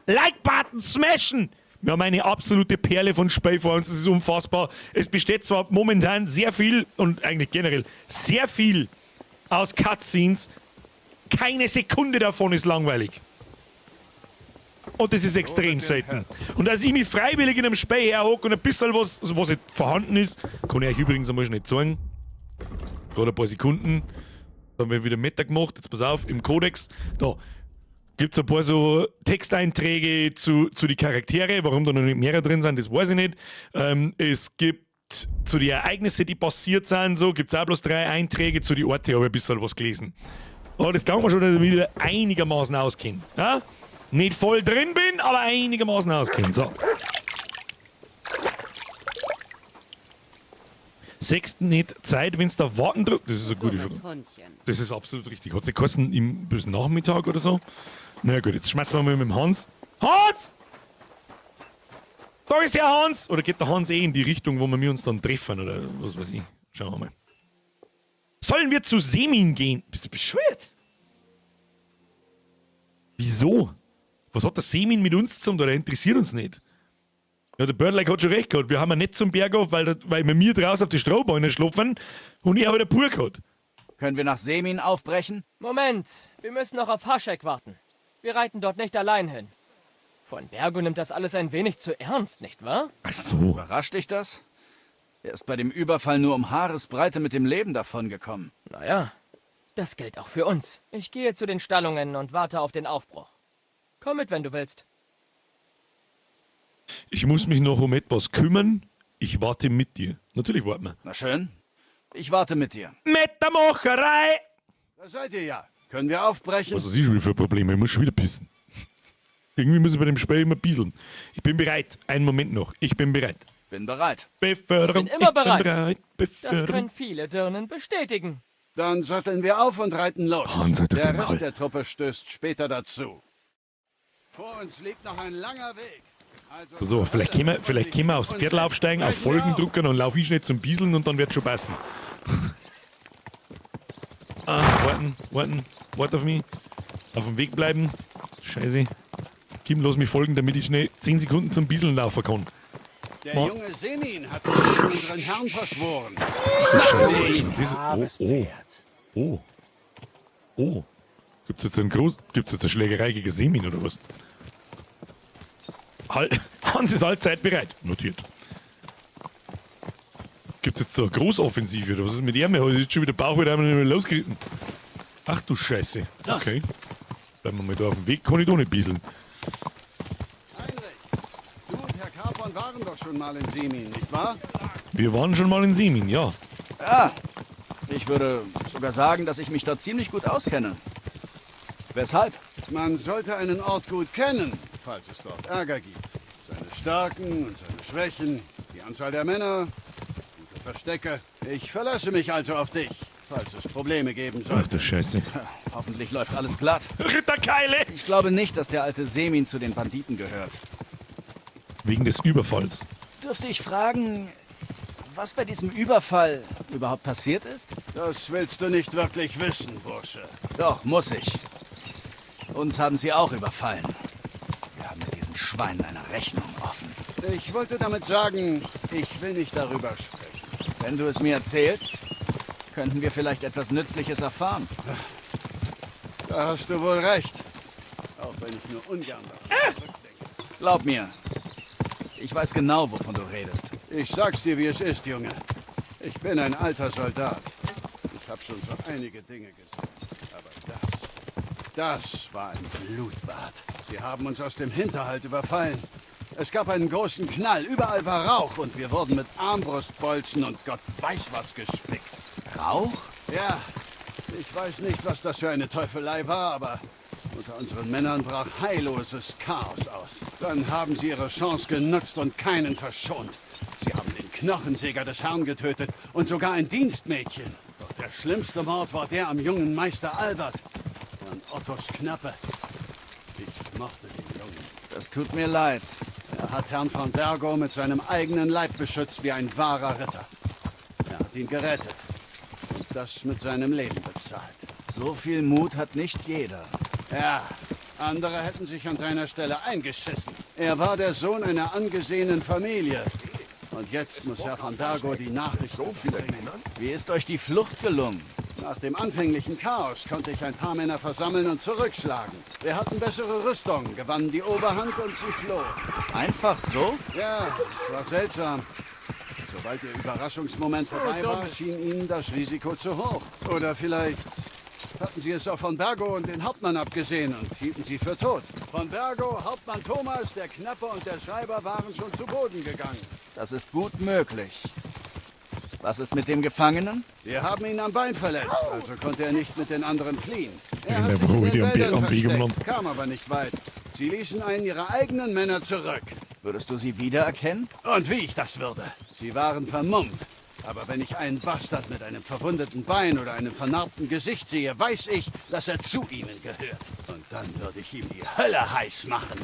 Like-Button smashen! Wir haben eine absolute Perle von Spiel vor uns, das ist unfassbar. Es besteht zwar momentan sehr viel und eigentlich generell sehr viel aus Cutscenes, keine Sekunde davon ist langweilig. Und das ist extrem selten. Und dass ich mich freiwillig in einem Spiel herhocke und ein bisschen was, also was nicht vorhanden ist, kann ich euch übrigens einmal schnell zeigen. Gerade ein paar Sekunden. Dann haben wir wieder Meta gemacht. Jetzt pass auf, im Kodex. Da gibt es ein paar so Texteinträge zu die Charaktere. Warum da noch nicht mehrere drin sind, das weiß ich nicht. Es gibt zu den Ereignissen, die passiert sind, so gibt es auch bloß 3 Einträge. Zu den Orte habe ich ein bisschen was gelesen. Aber das kann man schon, dass ich wieder einigermaßen auskenne. Ja? Nicht voll drin bin, aber einigermaßen auskenne. So. Sechsten nicht Zeit, wenn's da warten drückt. Das ist eine gute Frage. Das ist absolut richtig. Hat's nicht geheißen, im bis Nachmittag oder so? Na ja, gut, jetzt schmeißen wir mal mit dem Hans. Hans! Da ist der Hans! Oder geht der Hans eh in die Richtung, wo wir uns dann treffen? Oder was weiß ich. Schauen wir mal. Sollen wir zu Semin gehen? Bist du bescheuert? Wieso? Was hat der Semin mit uns zu tun? Der interessiert uns nicht. Ja, der Birdlike hat schon recht gehabt. Wir haben ja nicht zum Berghof, weil wir mir draußen auf die Strohbäume schlafen und er hat einen Pur gehabt. Können wir nach Semin aufbrechen? Moment, wir müssen noch auf Haschek warten. Wir reiten dort nicht allein hin. Von Bergo nimmt das alles ein wenig zu ernst, nicht wahr? Ach so. Überrascht dich das? Er ist bei dem Überfall nur um Haaresbreite mit dem Leben davongekommen. Naja, das gilt auch für uns. Ich gehe zu den Stallungen und warte auf den Aufbruch. Komm mit, wenn du willst. Ich muss mich noch um etwas kümmern. Ich warte mit dir. Natürlich warten wir. Na schön. Ich warte mit dir. Metamacherei! Da seid ihr ja. Können wir aufbrechen? Was weiß ich schon wieder für Probleme? Ich muss schon wieder pissen. Irgendwie muss ich bei dem Spiel immer bieseln. Ich bin bereit. Einen Moment noch. Ich bin bereit. Bin bereit. Beförderung. Bin immer bereit. Ich bin bereit. Das können viele Dirnen bestätigen. Dann satteln wir auf und reiten los. Hans, halt doch Der den Rest Maul. der Truppe stößt später dazu. Vor uns liegt noch ein langer Weg. Also So, vielleicht können wir aufs Pferd aufsteigen, auf Folgen drücken und lauf ich schnell zum Bieseln und dann wird schon passen. Ah, warten, warten, warte auf mich. Auf dem Weg bleiben. Scheiße. Kim, lass mich folgen, damit ich schnell 10 Sekunden zum Bieseln laufen kann. Der junge Semin hat sich unseren Herrn verschworen. Scheiße. Das ist, oh, oh. Oh. Oh. Gibt's jetzt, gibt's jetzt eine Schlägerei gegen Semin oder was? Hans ist allzeit bereit. Notiert. Gibt's jetzt so eine Großoffensive oder was ist mit ihm? Er hat jetzt schon wieder Bauch wieder einmal losgeritten. Ach du Scheiße. Okay. Bleiben wir mal da auf dem Weg, kann ich da nicht bieseln. Heinrich, du und Herr Capon waren doch schon mal in Semin, nicht wahr? Wir waren schon mal in Semin, ja. Ja, ich würde sogar sagen, dass ich mich da ziemlich gut auskenne. Weshalb? Man sollte einen Ort gut kennen, falls es dort Ärger gibt. Seine Stärken und seine Schwächen, die Anzahl der Männer, gute Verstecke. Ich verlasse mich also auf dich, falls es Probleme geben Ach sollte. du Scheiße. Hoffentlich läuft alles glatt. Ritterkeile! Ich glaube nicht, dass der alte Semin zu den Banditen gehört. Wegen des Überfalls. Dürfte ich fragen, was bei diesem Überfall überhaupt passiert ist? Das willst du nicht wirklich wissen, Bursche. Doch, muss ich. Uns haben sie auch überfallen. Wir haben mit diesen Schweinen eine Rechnung offen. Ich wollte damit sagen, ich will nicht darüber sprechen. Wenn du es mir erzählst, könnten wir vielleicht etwas Nützliches erfahren. Da hast du wohl recht. Auch wenn ich nur ungern daran zurückdenke. Glaub mir, ich weiß genau, wovon du redest. Ich sag's dir, wie es ist, Junge. Ich bin ein alter Soldat. Ich habe schon so einige Dinge gesehen. Aber das war ein Blutbad. Sie haben uns aus dem Hinterhalt überfallen. Es gab einen großen Knall, überall war Rauch und wir wurden mit Armbrustbolzen und Gott weiß was gespickt. Rauch? Ja, ich weiß nicht, was das für eine Teufelei war, aber unter unseren Männern brach heilloses Chaos aus. Dann haben sie ihre Chance genutzt und keinen verschont. Sie haben den Knochensäger des Herrn getötet und sogar ein Dienstmädchen. Doch der schlimmste Mord war der am jungen Meister Albert, Herrn Ottos Knappe. Ich mochte den Jungen. Das tut mir leid. Er hat Herrn von Bergow mit seinem eigenen Leib beschützt wie ein wahrer Ritter. Er hat ihn gerettet und das mit seinem Leben bezahlt. So viel Mut hat nicht jeder. Ja, andere hätten sich an seiner Stelle eingeschissen. Er war der Sohn einer angesehenen Familie. Und jetzt muss Herr von Bergow die Nachricht so bringen. Wie ist euch die Flucht gelungen? Nach dem anfänglichen Chaos konnte ich ein paar Männer versammeln und zurückschlagen. Wir hatten bessere Rüstung, gewannen die Oberhand und sie floh. Einfach so? Ja, es war seltsam. Sobald ihr Überraschungsmoment vorbei war, schien ihnen das Risiko zu hoch. Oder vielleicht hatten sie es auf von Bergow und den Hauptmann abgesehen und hielten sie für tot. Von Bergow, Hauptmann Thomas, der Knappe und der Schreiber waren schon zu Boden gegangen. Das ist gut möglich. Was ist mit dem Gefangenen? Wir haben ihn am Bein verletzt, also konnte er nicht mit den anderen fliehen. Er In hat der sich in Woche, den die am Wäldern am Weg versteckt, umeinander. kam aber nicht weit. Sie ließen einen ihrer eigenen Männer zurück. Würdest du sie wiedererkennen? Und wie ich das würde. Sie waren vermummt. Aber wenn ich einen Bastard mit einem verwundeten Bein oder einem vernarbten Gesicht sehe, weiß ich, dass er zu ihnen gehört. Und dann würde ich ihm die Hölle heiß machen.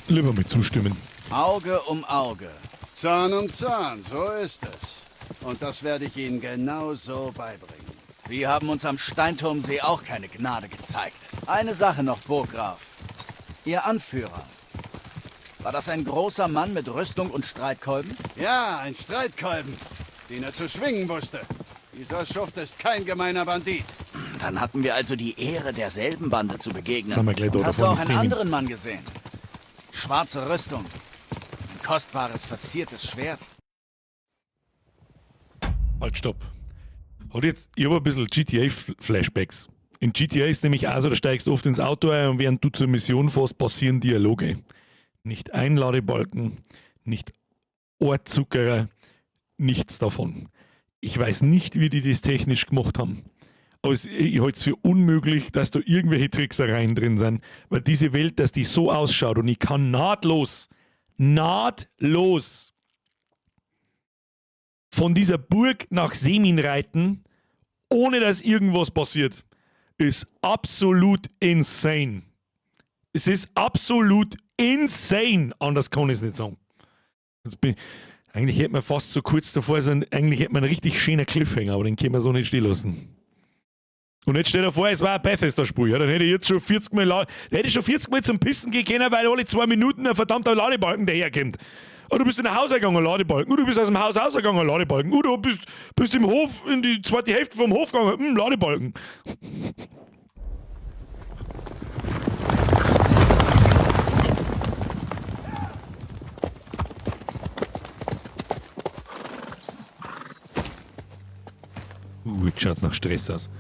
Lieber mit zustimmen. Auge um Auge. Zahn um Zahn, so ist es. Und das werde ich ihnen genau so beibringen. Sie haben uns am Steinturmsee auch keine Gnade gezeigt. Eine Sache noch, Burggraf. Ihr Anführer. War das ein großer Mann mit Rüstung und Streitkolben? Ja, ein Streitkolben, den er zu schwingen wusste. Dieser Schuft ist kein gemeiner Bandit. Dann hatten wir also die Ehre, derselben Bande zu begegnen. Sind wir gleich da, Und hast du davon auch einen singen. anderen Mann gesehen? Schwarze Rüstung. Ein kostbares, verziertes Schwert. Halt, stopp. Hat jetzt, ich habe ein bisschen GTA-Flashbacks. In GTA ist nämlich auch so, da steigst du oft ins Auto ein und während du zur Mission fährst, passieren Dialoge. Nicht ein Ladebalken, nicht Ohrzuckerer, nichts davon. Ich weiß nicht, wie die das technisch gemacht haben. Aber ich halte es für unmöglich, dass da irgendwelche Tricksereien drin sind, weil diese Welt, dass die so ausschaut und ich kann nahtlos, nahtlos von dieser Burg nach Semin reiten, ohne dass irgendwas passiert, ist absolut insane. Es ist absolut insane. Anders kann ich es nicht sagen. Jetzt bin, eigentlich hätte man fast so kurz davor sein, eigentlich hätte man einen richtig schönen Cliffhanger, aber den können wir so nicht stehen lassen. Und jetzt stell dir vor, es war ein Bethesda-Spiel, ja, dann hätte ich jetzt schon 40 Mal, da hätte ich schon 40 Mal zum Pissen gehen können, weil alle 2 Minuten ein verdammter Ladebalken daherkommt. Oh, du bist in ein Haus gegangen, Ladebalken. Oh, du bist aus dem Haus rausgegangen, Ladebalken. Oh, du bist im Hof, in die zweite Hälfte vom Hof gegangen, Ladebalken. Jetzt schaut's nach Stress aus.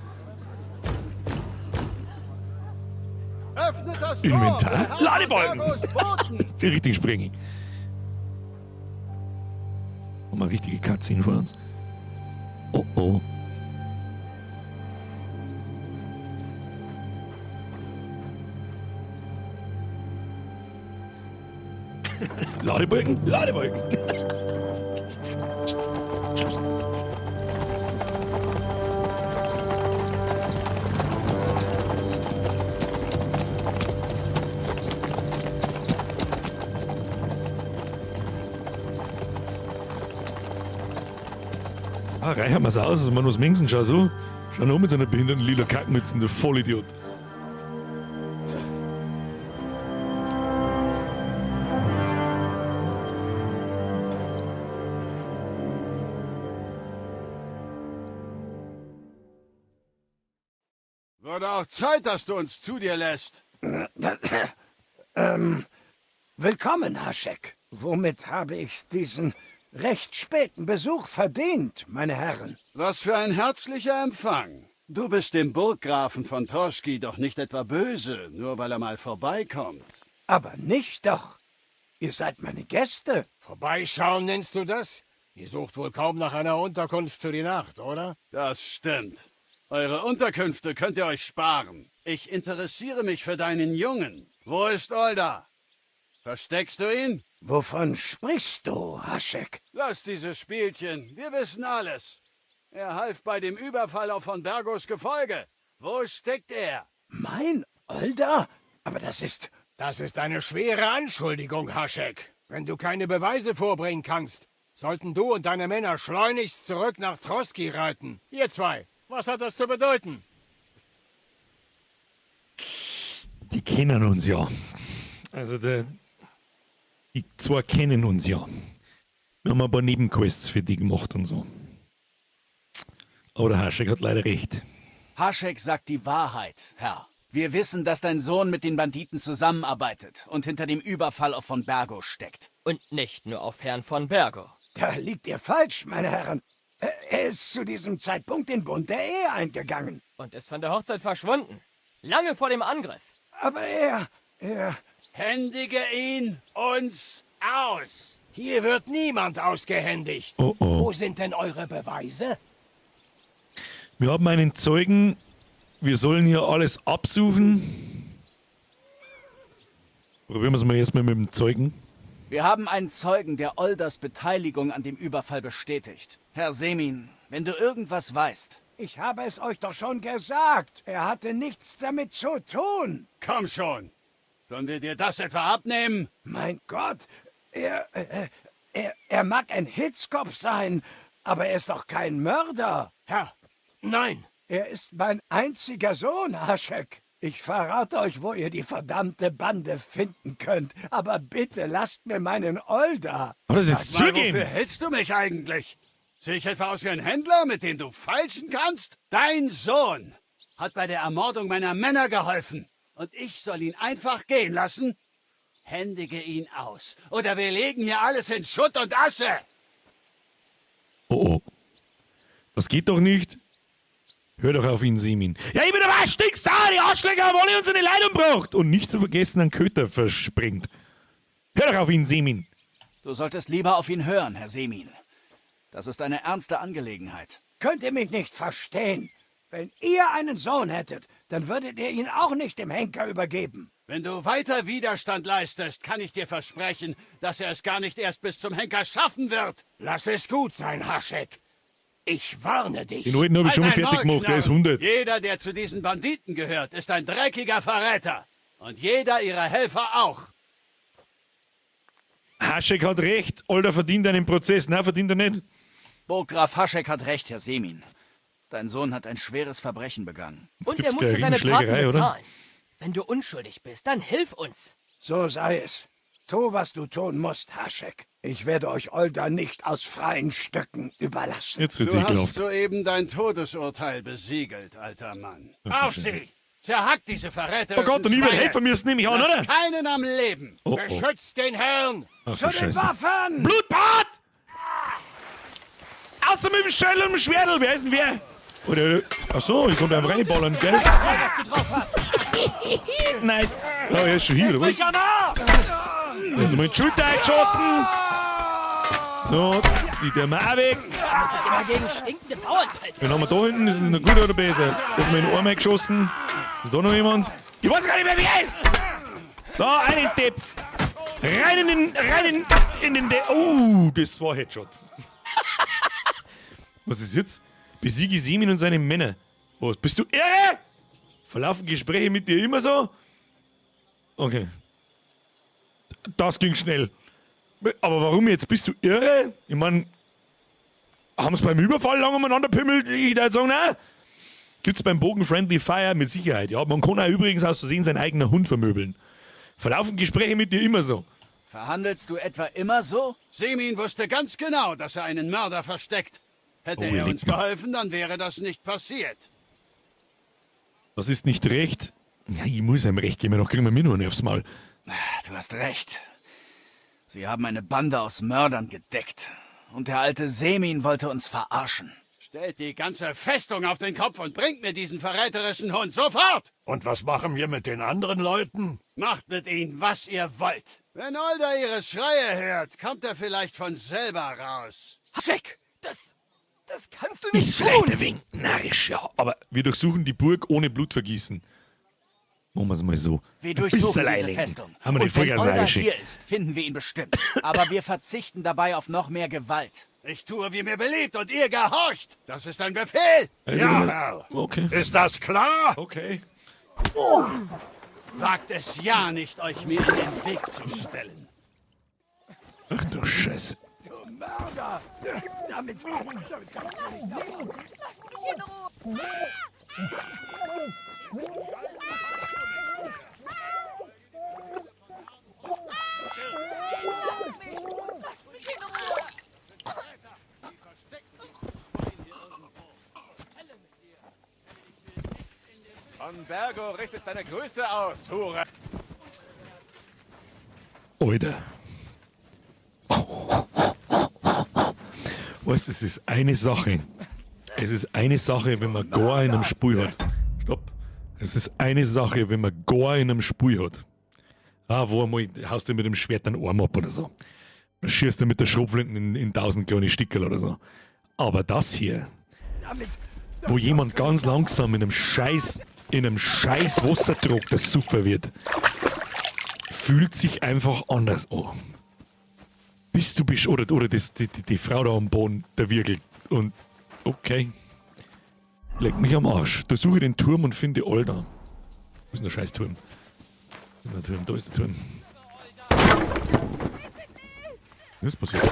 Öffnet das Tor! Inventar? Wir haben Ladebalken! Bergos Boten! Das ist die richtige Springe. Haben wir richtige Cutscene vor uns. Oh oh. Ladebalken? Ladebalken! Schluss. Ah, reichern wir's aus, also man muss Mingsen, schau so. Schau noch mit seiner behinderten lila Kackmützen, der Vollidiot. Wurde auch Zeit, dass du uns zu dir lässt. Willkommen, Haschek. Womit habe ich diesen recht späten Besuch verdient, meine Herren? Was für ein herzlicher Empfang. Du bist dem Burggrafen von Trosky doch nicht etwa böse, nur weil er mal vorbeikommt. Aber nicht doch. Ihr seid meine Gäste. Vorbeischauen nennst du das? Ihr sucht wohl kaum nach einer Unterkunft für die Nacht, oder? Das stimmt. Eure Unterkünfte könnt ihr euch sparen. Ich interessiere mich für deinen Jungen. Wo ist Olda? Versteckst du ihn? Wovon sprichst du, Haschek? Lass dieses Spielchen. Wir wissen alles. Er half bei dem Überfall auf von Bergos Gefolge. Wo steckt er? Mein Olda? Aber das ist... Das ist eine schwere Anschuldigung, Haschek. Wenn du keine Beweise vorbringen kannst, sollten du und deine Männer schleunigst zurück nach Trosky reiten. Ihr zwei, was hat das zu bedeuten? Die kennen uns ja. Also die zwei kennen uns ja. Wir haben ein paar Nebenquests für die gemacht und so. Aber der Haschek hat leider recht. Haschek sagt die Wahrheit, Herr. Wir wissen, dass dein Sohn mit den Banditen zusammenarbeitet und hinter dem Überfall auf von Bergo steckt. Und nicht nur auf Herrn von Bergo. Da liegt ihr falsch, meine Herren. Er ist zu diesem Zeitpunkt den Bund der Ehe eingegangen. Und ist von der Hochzeit verschwunden. Lange vor dem Angriff. Aber er... Händige ihn uns aus! Hier wird niemand ausgehändigt. Oh oh. Wo sind denn eure Beweise? Wir haben einen Zeugen. Wir sollen hier alles absuchen. Probieren wir es mal erstmal mit dem Zeugen. Wir haben einen Zeugen, der Oldas Beteiligung an dem Überfall bestätigt. Herr Semin, wenn du irgendwas weißt. Ich habe es euch doch schon gesagt. Er hatte nichts damit zu tun. Komm schon! Sollen wir dir das etwa abnehmen? Mein Gott, er mag ein Hitzkopf sein, aber er ist doch kein Mörder. Herr, nein. Er ist mein einziger Sohn, Haschek. Ich verrate euch, wo ihr die verdammte Bande finden könnt. Aber bitte lasst mir meinen Olda. Aber das jetzt Sag mal, zugeben. wofür hältst du mich eigentlich? Sehe ich etwa aus wie ein Händler, mit dem du feilschen kannst? Dein Sohn hat bei der Ermordung meiner Männer geholfen. Und ich soll ihn einfach gehen lassen? Händige ihn aus. Oder wir legen hier alles in Schutt und Asche. Oh oh. Das geht doch nicht. Hör doch auf ihn, Simin. Ja, ich bin aber stinksauer. Die Arschlöcher haben alle unsere Leid umgebracht. Und nicht zu vergessen, einen Köter verspringt. Hör doch auf ihn, Simin. Du solltest lieber auf ihn hören, Herr Semin. Das ist eine ernste Angelegenheit. Könnt ihr mich nicht verstehen? Wenn ihr einen Sohn hättet, dann würdet ihr ihn auch nicht dem Henker übergeben. Wenn du weiter Widerstand leistest, kann ich dir versprechen, dass er es gar nicht erst bis zum Henker schaffen wird. Lass es gut sein, Haschek. Ich warne dich. Den alten habe ich schon mal Halt dein fertig Maul, gemacht. Der ist Knarren. 100. Jeder, der zu diesen Banditen gehört, ist ein dreckiger Verräter. Und jeder ihrer Helfer auch. Haschek hat recht. Older verdient einen Prozess. Nein, verdient er nicht. Burggraf Haschek hat recht, Herr Semin. Dein Sohn hat ein schweres Verbrechen begangen. Jetzt Und er gibt's muss gleich für seine Taten Riesenschlägerei, oder? bezahlen. Wenn du unschuldig bist, dann hilf uns. So sei es. Tu, was du tun musst, Haschek. Ich werde euch Olda nicht aus freien Stücken überlassen. Jetzt wird's Du hast ekelhaft. soeben dein Todesurteil besiegelt, alter Mann. Auf sie! Zerhackt diese Oh verräterischen Gott, und ich werde Schweine! helfen müssen, nehme ich an, Lass oder? keinen am Leben! Oh, oh. Beschützt den Herrn! Ach, Zu du den Scheiße. Waffen! Blutbad! Außer mit dem Schädel und dem Schwerdel. Wer ist denn wer? Oder, ach so, ich konnte einfach reinballern, gell? Mal, was du drauf hast! Nice. Oh, er ist schon hier, oder was? Er ist mal in die Schulter eingeschossen. So, die tun wir auch weg. Da muss ich immer gegen stinkende Bauern halten. Wen haben wir da hinten? Ist das noch gut oder besser? Da ist mal in den Arm eingeschossen. Ist da noch jemand? Ich weiß gar nicht mehr, wer er ist! So, einen Depp. Rein in den, rein in den Depp. Oh, das war Headshot. Was ist jetzt? Besiege Semin und seine Männer. Was, bist du irre? Verlaufen Gespräche mit dir immer so? Okay. Das ging schnell. Aber warum jetzt? Bist du irre? Ich meine, haben sie beim Überfall lange umeinander pimmelt? Ich würde sagen, nein. Gibt's beim Bogen Friendly Fire mit Sicherheit. Ja, man kann auch übrigens aus Versehen seinen eigenen Hund vermöbeln. Verlaufen Gespräche mit dir immer so. Verhandelst du etwa immer so? Semin wusste ganz genau, dass er einen Mörder versteckt. Hätte Oh, er er uns lebt noch. geholfen, dann wäre das nicht passiert. Das ist nicht recht. Ja, ich muss ihm recht geben, noch kriegen wir mir nur einen aufs Maul. Du hast recht. Sie haben eine Bande aus Mördern gedeckt. Und der alte Semin wollte uns verarschen. Stellt die ganze Festung auf den Kopf und bringt mir diesen verräterischen Hund sofort! Und was machen wir mit den anderen Leuten? Macht mit ihnen, was ihr wollt. Wenn Olda ihre Schreie hört, kommt er vielleicht von selber raus. Haschek, das kannst du nicht Ist tun! vielleicht ein wenig narrisch, ja. Aber wir durchsuchen die Burg ohne Blutvergießen. Machen wir es mal so. Wir Ein durchsuchen bisschen diese einlenken. Festung. Haben wir Und nicht wenn Vollgas Olda reingeschickt. hier ist, finden wir ihn bestimmt. Aber wir verzichten dabei auf noch mehr Gewalt. Ich tue, wie mir beliebt, und ihr gehorcht. Das ist ein Befehl. Ja, Herr. Okay. Ist das klar? Okay. Wagt es ja nicht, euch mir in den Weg zu stellen. Ach du Scheiße. Du Mörder! Damit kommst du nicht davon. Lass mich in Ruhe! Lass mich! Lass mich in Ruhe! Von Bergo richtet seine Grüße aus, Hure. Alter. Weißt du, es ist eine Sache. Es ist eine Sache, wenn man gar in einem Spiel hat. Stopp. Es ist eine Sache, wenn man gar in einem Spiel hat. Ah, wo einmal haust du mit dem Schwert einen Arm ab oder so. Oder schießt du mit der Schrotflinte in 1000 kleine Stickerl oder so. Aber das hier, wo jemand ganz langsam in einem scheiß Wassertrog das Suffer wird, fühlt sich einfach anders an. Bis du bist, oder das, die Frau da am Boden, der Wirgel. Und okay. Leck mich am Arsch. Da suche ich den Turm und finde Olda. Wo ist denn der scheiß Turm? Wo ist denn der Turm? Da ist der Turm. Was ist passiert?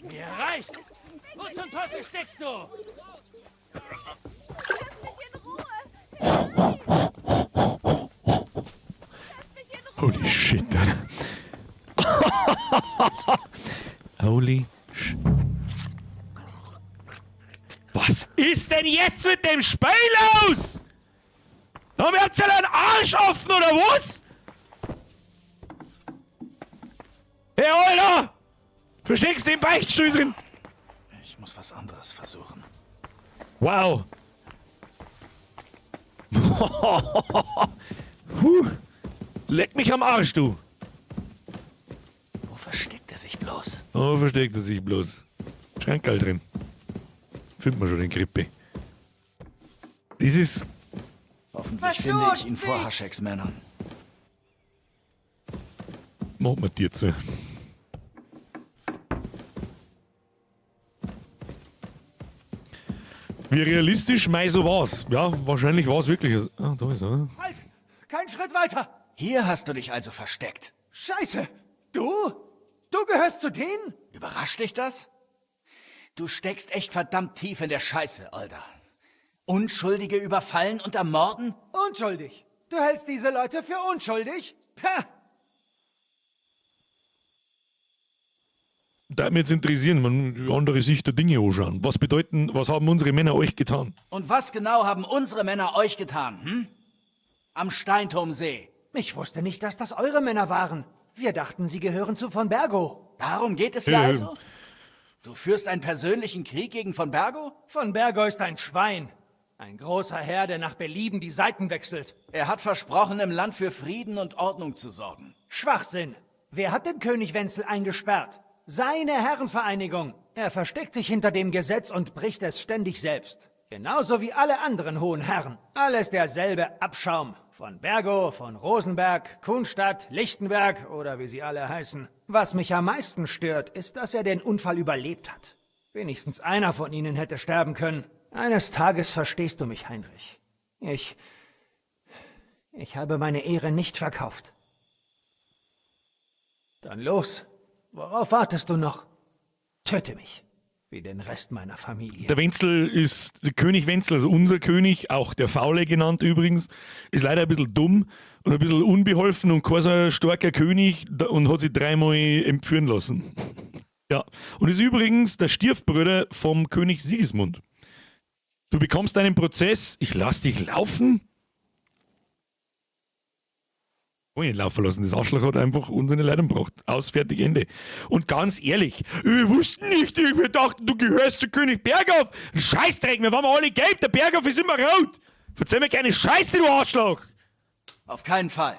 Mir reicht's! Wo zum Teufel steckst du? Holy shit, Alter. Holy sh... Was ist denn jetzt mit dem Spiel los? Da habt ihr einen Arsch offen, oder was? Hey, Alter! Versteckst den Beichtstuhl drin? Ich muss was anderes versuchen. Wow. Puh. Leck mich am Arsch, du. Wo versteckt er sich bloß? Wo versteckt er sich bloß? Schrankerl drin. Finden wir schon den Krippe. Das ist... Hoffentlich finde ich ihn vor Hascheks Männern. Mach mal dir zu. Wie realistisch, mei, so war's. Ja, wahrscheinlich war's wirklich. Ah, da ist er. Halt! Kein Schritt weiter! Hier hast du dich also versteckt. Scheiße! Du? Du gehörst zu denen? Überrascht dich das? Du steckst echt verdammt tief in der Scheiße, Olda. Unschuldige überfallen und ermorden? Unschuldig? Du hältst diese Leute für unschuldig? Pah! Da würde mich jetzt interessieren, man die andere Sicht der Dinge anschauen. Was bedeuten, was haben unsere Männer euch getan? Und was genau haben unsere Männer euch getan, hm? Am Steinturmsee. Ich wusste nicht, dass das eure Männer waren. Wir dachten, sie gehören zu von Bergo. Darum geht es ja also? Du führst einen persönlichen Krieg gegen von Bergo? Von Bergo ist ein Schwein. Ein großer Herr, der nach Belieben die Seiten wechselt. Er hat versprochen, im Land für Frieden und Ordnung zu sorgen. Schwachsinn. Wer hat den König Wenzel eingesperrt? Seine Herrenvereinigung. Er versteckt sich hinter dem Gesetz und bricht es ständig selbst. Genauso wie alle anderen hohen Herren. Alles derselbe Abschaum. Von Bergo, von Rosenberg, Kuhnstadt, Lichtenberg oder wie sie alle heißen. Was mich am meisten stört, ist, dass er den Unfall überlebt hat. Wenigstens einer von ihnen hätte sterben können. Eines Tages verstehst du mich, Heinrich. Ich habe meine Ehre nicht verkauft. Dann los. Worauf wartest du noch? Töte mich. Wie den Rest meiner Familie. Der Wenzel ist, König Wenzel, also unser König, auch der Faule genannt übrigens, ist leider ein bisschen dumm und ein bisschen unbeholfen und kein so starker König und hat sich dreimal entführen lassen. Ja, und ist übrigens der Stiefbruder vom König Sigismund. Du bekommst einen Prozess, ich lass dich laufen? Kann ich nicht laufen lassen. Das Arschloch hat einfach unsere Leute umgebracht. Aus, fertig, Ende. Und ganz ehrlich, wir wussten nicht, wir dachten, du gehörst zu König Berghoff. Ein Scheißdreck, wir waren alle gelb, der Berghoff ist immer rot. Verzeih mir keine Scheiße, du Arschloch. Auf keinen Fall.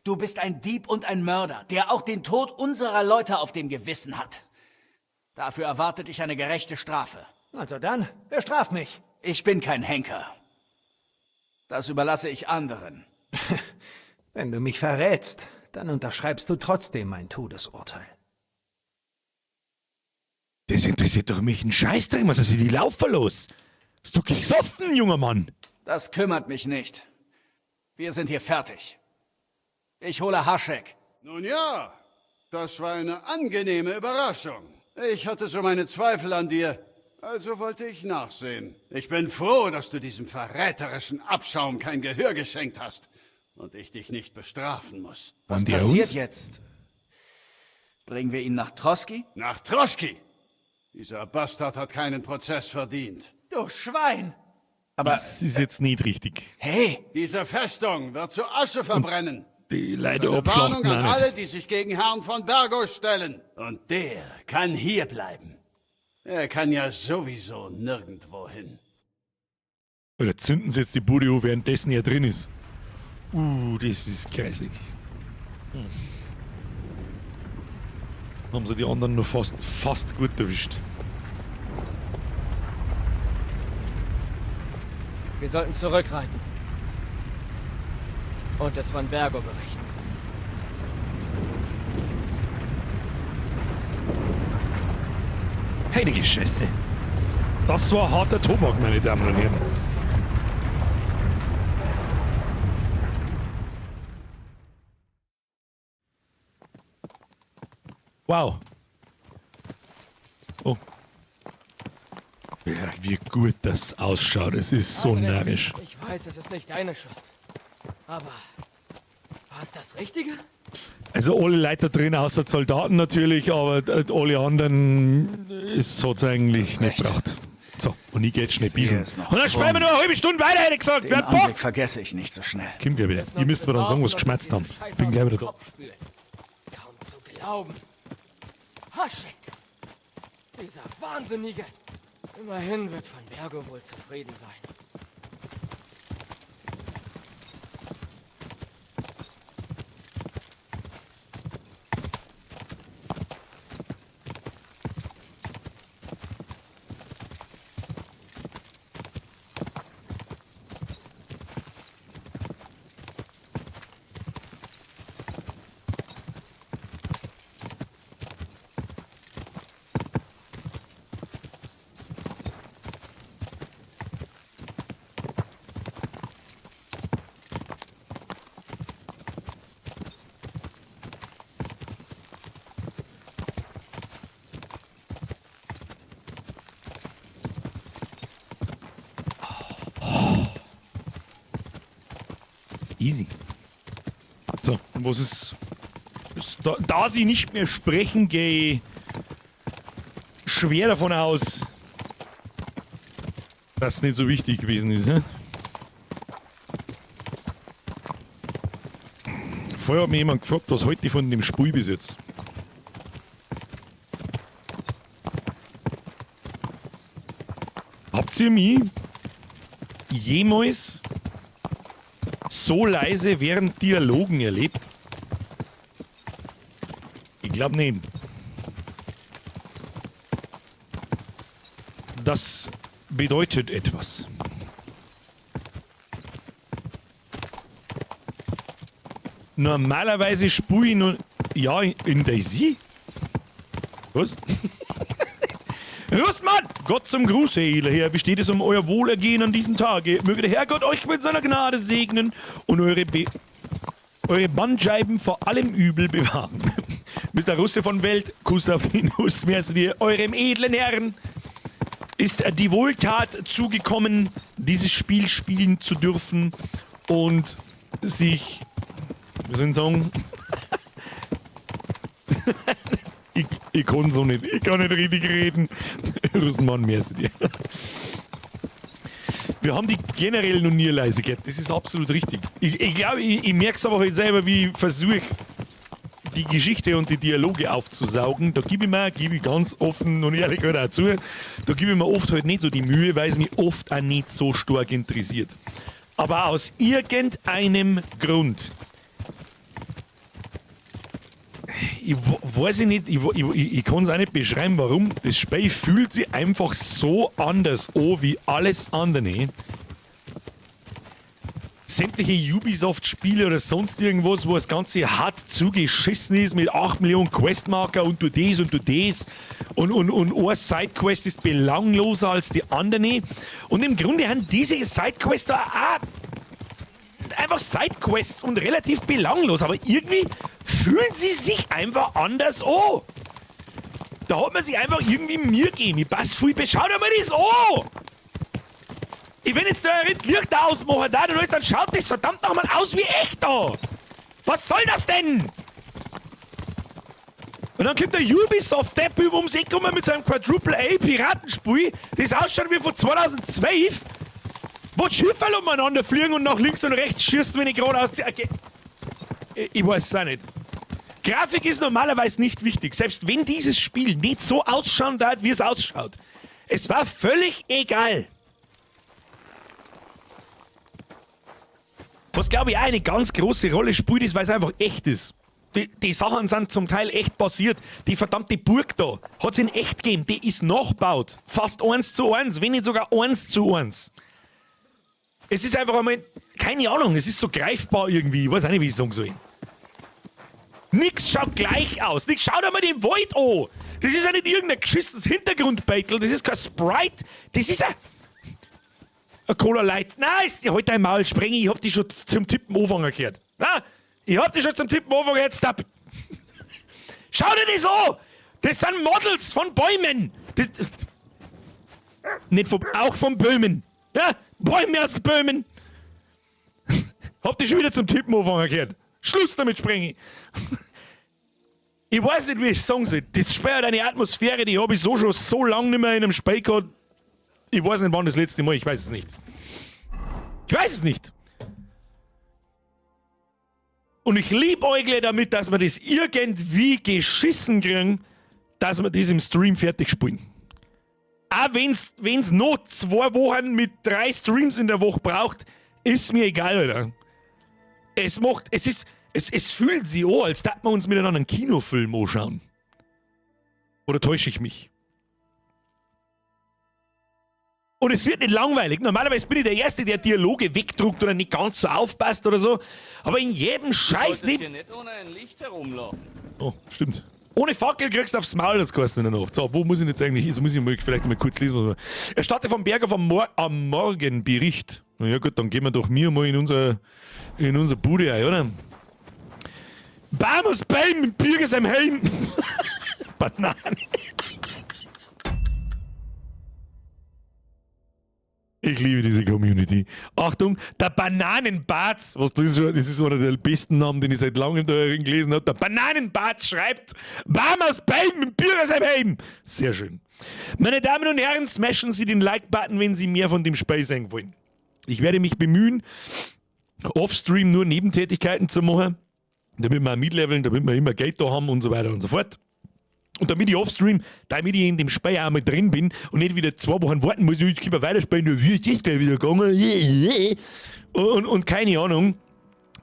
Du bist ein Dieb und ein Mörder, der auch den Tod unserer Leute auf dem Gewissen hat. Dafür erwartet dich eine gerechte Strafe. Also dann, bestraf mich. Ich bin kein Henker. Das überlasse ich anderen. Wenn du mich verrätst, dann unterschreibst du trotzdem mein Todesurteil. Das interessiert doch mich ein Scheißdreck, was ist die laufen los? Bist du gesoffen, junger Mann? Das kümmert mich nicht. Wir sind hier fertig. Ich hole Haschek. Nun ja, das war eine angenehme Überraschung. Ich hatte so meine Zweifel an dir, also wollte ich nachsehen. Ich bin froh, dass du diesem verräterischen Abschaum kein Gehör geschenkt hast und ich dich nicht bestrafen muss. Was passiert jetzt? Bringen wir ihn nach Troski? Nach Troschki? Dieser Bastard hat keinen Prozess verdient. Du Schwein! Aber das ist jetzt nicht richtig. Hey! Diese Festung wird zu Asche verbrennen. Die Leute Eine abschlachten Warnung an auch nicht. alle, die sich gegen Herrn von Bergow stellen. Und der kann hier bleiben. Er kann ja sowieso nirgendwo hin. Oder zünden sie jetzt die Bude an, währenddessen er drin ist. Das ist kreislig. Haben sie die anderen noch fast gut erwischt. Wir sollten zurückreiten. Und es von Bergo berichten. Heilige Scheiße. Das war harter Tobak, meine Damen und Herren. Wow. Oh. Ja, wie gut das ausschaut. Es ist so André, närrisch. Ich weiß, es ist nicht deine Schuld. Aber war es das Richtige? Also alle Leute da drin, außer die Soldaten natürlich, aber alle anderen ist hat's eigentlich nicht gebraucht. So, und ich geh jetzt schnell Ich sehe bieseln. es noch Und dann vor spielen wir mir. noch eine halbe Stunde weiter, hätte ich gesagt. Den Wer hat Bock? Anblick vergesse ich nicht so schnell. Komm gleich wieder. Ihr müsst mir dann sagen, was geschmerzt haben. Bin gleich wieder da. Kopf spülen. Kaum zu glauben. Haschek! Dieser Wahnsinnige! Immerhin wird von Bergo wohl zufrieden sein. Easy. So, und was ist. Da sie nicht mehr sprechen, gehe ich schwer davon aus, dass es nicht so wichtig gewesen ist. Ne? Vorher hat mich jemand gefragt, was halte ich von dem Spiel bis jetzt? Habt ihr mich jemals so leise während Dialogen erlebt? Ich glaube nicht. Das bedeutet etwas. Normalerweise spule ich nur. Ja, in Daisy? Was? Rüstmann! Gott zum Gruße, edler Herr, besteht es um euer Wohlergehen an diesem Tage. Möge der Herrgott euch mit seiner Gnade segnen und eure Bandscheiben vor allem Übel bewahren. Mr. Russe von Welt, Kuss auf die Nuss, merci dir, eurem edlen Herrn ist die Wohltat zugekommen, dieses Spiel spielen zu dürfen und sich, wie soll ich sagen, ich kann so nicht, ich kann nicht richtig reden. Russenmann, merci dir. Wir haben die generell noch nie leise gehabt. Das ist absolut richtig. Ich, ich glaube, ich, ich merke es aber halt selber, wie ich versuche, die Geschichte und die Dialoge aufzusaugen. Da gebe ich mir, gebe ich ganz offen und ehrlich halt auch zu, da gebe ich mir oft halt nicht so die Mühe, weil es mich oft auch nicht so stark interessiert. Aber aus irgendeinem Grund ich weiß ich nicht, ich, ich, ich kann es auch nicht beschreiben, warum. Das Spiel fühlt sich einfach so anders an wie alles andere. Sämtliche Ubisoft-Spiele oder sonst irgendwas, wo das Ganze hart zugeschissen ist mit 8 Millionen Questmarker und du das und du das und eine Sidequest ist belangloser als die andere. Und im Grunde haben diese Sidequests da auch einfach Sidequests und relativ belanglos, aber irgendwie fühlen sie sich einfach anders an. Da hat man sich einfach irgendwie Mühe gegeben. Ich pass viel besser. Schau dir mal das an! Ich wenn jetzt da ein Licht ausmache, da, dann schaut das verdammt nochmal aus wie echt da! Was soll das denn? Und dann kommt der Ubisoft-Depp über ums Eck mit seinem Quadruple A Piratenspiel, das ausschaut wie von 2012, wo die Schiffe umeinander fliegen und nach links und rechts schießen, wenn ich gerade aus. Okay. Ich weiß es auch nicht. Grafik ist normalerweise nicht wichtig, selbst wenn dieses Spiel nicht so ausschauen darf, wie es ausschaut. Es war völlig egal. Was, glaube ich, auch eine ganz große Rolle spielt, ist, weil es einfach echt ist. Die, die Sachen sind zum Teil echt passiert. Die verdammte Burg da hat es in echt gegeben. Die ist nachgebaut. Fast 1:1, wenn nicht sogar 1:1. Es ist einfach einmal, keine Ahnung, es ist so greifbar irgendwie. Ich weiß auch nicht, wie ich sagen soll. Nix schaut gleich aus. Nix, schau dir mal den Wald an. Das ist ja nicht irgendein geschissenes Hintergrundbeitel. Das ist kein Sprite. Das ist ein. Ein Cola Light. Nein, ist, halt dein Maul, Sprengi. Ich hab dich schon zum Tippen anfangen gehört. Na, ich hab dich schon zum Tippen anfangen gehört. Stop. Schau dir das an. Das sind Models von Bäumen. Das, nicht von, auch von Böhmen. Ja, Bäume aus Böhmen. Hab dich schon wieder zum Tippen anfangen gehört. Schluss damit, Sprengi. Ich weiß nicht, wie ich sagen soll. Das Spiel hat eine Atmosphäre, die habe ich so schon so lange nicht mehr in einem Spiel gehabt. Ich weiß nicht, wann das letzte Mal, ich weiß es nicht. Ich weiß es nicht. Und ich liebäugle damit, dass wir das irgendwie geschissen kriegen, dass wir das im Stream fertig spielen. Auch wenn es noch 2 Wochen mit 3 Streams in der Woche braucht, ist mir egal, Alter. Es macht, es ist, es fühlt sich an, als dass wir uns miteinander einen Kinofilm anschauen. Oder täusche ich mich? Und es wird nicht langweilig. Normalerweise bin ich der Erste, der Dialoge wegdruckt oder nicht ganz so aufpasst oder so. Aber in jedem Scheiß nicht. Hier nicht ohne ein Licht herumlaufen. Oh, stimmt. Ohne Fackel kriegst du aufs Maul, das kostet in der Nacht. So, wo muss ich jetzt eigentlich? Jetzt muss ich mal, vielleicht mal kurz lesen. Erstatte vom Berger vom Mor am Morgen Bericht. Na ja gut, dann gehen wir doch mir mal in unser Bude ein, oder? Vamos, Beim, Bürger im Heim. Banane. Ich liebe diese Community. Achtung, der Bananenbarz, was das ist, das ist einer der besten Namen, den ich seit langem da gelesen habe. Der Bananenbarz schreibt, Vamos, Beim, Bürger im Heim. Sehr schön. Meine Damen und Herren, smashen Sie den Like-Button, wenn Sie mehr von dem Spiel sehen wollen. Ich werde mich bemühen, offstream nur Nebentätigkeiten zu machen, damit wir mitleveln, damit wir immer Geld da haben und so weiter und so fort. Und damit ich offstream, damit ich in dem Spiel auch mal drin bin und nicht wieder 2 Wochen warten muss, jetzt können wir weiterspielen, wie ist das gleich wieder gegangen? Und keine Ahnung,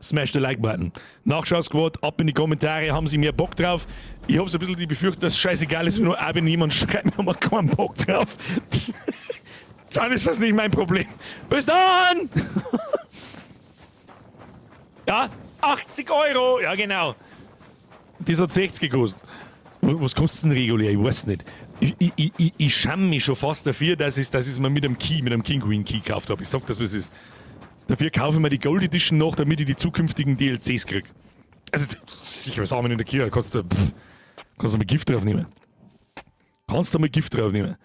smash the Like-Button. Nachschau-Squad, ab in die Kommentare, haben Sie mehr Bock drauf? Ich habe so ein bisschen die Befürchtung, dass es scheißegal ist, wenn nur auch wenn jemand schreibt, haben wir keinen Bock drauf. Dann ist das nicht mein Problem. Bis dann! Ja, 80 Euro! Ja, genau. Das hat 60 gekostet. Was kostet denn regulär? Ich weiß nicht. Ich schäme mich schon fast dafür, dass ich es mir mit einem Key, mit einem King Queen Key gekauft habe. Ich sag das, was es ist. Dafür kaufe ich mir die Gold Edition noch, damit ich die zukünftigen DLCs krieg. Also, sicher, was haben wir in der Kirche? Kannst du, kannst du mal Gift drauf nehmen. Kannst du mal Gift drauf nehmen.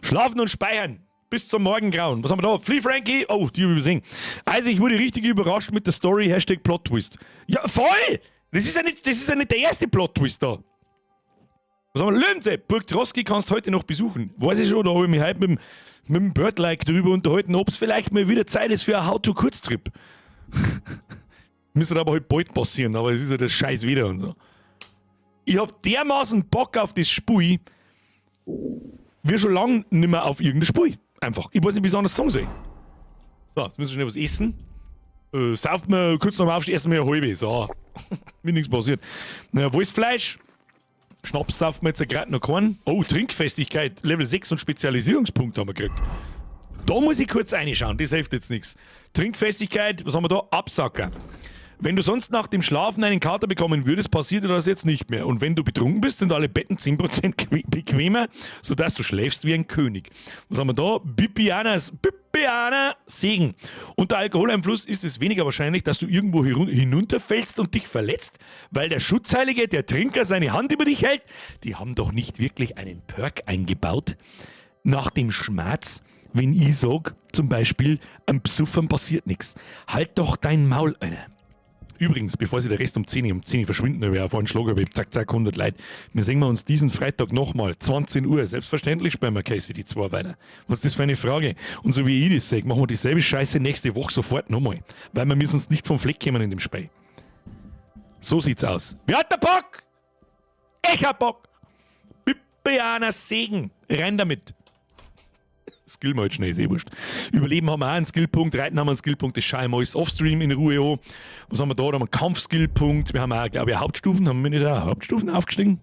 Schlafen und speichern. Bis zum Morgengrauen. Was haben wir da? Flea Frankie. Oh, die habe ich übersehen. Also, ich wurde richtig überrascht mit der Story. Hashtag Plot Twist. Ja, voll! Das ist ja nicht, das ist ja nicht der erste Plot Twist da. Was haben wir? Löwense! Burg Troski kannst heute noch besuchen. Weiß ich schon, da habe ich mich heute mit dem Birdlike drüber unterhalten, ob es vielleicht mal wieder Zeit ist für einen How-to-Kurztrip. Müsste aber halt bald passieren, aber es ist ja das Scheiß wieder und so. Ich hab dermaßen Bock auf das Spiel, wie schon lange nicht mehr auf irgendein Spiel. Einfach. Ich weiß nicht, wie ich es anders sagen soll. So, jetzt müssen wir schnell was essen. Sauft mir kurz noch mal aufstehen, essen wir eine halbe. So. Mir nichts passiert. Naja, wo ist Fleisch? Schnaps saufen wir jetzt gerade noch keinen. Oh, Trinkfestigkeit, Level 6 und Spezialisierungspunkt haben wir gekriegt. Da muss ich kurz reinschauen, das hilft jetzt nichts. Trinkfestigkeit, was haben wir da? Absacker. Wenn du sonst nach dem Schlafen einen Kater bekommen würdest, passiert dir das jetzt nicht mehr. Und wenn du betrunken bist, sind alle Betten 10% bequemer, sodass du schläfst wie ein König. Was haben wir da? Bibianas, Bibiana Segen. Unter Alkoholeinfluss ist es weniger wahrscheinlich, dass du irgendwo hinunterfällst und dich verletzt, weil der Schutzheilige, der Trinker, seine Hand über dich hält. Die haben doch nicht wirklich einen Perk eingebaut. Nach dem Schmerz, wenn ich sag, zum Beispiel, am Besuffern passiert nichts. Halt doch dein Maul, Alter. Übrigens, bevor sie der Rest um 10 Uhr, um 10 Uhr verschwinden, habe ich auf einen Schlag, habe ich zack, zack, 100 Leute. Wir sehen wir uns diesen Freitag nochmal, 20 Uhr. Selbstverständlich spielen wir KCD 2 weiter. Was ist das für eine Frage? Und so wie ich das sehe, machen wir dieselbe Scheiße nächste Woche sofort nochmal. Weil wir müssen uns nicht vom Fleck kommen in dem Spiel. So sieht's aus. Wer hat der Bock? Ich hab Bock! Bibiana Segen. Rein damit. Skill mal halt schnell, ist eh wurscht. Überleben haben wir auch einen Skillpunkt, Reiten haben wir einen Skillpunkt, das schauen wir alles offstream in Ruhe an. Was haben wir da? Da haben wir einen Kampfskillpunkt. Wir haben auch, glaube ich, Hauptstufen. Haben wir nicht auch Hauptstufen aufgestiegen?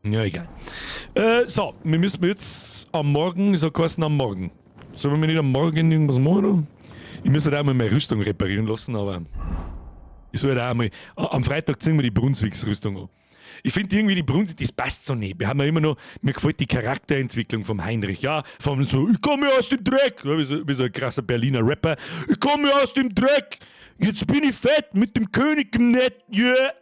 Ja, egal. So, wir müssen jetzt am Morgen, ich sag geheißen am Morgen. Sollen wir nicht am Morgen irgendwas machen? Oder? Ich muss halt auch mal meine Rüstung reparieren lassen, aber ich soll halt auch mal. Am Freitag ziehen wir die Brunswicks-Rüstung an. Ich finde irgendwie die Brunswick, das passt so nicht. Wir haben ja immer noch, mir gefällt die Charakterentwicklung vom Heinrich, ja, von so, ich komme aus dem Dreck, ja, wie so ein krasser Berliner Rapper, ich komme aus dem Dreck, jetzt bin ich fett mit dem König im Netz, yeah.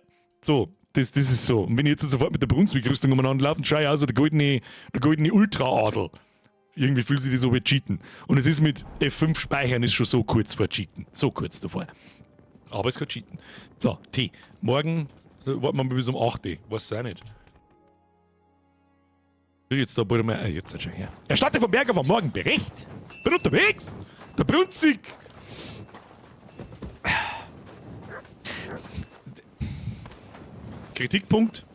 So, das ist so. Und wenn ich jetzt sofort mit der Brunswick-Rüstung umeinander laufe, dann schaue ich aus wie der goldene Ultra-Adel. Irgendwie fühlt sich das so wie Cheaten. Und es ist mit F5 speichern ist schon so kurz vor Cheaten. So kurz davor. Aber es kann cheaten. So, T. Morgen, warten wir mal bis um 8 Uhr. Weiß es auch nicht. Ich jetzt da bald einmal. Jetzt seid schon her. Erstatte vom Berger vom Morgen Bericht. Bin unterwegs. Der Brunzig. Kritikpunkt.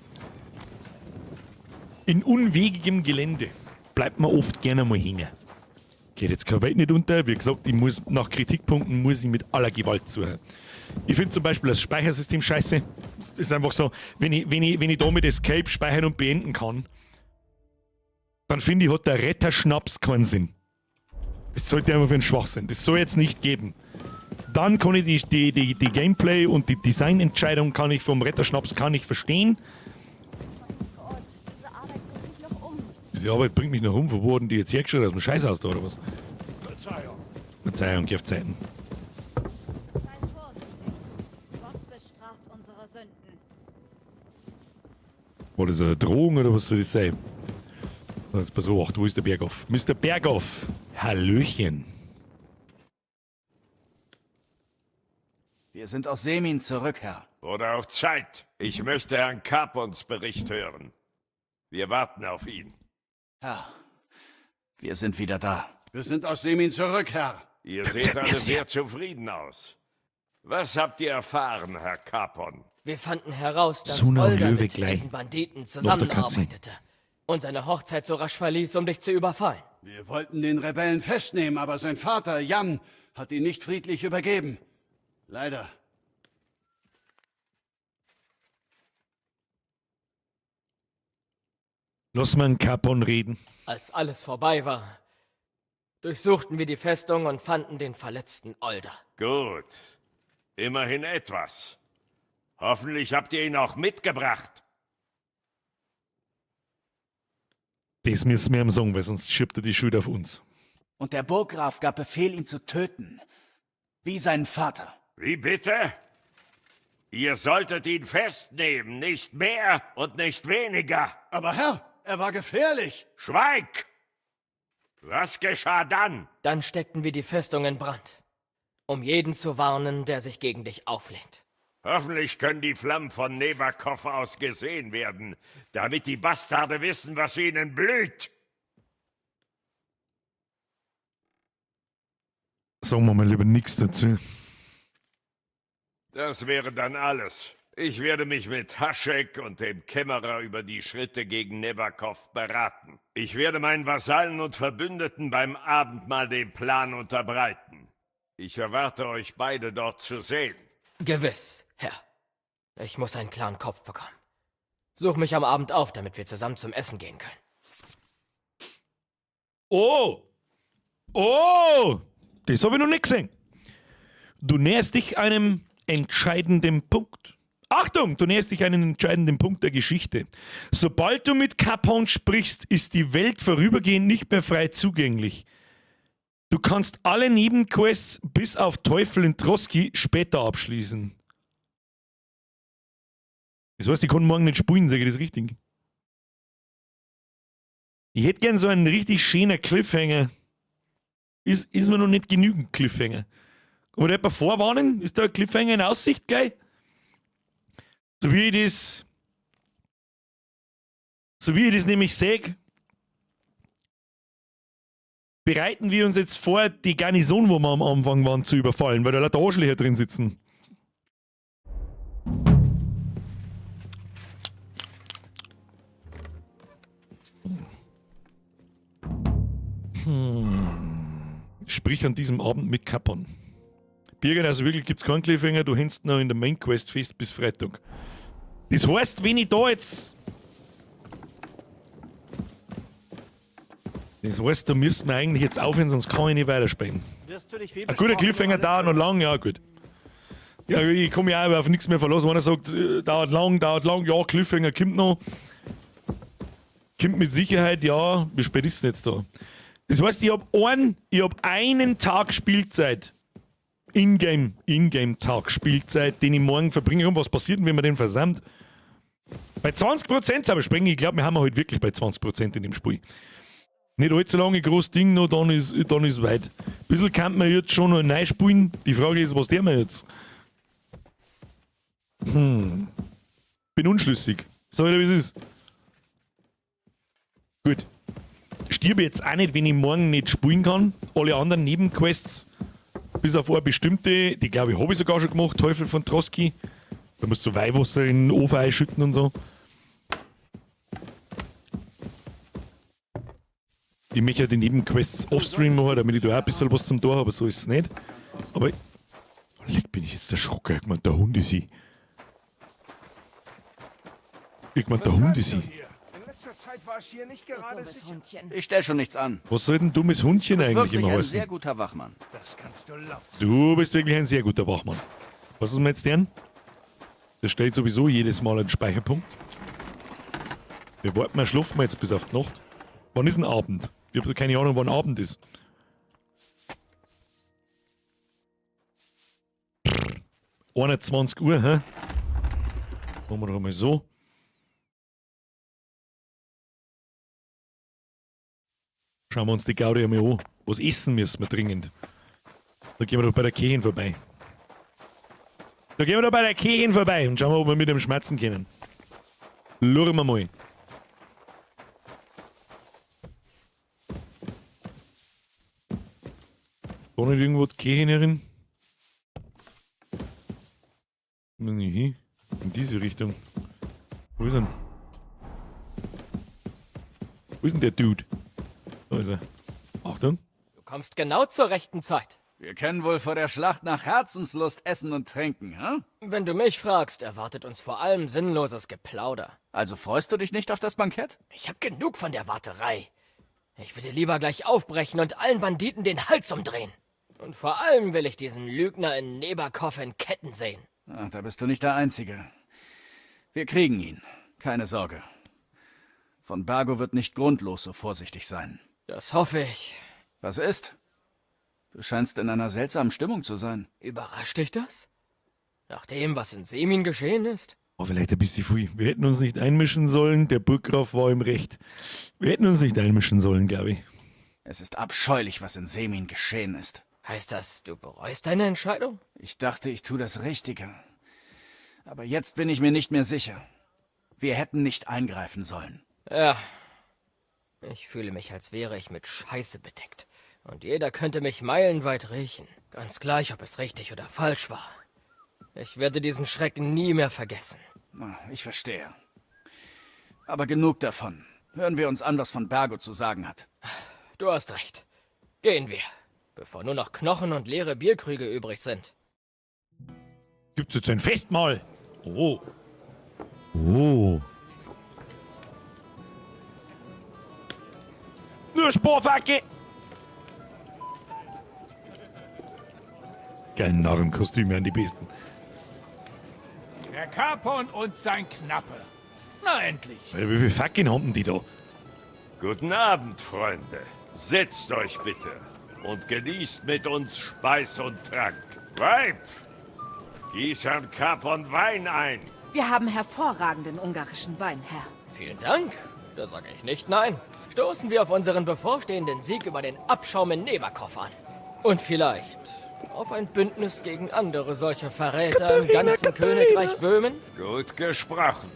In unwegigem Gelände bleibt man oft gerne mal hängen. Geht jetzt keine Welt nicht unter. Wie gesagt, ich muss, nach Kritikpunkten muss ich mit aller Gewalt zuhören. Ich finde zum Beispiel das Speichersystem scheiße. Das ist einfach so, wenn ich da mit Escape speichern und beenden kann, dann finde ich, hat der Retterschnaps keinen Sinn. Das sollte einfach für einen Schwachsinn. Das soll jetzt nicht geben. Dann kann ich die Gameplay und die Designentscheidung kann ich vom Retterschnaps kann ich verstehen. Diese Arbeit bringt mich noch um. Wo wurden die jetzt hergestellt? Aus dem Scheißhaus da oder was? Verzeihung. Verzeihung, geh auf Zeiten. War das eine Drohung oder was soll das sein? So, jetzt pass auf, wo ist der Berghoff? Mister Berghoff! Hallöchen! Wir sind aus Semin zurück, Herr. Wurde auch Zeit. Ich möchte Herrn Capons Bericht hören. Wir warten auf ihn. Herr, wir sind wieder da. Wir sind aus Semin zurück, Herr. Ihr seht alle sehr zufrieden aus. Was habt ihr erfahren, Herr Capon? Wir fanden heraus, dass Suna und Olga Löwe mit gleich. diesen Banditen Noch der Katze. zusammenarbeitete und seine Hochzeit so rasch verließ, um dich zu überfallen. Wir wollten den Rebellen festnehmen, aber sein Vater, Jan, hat ihn nicht friedlich übergeben. Leider. Lass mal einen Capon reden. Als alles vorbei war, durchsuchten wir die Festung und fanden den verletzten Olda. Gut. Immerhin etwas. Hoffentlich habt ihr ihn auch mitgebracht. Das müssen wir ihm sagen, weil sonst schiebt er die Schuld auf uns. Und der Burggraf gab Befehl, ihn zu töten. Wie seinen Vater. Wie bitte? Ihr solltet ihn festnehmen, nicht mehr und nicht weniger. Aber Herr, er war gefährlich. Schweig! Was geschah dann? Dann steckten wir die Festung in Brand, um jeden zu warnen, der sich gegen dich auflehnt. Hoffentlich können die Flammen von Nebakov aus gesehen werden, damit die Bastarde wissen, was ihnen blüht. Sagen wir mal lieber nichts dazu. Das wäre dann alles. Ich werde mich mit Haschek und dem Kämmerer über die Schritte gegen Nebakov beraten. Ich werde meinen Vasallen und Verbündeten beim Abendmahl den Plan unterbreiten. Ich erwarte euch beide dort zu sehen. Gewiss, Herr. Ich muss einen klaren Kopf bekommen. Such mich am Abend auf, damit wir zusammen zum Essen gehen können. Oh! Oh! Das habe ich noch nicht gesehen. Du näherst dich einem entscheidenden Punkt. Achtung, du näherst dich einem entscheidenden Punkt der Geschichte. Sobald du mit Capon sprichst, ist die Welt vorübergehend nicht mehr frei zugänglich. Du kannst alle Nebenquests bis auf Teufel in Troski später abschließen. Das heißt, ich kann morgen nicht spielen, sage ich das richtig? Ich hätte gern so einen richtig schönen Cliffhanger. Ist mir noch nicht genügend Cliffhanger. Kann man da jemand vorwarnen? Ist da ein Cliffhanger in Aussicht gleich? So wie ich das nämlich sehe, bereiten wir uns jetzt vor, die Garnison, wo wir am Anfang waren, zu überfallen, weil da lauter Arschlöcher drin sitzen. Sprich an diesem Abend mit Capon. Birgit, also wirklich gibt's keinen Cliffhanger, du hängst noch in der Main Quest fest bis Freitag. Das heißt, wenn ich da jetzt... Das heißt, da müssen wir eigentlich jetzt aufhören, sonst kann ich nicht weiterspielen. Ein guter Cliffhanger dauert noch lang, ja gut. Ja, ich kann mich auch auf nichts mehr verlassen. Einer sagt, dauert lang, ja, Cliffhanger kommt noch. Kommt mit Sicherheit, ja. Wie spät ist denn jetzt da? Das heißt, ich hab einen Tag Spielzeit. Ingame-Tag Spielzeit, den ich morgen verbringe. Und was passiert denn, wenn man den versammelt? Bei 20% aber springen, ich glaube, wir haben heute wirklich bei 20% in dem Spiel. Nicht allzu lange, groß Ding noch, dann ist weit. Ein bisschen kann man jetzt schon noch neu spielen. Die Frage ist, was tun wir jetzt? Bin unschlüssig. Sag ich dir, wie es ist. Gut. Stirb jetzt auch nicht, wenn ich morgen nicht spielen kann. Alle anderen Nebenquests, bis auf eine bestimmte, die glaube ich, habe ich sogar schon gemacht, Teufel von Troski. Da musst du Weihwasser in den Ofen einschütten und so. Ich möchte ja die Nebenquests offstream machen, damit ich da auch ein bisschen was zum Tor habe, aber so ist es nicht. Aber leck, bin ich jetzt erschrocken. Ich meine, der Hund ist ich. Ich meine, der Hund ist ich. Ich stell schon nichts an. Was soll denn dummes Hundchen Du bist eigentlich wirklich immer ein heißen? sehr guter Wachmann. Das kannst du laut. Du bist wirklich ein sehr guter Wachmann. Was ist denn jetzt denn? Der stellt sowieso jedes Mal einen Speicherpunkt. Wir warten mal, schlafen wir jetzt bis auf die Nacht. Wann ist denn Abend? Ich habe keine Ahnung, wann Abend ist. 21 Uhr, hä? Machen wir doch mal so. Schauen wir uns die Gaudi einmal an. Was essen müssen wir dringend. Da gehen wir doch bei der Kirche vorbei. Da gehen wir doch bei der Kirche vorbei und schauen wir, ob wir mit dem schmerzen können. Lurren wir mal. Da nicht irgendwo die Kirche herin? Hin? In diese Richtung. Wo ist er? Wo ist denn der Dude? Da ist er. Achtung. Du kommst genau zur rechten Zeit. Wir können wohl vor der Schlacht nach Herzenslust essen und trinken, hm? Wenn du mich fragst, erwartet uns vor allem sinnloses Geplauder. Also freust du dich nicht auf das Bankett? Ich hab genug von der Warterei. Ich würde lieber gleich aufbrechen und allen Banditen den Hals umdrehen. Und vor allem will ich diesen Lügner in Nebakov in Ketten sehen. Ach, da bist du nicht der Einzige. Wir kriegen ihn. Keine Sorge. Von Bergo wird nicht grundlos so vorsichtig sein. Das hoffe ich. Was ist? Du scheinst in einer seltsamen Stimmung zu sein. Überrascht dich das? Nach dem, was in Semin geschehen ist? Oh, vielleicht ein bisschen viel. Wir hätten uns nicht einmischen sollen. Der Burggraf war im Recht. Wir hätten uns nicht einmischen sollen, glaube ich. Es ist abscheulich, was in Semin geschehen ist. Heißt das, du bereust deine Entscheidung? Ich dachte, ich tue das Richtige. Aber jetzt bin ich mir nicht mehr sicher. Wir hätten nicht eingreifen sollen. Ja. Ich fühle mich, als wäre ich mit Scheiße bedeckt. Und jeder könnte mich meilenweit riechen. Ganz gleich, ob es richtig oder falsch war. Ich werde diesen Schrecken nie mehr vergessen. Ich verstehe. Aber genug davon. Hören wir uns an, was von Bergo zu sagen hat. Du hast recht. Gehen wir, bevor nur noch Knochen und leere Bierkrüge übrig sind. Gibt's jetzt ein Festmahl? Oh. Oh. Nur Sporfacke! Geil Narrenkostüme an die Besten. Der Capon und sein Knappe. Na endlich. Alter, wie viel Fackeln haben denn die da? Guten Abend, Freunde. Setzt euch bitte und genießt mit uns Speis und Trank. Weib, gieß Herrn Capon Wein ein. Wir haben hervorragenden ungarischen Wein, Herr. Vielen Dank. Da sage ich nicht nein. Stoßen wir auf unseren bevorstehenden Sieg über den Abschaum in Neberkow an. Und vielleicht auf ein Bündnis gegen andere solcher Verräter im ganzen Königreich Böhmen? Gut gesprochen.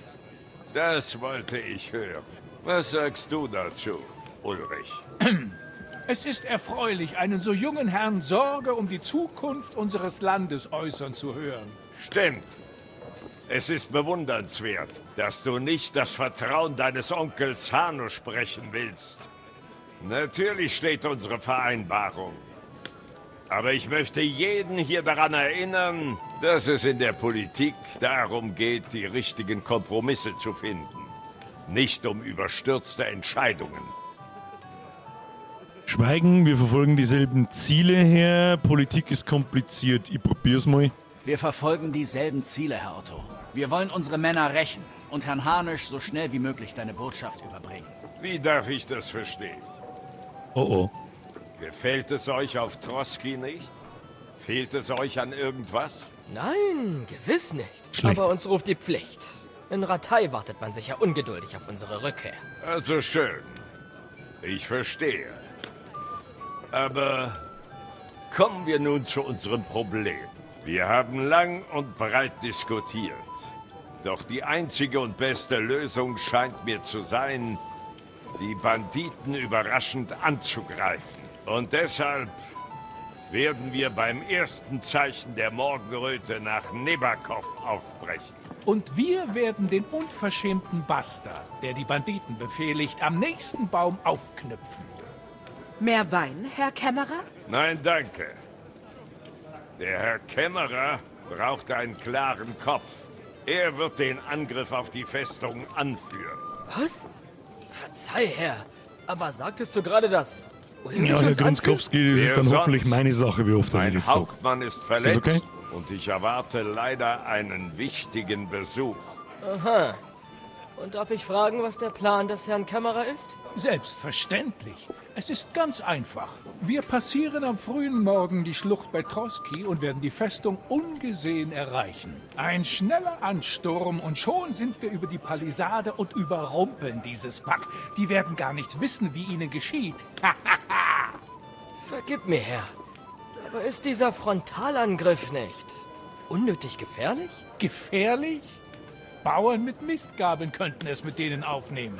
Das wollte ich hören. Was sagst du dazu, Ulrich? Es ist erfreulich, einen so jungen Herrn Sorge um die Zukunft unseres Landes äußern zu hören. Stimmt. Es ist bewundernswert, dass du nicht das Vertrauen deines Onkels Hanno sprechen willst. Natürlich steht unsere Vereinbarung. Aber ich möchte jeden hier daran erinnern, dass es in der Politik darum geht, die richtigen Kompromisse zu finden. Nicht um überstürzte Entscheidungen. Schweigen, wir verfolgen dieselben Ziele her. Politik ist kompliziert. Ich probier's mal. Wir verfolgen dieselben Ziele, Herr Otto. Wir wollen unsere Männer rächen und Herrn Harnisch so schnell wie möglich deine Botschaft überbringen. Wie darf ich das verstehen? Oh oh. Gefällt es euch auf Troski nicht? Fehlt es euch an irgendwas? Nein, gewiss nicht. Schlecht. Aber uns ruft die Pflicht. In Rattay wartet man sicher ungeduldig auf unsere Rückkehr. Also schön. Ich verstehe. Aber kommen wir nun zu unserem Problem. Wir haben lang und breit diskutiert. Doch die einzige und beste Lösung scheint mir zu sein, die Banditen überraschend anzugreifen. Und deshalb werden wir beim ersten Zeichen der Morgenröte nach Nebakov aufbrechen. Und wir werden den unverschämten Bastard, der die Banditen befehligt, am nächsten Baum aufknüpfen. Mehr Wein, Herr Kämmerer? Nein, danke. Der Herr Kämmerer braucht einen klaren Kopf. Er wird den Angriff auf die Festung anführen. Was? Verzeih, Herr, aber sagtest du gerade, dass Ulrich Ja, Herr uns anführt? Grunskowski, das Wer ist dann sonst? hoffentlich meine Sache, wie oft dass ich Mein das sag. Hauptmann ist Ist das verletzt okay? und ich erwarte leider einen wichtigen Besuch. Aha. Und darf ich fragen, was der Plan des Herrn Kämmerer ist? Selbstverständlich. Es ist ganz einfach. Wir passieren am frühen Morgen die Schlucht bei Troski und werden die Festung ungesehen erreichen. Ein schneller Ansturm und schon sind wir über die Palisade und überrumpeln dieses Pack. Die werden gar nicht wissen, wie ihnen geschieht. Vergib mir, Herr. Aber ist dieser Frontalangriff nicht unnötig gefährlich? Gefährlich? Bauern mit Mistgabeln könnten es mit denen aufnehmen.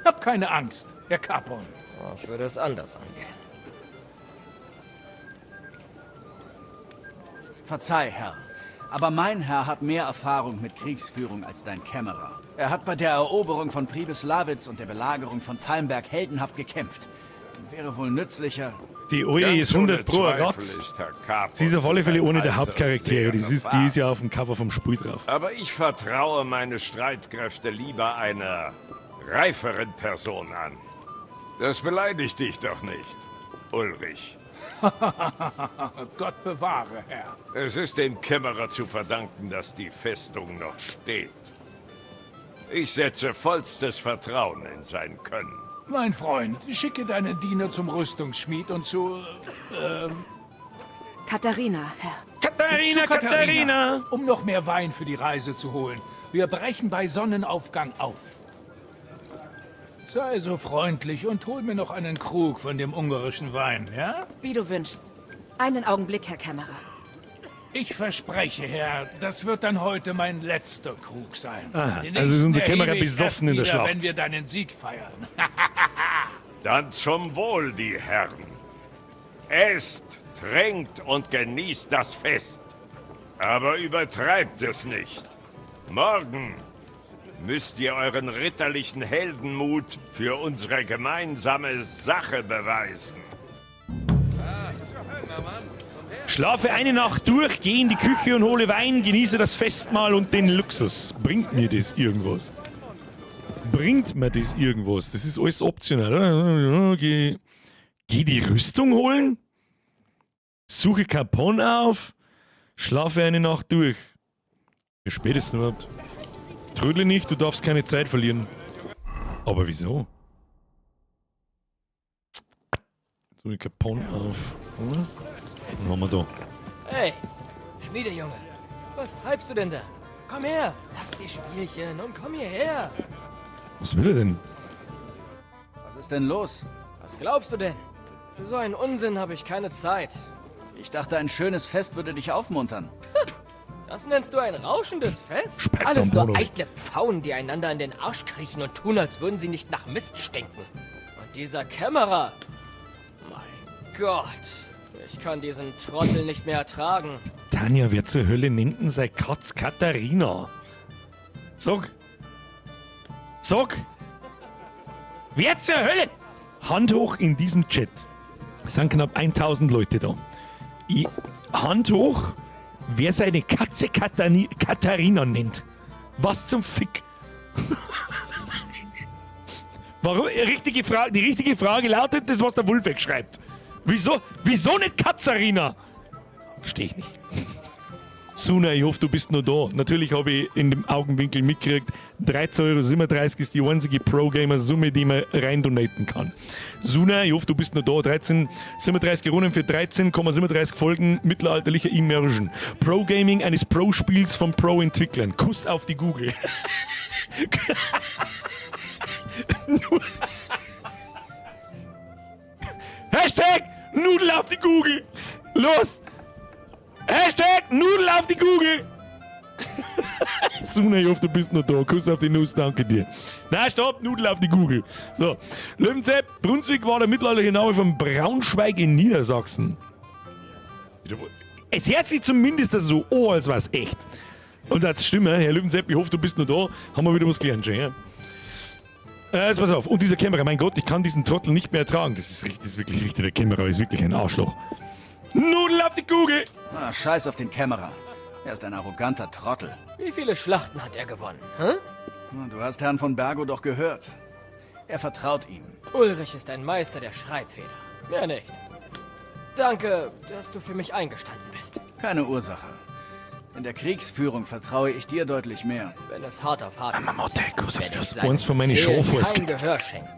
Hab keine Angst, Herr Capon. Ich würde es anders angehen. Verzeih, Herr, aber mein Herr hat mehr Erfahrung mit Kriegsführung als dein Kämmerer. Er hat bei der Eroberung von Pribislawitz und der Belagerung von Talmberg heldenhaft gekämpft. Wäre wohl nützlicher. Die Alte Ganz ist 100 ohne Pro ein Zweifel Ratz. ist Herr Capon Sie ist auf alle Fälle sein ohne der Alter Hauptcharaktere. sehr Das ist, die ist ja auf dem Cover vom Spiel drauf. Aber ich vertraue meine Streitkräfte lieber einer reiferen Person an. Das beleidigt dich doch nicht, Ulrich. Gott bewahre, Herr. Es ist dem Kämmerer zu verdanken, dass die Festung noch steht. Ich setze vollstes Vertrauen in sein Können. Mein Freund, schicke deinen Diener zum Rüstungsschmied und zu. Katharina, Herr. Katharina, zu Katharina! Um noch mehr Wein für die Reise zu holen. Wir brechen bei Sonnenaufgang auf. Sei so freundlich und hol mir noch einen Krug von dem ungarischen Wein, ja? Wie du wünschst. Einen Augenblick, Herr Kämmerer. Ich verspreche, Herr, das wird dann heute mein letzter Krug sein. Aha, Den also ist nächsten unser Kämmerer erhebe ich erst besoffen in der wieder, Schlacht. Wenn wir deinen Sieg feiern. Dann zum Wohl, die Herren. Esst, trinkt und genießt das Fest. Aber übertreibt es nicht. Morgen müsst ihr euren ritterlichen Heldenmut für unsere gemeinsame Sache beweisen. Schlafe eine Nacht durch, geh in die Küche und hole Wein, genieße das Festmahl und den Luxus. Bringt mir das irgendwas? Bringt mir das irgendwas? Das ist alles optional, oder? Geh, geh die Rüstung holen? Suche Capone auf? Schlafe eine Nacht durch. Wie spät ist denn überhaupt? Trödle nicht, du darfst keine Zeit verlieren. Aber wieso? Suche Capone auf, oder? Was haben wir da? Hey, Schmiedejunge, was treibst du denn da? Komm her, lass die Spielchen und komm hierher. Was will er denn? Was ist denn los? Was glaubst du denn? Für so einen Unsinn habe ich keine Zeit. Ich dachte, ein schönes Fest würde dich aufmuntern. Das nennst du ein rauschendes Fest? Speck Alles am nur Boden. eitle Pfauen, die einander in den Arsch kriechen und tun, als würden sie nicht nach Mist stinken. Und dieser Kämmerer. Mein Gott, ich kann diesen Trottel nicht mehr ertragen. Tanja, wer zur Hölle nennt denn seine Katz Katharina? Sag. Sag. Wer zur Hölle? Hand hoch in diesem Chat. Es sind knapp 1000 Leute da. Ich, Hand hoch, wer seine Katze Katani, Katharina nennt. Was zum Fick? Warum? Richtige Frage, die richtige Frage lautet das, was der Wulfeck schreibt. Wieso, wieso nicht Katzarina? Verstehe ich nicht. Suna, ich hoffe, du bist noch da. Natürlich habe ich in dem Augenwinkel mitgekriegt, 13,37 Euro ist die einzige Pro-Gamer-Summe, die man reindonaten kann. Suna, ich hoffe, du bist noch da. 13,37 Kronen für 13,37 Folgen mittelalterlicher Immersion. Pro-Gaming eines Pro-Spiels von Pro-Entwicklern. Kuss auf die Google. Hashtag Nudel auf die Google. Los! Hashtag Nudel auf die Google. Suna, ich hoffe, du bist noch da. Kuss auf die Nuss, danke dir. Na, stopp, Nudel auf die Google. So, Löwenzepp, Brunswick war der mittelalterliche Name von Braunschweig in Niedersachsen. Es hört sich zumindest das so an, als war es echt. Und als Stimme, Herr Löwensepp, ich hoffe, du bist noch da. Haben wir wieder was gelernt schon, ja? Jetzt pass auf. Und dieser Kämmerer, mein Gott, ich kann diesen Trottel nicht mehr ertragen. Das ist, richtig, das ist wirklich richtig. Der Kämmerer ist wirklich ein Arschloch. Nudel auf die Kugel! Ah, scheiß auf den Kämmerer. Er ist ein arroganter Trottel. Wie viele Schlachten hat er gewonnen, hä? Du hast Herrn von Bergo doch gehört. Er vertraut ihm. Ulrich ist ein Meister der Schreibfeder. Mehr nicht. Danke, dass du für mich eingestanden bist. Keine Ursache. In der Kriegsführung vertraue ich dir deutlich mehr. Wenn es hart auf hart kommt, Marmotte, Kuss auf werde die ich Nuss. seinen Eins von meinen Befehlen Schafe ist kein Gehör schenken.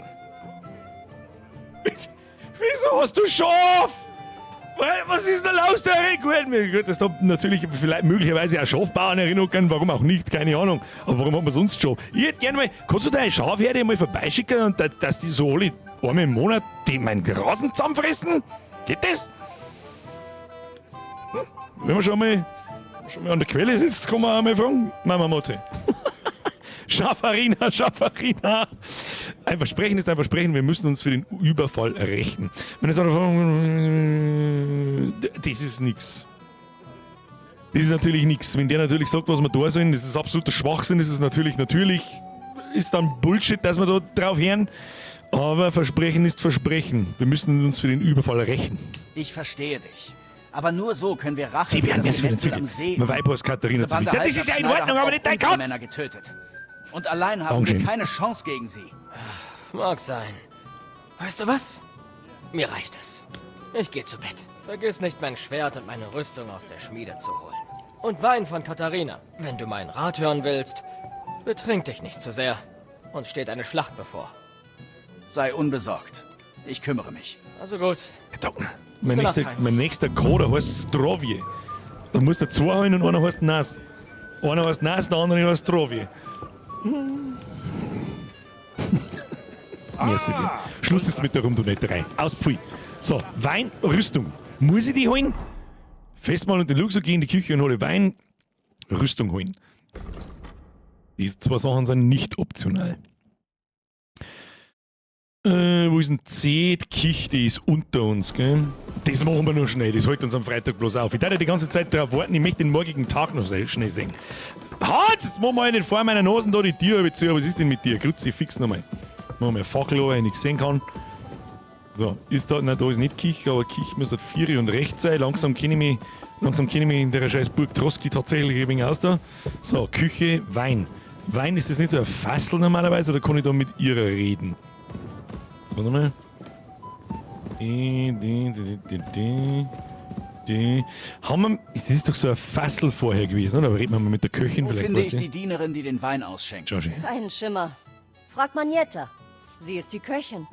Wieso hast du Schaf? Was ist denn los, der Gut, mir- gut, das hat natürlich vielleicht möglicherweise auch Schafbauern erinnern können, warum auch nicht, keine Ahnung. Aber warum hat man sonst Schaf? Ich hätte gerne mal, kannst du deine Schafherde mal vorbeischicken und dass, dass die so alle einmal im Monat die meinen Rasen zusammenfressen? Geht das? Hm? Wenn man schon mal, schon mal an der Quelle sitzt, kann man auch mal fragen, Mama Motte. Schafarina, Schafarina. Ein Versprechen ist ein Versprechen, wir müssen uns für den Überfall rächen. Wenn es das ist nix. Das ist natürlich nix. Wenn der natürlich sagt, was wir da sollen, das ist absoluter Schwachsinn, das ist natürlich, natürlich, ist dann Bullshit, dass wir da drauf hören. Aber Versprechen ist Versprechen. Wir müssen uns für den Überfall rächen. Ich verstehe dich. Aber nur so können wir Rache Sie für werden das das wieder Gemetzel am entwickeln. See. Mein Weib heißt Katharina Diese Bande zu viel. Ja, das ist ja in Halsabschneider Ordnung, hat aber auch nicht dein unsere Katz. Männer getötet. Und allein haben Dankeschön. wir keine Chance gegen sie. Mag sein. Weißt du was? Mir reicht es. Ich gehe zu Bett. Vergiss nicht, mein Schwert und meine Rüstung aus der Schmiede zu holen. Und Wein von Katharina. Wenn du meinen Rat hören willst, betrink dich nicht zu sehr. Uns steht eine Schlacht bevor. Sei unbesorgt. Ich kümmere mich. Also gut. Mein Gute Nacht, nächster, Heinrich. mein nächster Coder heißt Strovje. Da musst du zwei holen und einer heißt Nas. Einer heißt Nas, der andere heißt Strovje. Merci dir. Schluss jetzt mit der Rumdonetterei. Aus Pfui. So, Wein, Rüstung. Muss ich die holen? Festmahl und den Luxor, geh in die Küche und hole Wein. Rüstung holen. Diese zwei Sachen sind nicht optional. Wo ist denn C? Die Küche, die ist unter uns, gell? Das machen wir nur schnell, das hält uns am Freitag bloß auf. Ich darf ja die ganze Zeit darauf warten, ich möchte den morgigen Tag noch schnell sehen. Hans, jetzt machen wir nicht vor meiner Nase da die Tür zu. Was ist denn mit dir? Kruzifix nochmal. Machen wir eine Fackel an, wenn ich sehen kann. So, ist da, nein, da ist nicht Küche, aber Küche muss halt 4 und rechts sein. Langsam kenne ich mich, langsam kenne ich mich in der scheiß Burg Trosky tatsächlich ein wenig aus da. So, Küche, Wein. Wein, ist das nicht so ein Fassel normalerweise oder kann ich da mit ihrer reden? So, warte mal. D, D, D, D, D, D. Haben wir, ist das doch so ein Fassel vorher gewesen, oder? Aber reden wir mal mit der Köchin Wo vielleicht. finde weißt ich du? die Dienerin, die den Wein ausschenkt? Schau schon her. Kein Schimmer. Frag Manietta. Sie ist die Köchin.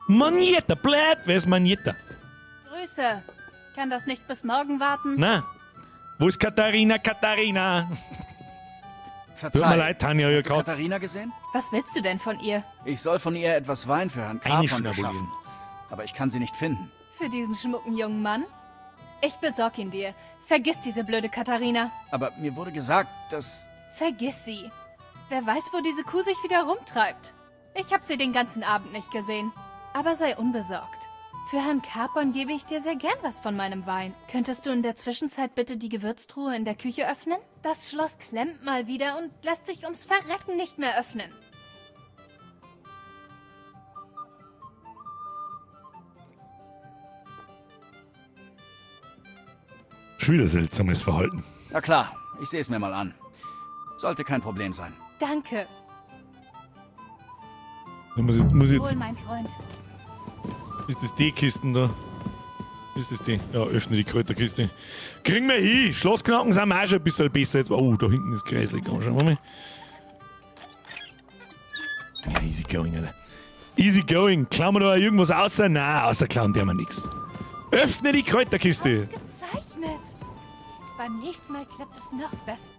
Manietta, bleib! Wer ist Manietta? Grüße. Kann das nicht bis morgen warten? Na, wo ist Katharina? Katharina! Verzeih. Tut mir leid, Tanja, ihr Hast du Katz. Katharina gesehen? Was willst du denn von ihr? Ich soll von ihr etwas Wein für Herrn Capon Einschnabulieren. beschaffen. Aber ich kann sie nicht finden. Für diesen schmucken jungen Mann? Ich besorg ihn dir. Vergiss diese blöde Katharina. Aber mir wurde gesagt, dass... Vergiss sie. Wer weiß, wo diese Kuh sich wieder rumtreibt. Ich hab sie den ganzen Abend nicht gesehen. Aber sei unbesorgt. Für Herrn Capon gebe ich dir sehr gern was von meinem Wein. Könntest du in der Zwischenzeit bitte die Gewürztruhe in der Küche öffnen? Das Schloss klemmt mal wieder und lässt sich ums Verrecken nicht mehr öffnen. Schon wieder seltsames Verhalten. Na klar, ich sehe es mir mal an. Sollte kein Problem sein. Danke. Da muss ich, muss ich jetzt, Wohl, mein Freund. ist das die Kisten da? Ist das die? Ja, öffne die Kräuterkiste. Kriegen wir hin! Schlossknacken sind wir auch schon ein bisschen besser. Jetzt, oh, da hinten ist Kreisel. Komm, schauen wir mal. Ja, easy going, Alter. Easy going. Klauen wir da irgendwas außer? Nein, außer klauen der wir nix. Öffne die Kräuterkiste. Gezeichnet. Beim nächsten Mal klappt es noch besser.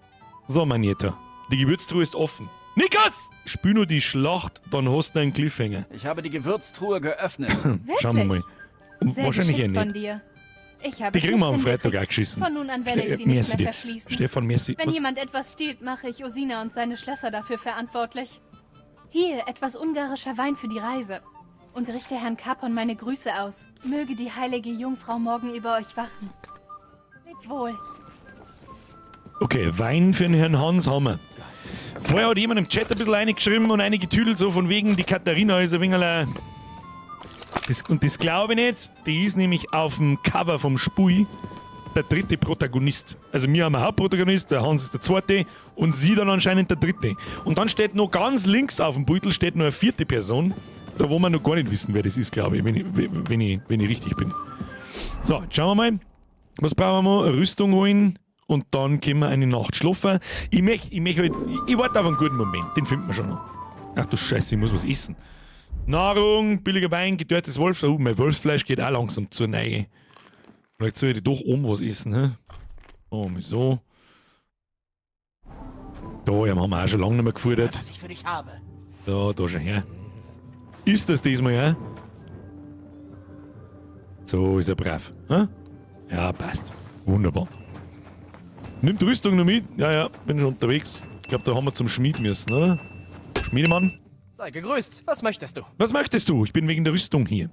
So, Manietta. Die Gewürztruhe ist offen. Niklas! Spül nur die Schlacht, dann hast du einen Cliffhanger. Ich habe die Gewürztruhe geöffnet. Schauen wir mal. Sehr Wahrscheinlich eh geschickt von nicht. dir. Ich habe Die es kriegen wir nicht am Freitag hingekriegt. auch geschissen. Von nun an werde ich sie Merci nicht mehr dir. verschließen. Stefan, merci. Wenn Was? jemand etwas stiehlt, mache ich Osina und seine Schlösser dafür verantwortlich. Hier, etwas ungarischer Wein für die Reise. Und richte Herrn Capon meine Grüße aus. Möge die heilige Jungfrau morgen über euch wachen. Lebt wohl. Okay, Wein für den Herrn Hans haben wir. Vorher hat jemand im Chat ein bisschen reingeschrieben und eingetüdelt, so von wegen, die Katharina ist ein wenig allein. Das, und das glaube ich nicht. Die ist nämlich auf dem Cover vom Spui der dritte Protagonist. Also wir haben einen Hauptprotagonist, der Hans ist der zweite und sie dann anscheinend der dritte. Und dann steht noch ganz links auf dem Beutel steht noch eine vierte Person, da wo wir noch gar nicht wissen, wer das ist, glaube ich, wenn ich richtig bin. So, jetzt schauen wir mal. Was brauchen wir noch? Rüstung holen und dann können wir eine Nacht schlafen. Ich möchte ich möcht halt, ich warte auf einen guten Moment, den finden wir schon noch. Ach du Scheiße, ich muss was essen. Nahrung, billiger Wein, gedörrtes Wolfsfleisch. Oh, mein Wolfsfleisch geht auch langsam zur Neige. Vielleicht soll ich doch oben was essen, hä? Oh, wieso? Da, ja, haben wir auch schon lange nicht mehr gefuttert. Was ich für dich habe. Da, da schon her. Ist das diesmal, ja? So ist er brav. Hä? Ja, passt. Wunderbar. Nimmt Rüstung noch mit? Ja, ja, bin schon unterwegs. Ich glaube, da haben wir zum Schmied müssen, oder? Schmiedemann? Sei gegrüßt. Was möchtest du? Was möchtest du? Ich bin wegen der Rüstung hier.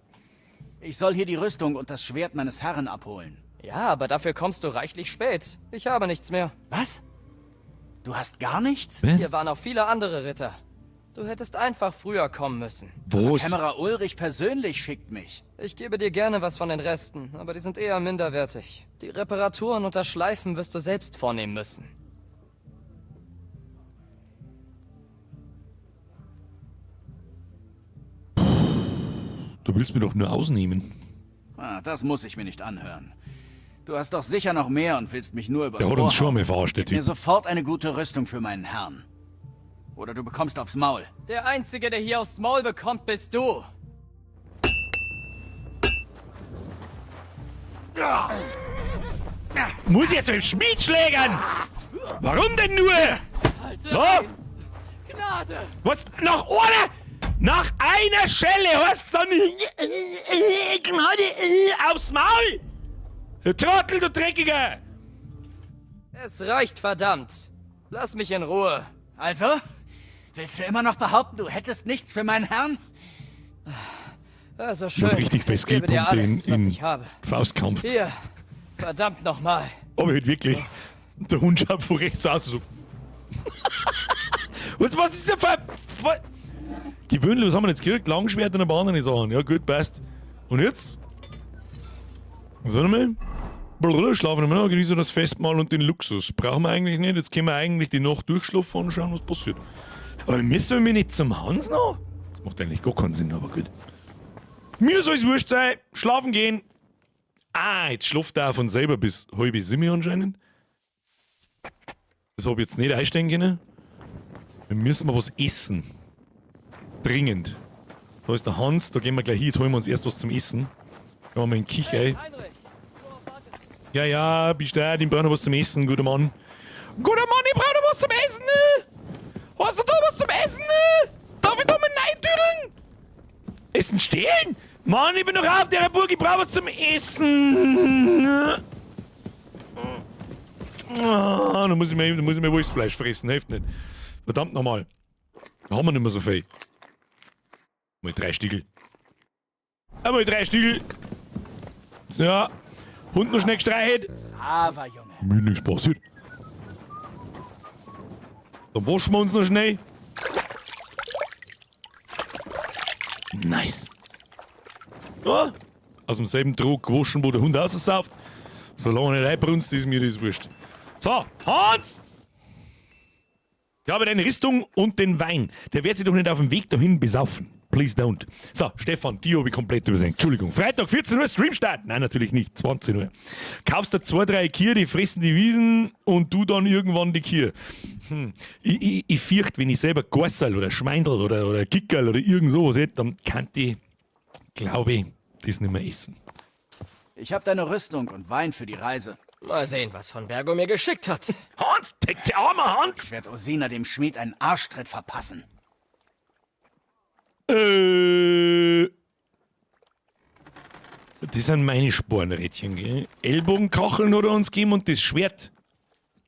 Ich soll hier die Rüstung und das Schwert meines Herrn abholen. Ja, aber dafür kommst du reichlich spät. Ich habe nichts mehr. Was? Du hast gar nichts? Was? Hier waren auch viele andere Ritter. Du hättest einfach früher kommen müssen. Was? Kämmerer Ulrich persönlich schickt mich. Ich gebe dir gerne was von den Resten, aber die sind eher minderwertig. Die Reparaturen und das Schleifen wirst du selbst vornehmen müssen. Du willst mir doch nur ausnehmen. Ah, das muss ich mir nicht anhören. Du hast doch sicher noch mehr und willst mich nur übers Der hat Ohr uns schon hauen. mal verarscht, der Gib mir Typ. sofort eine gute Rüstung für meinen Herrn. Oder du bekommst aufs Maul. Der Einzige, der hier aufs Maul bekommt, bist du. Muss ich jetzt mit dem Schmied schlägern? Warum denn nur? Na? Gnade! Was? Nach einer, nach einer Schelle hast du dann Gnade aufs Maul! Du Trottel, du Dreckiger! Es reicht, verdammt. Lass mich in Ruhe. Also? Willst du immer noch behaupten, du hättest nichts für meinen Herrn? Also Ich schön. hab richtig fest Ich gebe dir Skillpunkte alles, in, was in ich habe. Faustkampf. Hier. Verdammt nochmal. Aber halt wirklich. Der Hund schaut von rechts aus. So. Was ist denn für. Was? Gewöhnlich, was haben wir jetzt gekriegt? Langschwert und ein paar andere Sachen. Ja, gut, passt. Und jetzt? Was sollen wir? Blablabla, schlafen wir noch, genießen das Festmahl und den Luxus. Brauchen wir eigentlich nicht. Jetzt können wir eigentlich die Nacht durchschlafen und schauen, was passiert. Aber müssen wir nicht zum Hans noch? Das macht eigentlich gar keinen Sinn, aber gut. Mir soll's wurscht sein. Schlafen gehen. Ah, jetzt schläft er von selber bis 6:30 anscheinend. Das hab ich jetzt nicht einstellen können. Wir müssen mal was essen. Dringend. Da ist der Hans, da gehen wir gleich hin, jetzt holen wir uns erst was zum Essen. Gehen wir mal in die Küche ein. Ja, ja, bist du, ich brauche noch was zum Essen, guter Mann. Guter Mann, ich brauche noch was zum Essen! Hast du da was zum Essen? Darf ich da mal reintüdeln? Essen stehlen? Mann, ich bin noch auf der Burg, ich brauche was zum Essen! Ah, da muss ich mir Wolfsfleisch fressen, hilft nicht. Verdammt nochmal. Da haben wir nicht mehr so viel. Mal 3 Stiegel. Einmal 3 Stiegel. So. Hund noch schnell gestreichelt. Aber Junge. Mir nichts passiert. Dann waschen wir uns noch schnell. Nice. Ja, aus demselben Trog gewaschen, wo der Hund raussauft. Solange er nicht einbrunst, ist mir das wurscht. So, Hans! Ich habe deine Rüstung und den Wein. Der wird sich doch nicht auf dem Weg dahin besaufen. Please don't. So, Stefan, die habe ich komplett übersehen. Entschuldigung. Freitag, 14 Uhr, Streamstart. Nein, natürlich nicht. 20 Uhr. Kaufst da 2, 3 Kühe, die fressen die Wiesen und du dann irgendwann die Kühe. Ich fürchte, wenn ich selber Gasserl oder Schweindel oder Kickerl oder irgend sowas hätte, dann kann ich, glaube ich, das nicht mehr essen. Ich hab deine Rüstung und Wein für die Reise. Mal sehen, was von Bergo mir geschickt hat. Hans, deckt sie Arme, Hans! Ich werd Osina dem Schmied einen Arschtritt verpassen. Das sind meine Sporenrädchen, gell? Ellbogenkacheln hat er uns gegeben und das Schwert.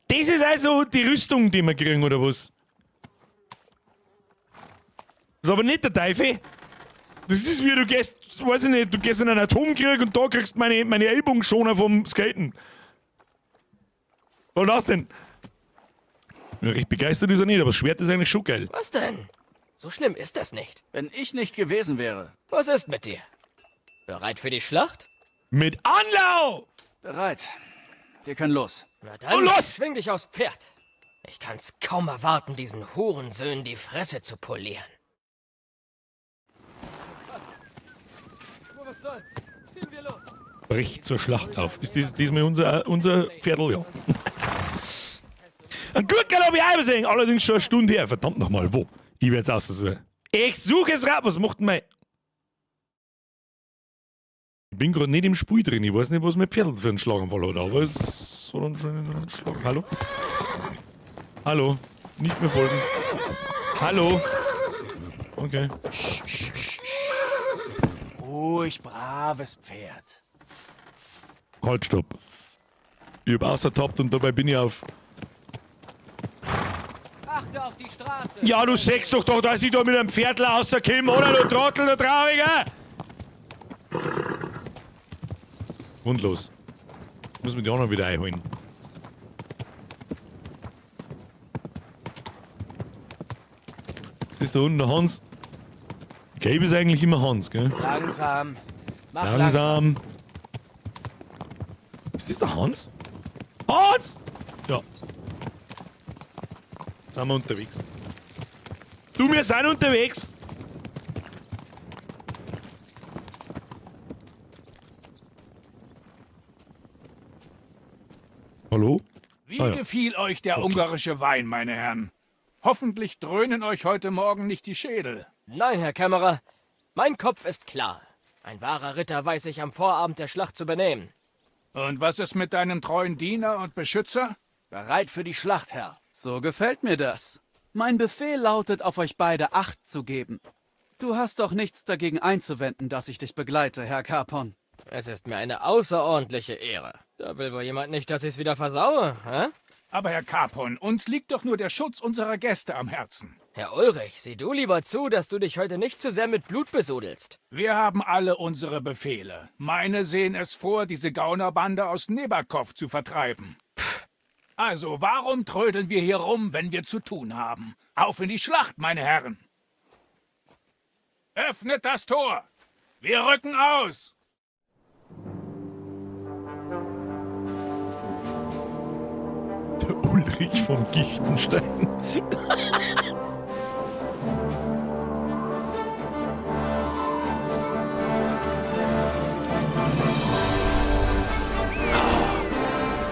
Das ist also die Rüstung, die wir kriegen, oder was? Das ist aber nicht der Teufel. Das ist wie du gehst, weiß ich nicht, du gehst in einen Atomkrieg und da kriegst du meine Ellbogenschoner vom Skaten. Was war das denn? Ja, recht begeistert ist er nicht, aber das Schwert ist eigentlich schon geil. Was denn? So schlimm ist das nicht. Wenn ich nicht gewesen wäre. Was ist mit dir? Bereit für die Schlacht? Mit Anlauf! Bereit. Wir können los. Na dann, Und los! Schwing dich aufs Pferd. Ich kann's kaum erwarten, diesen Hurensöhnen die Fresse zu polieren. Was soll's? Ziehen wir los. Bricht zur Schlacht auf. Ist das diesmal unser Pferdl? Ja. Ein Gurkel hab ich auch übersehen, allerdings schon eine Stunde her. Verdammt nochmal, wo? Ich werd's aussuchen. Ich suche es raus. Was macht denn mein... Ich bin grad nicht im Spiel drin. Ich weiß nicht, was mein Pferdl für einen Schlaganfall hat, aber es hat anscheinend einen Schlag. Hallo? Hallo? Nicht mehr folgen. Hallo? Okay. Ruhig, braves Pferd. Halt, stopp. Ich hab außertappt und dabei bin ich auf... Achte auf die Straße. Ja, du sagst doch doch, dass ich da mit einem Pferdl rauskomme, oder du Trottel, du Trauriger! Und los. Müssen wir die anderen wieder einholen. Das ist da unten der Hans. Gelb ist eigentlich immer Hans, gell? Langsam. Mach langsam. langsam. Ist das der Hans? Hans! Ja. Jetzt sind wir unterwegs. Du, wir sind unterwegs! Hallo? Wie Ah, ja. gefiel euch der ungarische Wein, meine Herren? Hoffentlich dröhnen euch heute Morgen nicht die Schädel. Nein, Herr Kämmerer. Mein Kopf ist klar. Ein wahrer Ritter weiß sich am Vorabend der Schlacht zu benehmen. Und was ist mit deinem treuen Diener und Beschützer? Bereit für die Schlacht, Herr. So gefällt mir das. Mein Befehl lautet, auf euch beide Acht zu geben. Du hast doch nichts dagegen einzuwenden, dass ich dich begleite, Herr Capon. Es ist mir eine außerordentliche Ehre. Da will wohl jemand nicht, dass ich's wieder versaue, hä? Aber Herr Capon, uns liegt doch nur der Schutz unserer Gäste am Herzen. Herr Ulrich, sieh du lieber zu, dass du dich heute nicht zu sehr mit Blut besudelst. Wir haben alle unsere Befehle. Meine sehen es vor, diese Gaunerbande aus Nebakov zu vertreiben. Pff. Also, warum trödeln wir hier rum, wenn wir zu tun haben? Auf in die Schlacht, meine Herren! Öffnet das Tor! Wir rücken aus! Der Ulrich von Gichtenstein.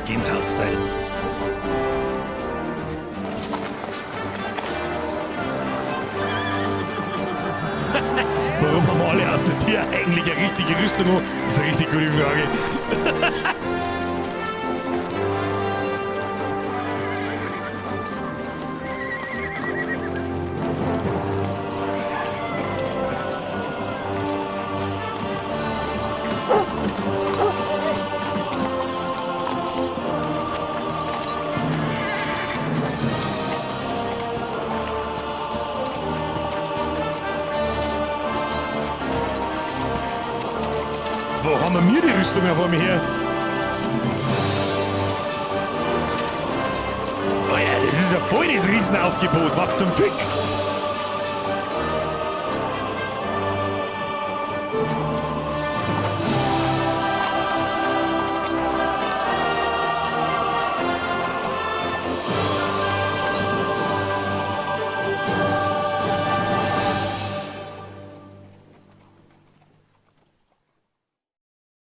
Gänsehaut-Style. Warum haben alle außer dir eigentlich eine richtige Rüstung an? Das ist eine richtig gute Frage. Wo haben wir die Rüstung auf einmal her? Oh ja, das ist ja voll das Riesenaufgebot. Was zum Fick?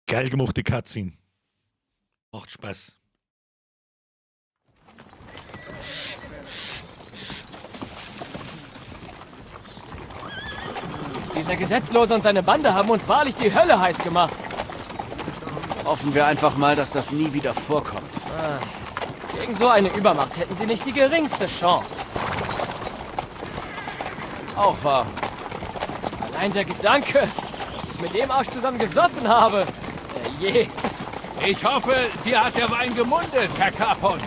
Geil gemachte Cutscene. Macht Spaß. Dieser Gesetzlose und seine Bande haben uns wahrlich die Hölle heiß gemacht. Hoffen wir einfach mal, dass das nie wieder vorkommt. Ah, Gegen so eine Übermacht hätten sie nicht die geringste Chance. Auch wahr. Allein der Gedanke, dass ich mit dem Arsch zusammen gesoffen habe. Je. Ich hoffe, dir hat der Wein gemundet, Herr Capon.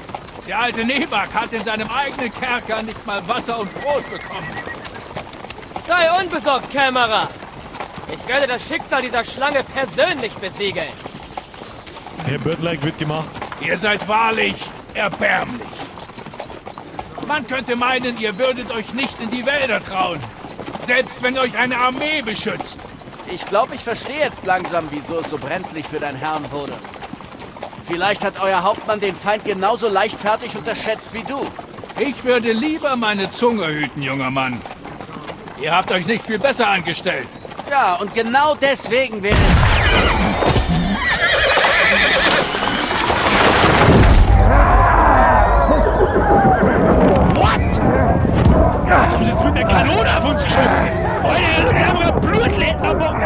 Der alte Nebak hat in seinem eigenen Kerker nicht mal Wasser und Brot bekommen. Sei unbesorgt, Kämmerer. Ich werde das Schicksal dieser Schlange persönlich besiegeln. Herr Birdlike wird gemacht. Ihr seid wahrlich erbärmlich. Man könnte meinen, ihr würdet euch nicht in die Wälder trauen. Selbst wenn euch eine Armee beschützt. Ich glaube, ich verstehe jetzt langsam, wieso es so brenzlig für deinen Herrn wurde. Vielleicht hat euer Hauptmann den Feind genauso leichtfertig unterschätzt wie du. Ich würde lieber meine Zunge hüten, junger Mann. Ihr habt euch nicht viel besser angestellt. Ja, und genau deswegen wäre... What? Haben sie jetzt mit einer Kanone auf uns geschossen? Alter, da haben wir Blutletten am Boden.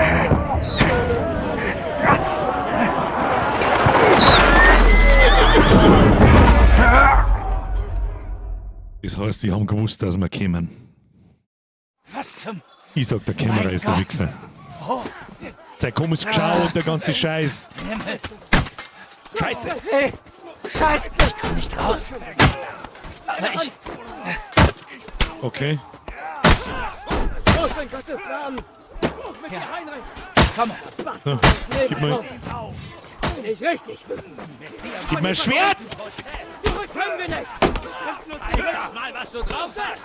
Das heißt, die haben gewusst, dass wir kommen. Was zum... Ich sag, der Kämmerer ist der Wichser. Wo? Sein komisches Geschau und der ganze Scheiß. Himmel. Scheiße! Hey! Scheiße! Ich komm nicht raus! Aber ich... Okay. Los, in Gottes Namen! Mit dir, Heinrich! Komm! So, gib mal, Bin ich richtig? gib mir ein Schwert! Zurück können wir nicht! Zeig mal, was du drauf hast!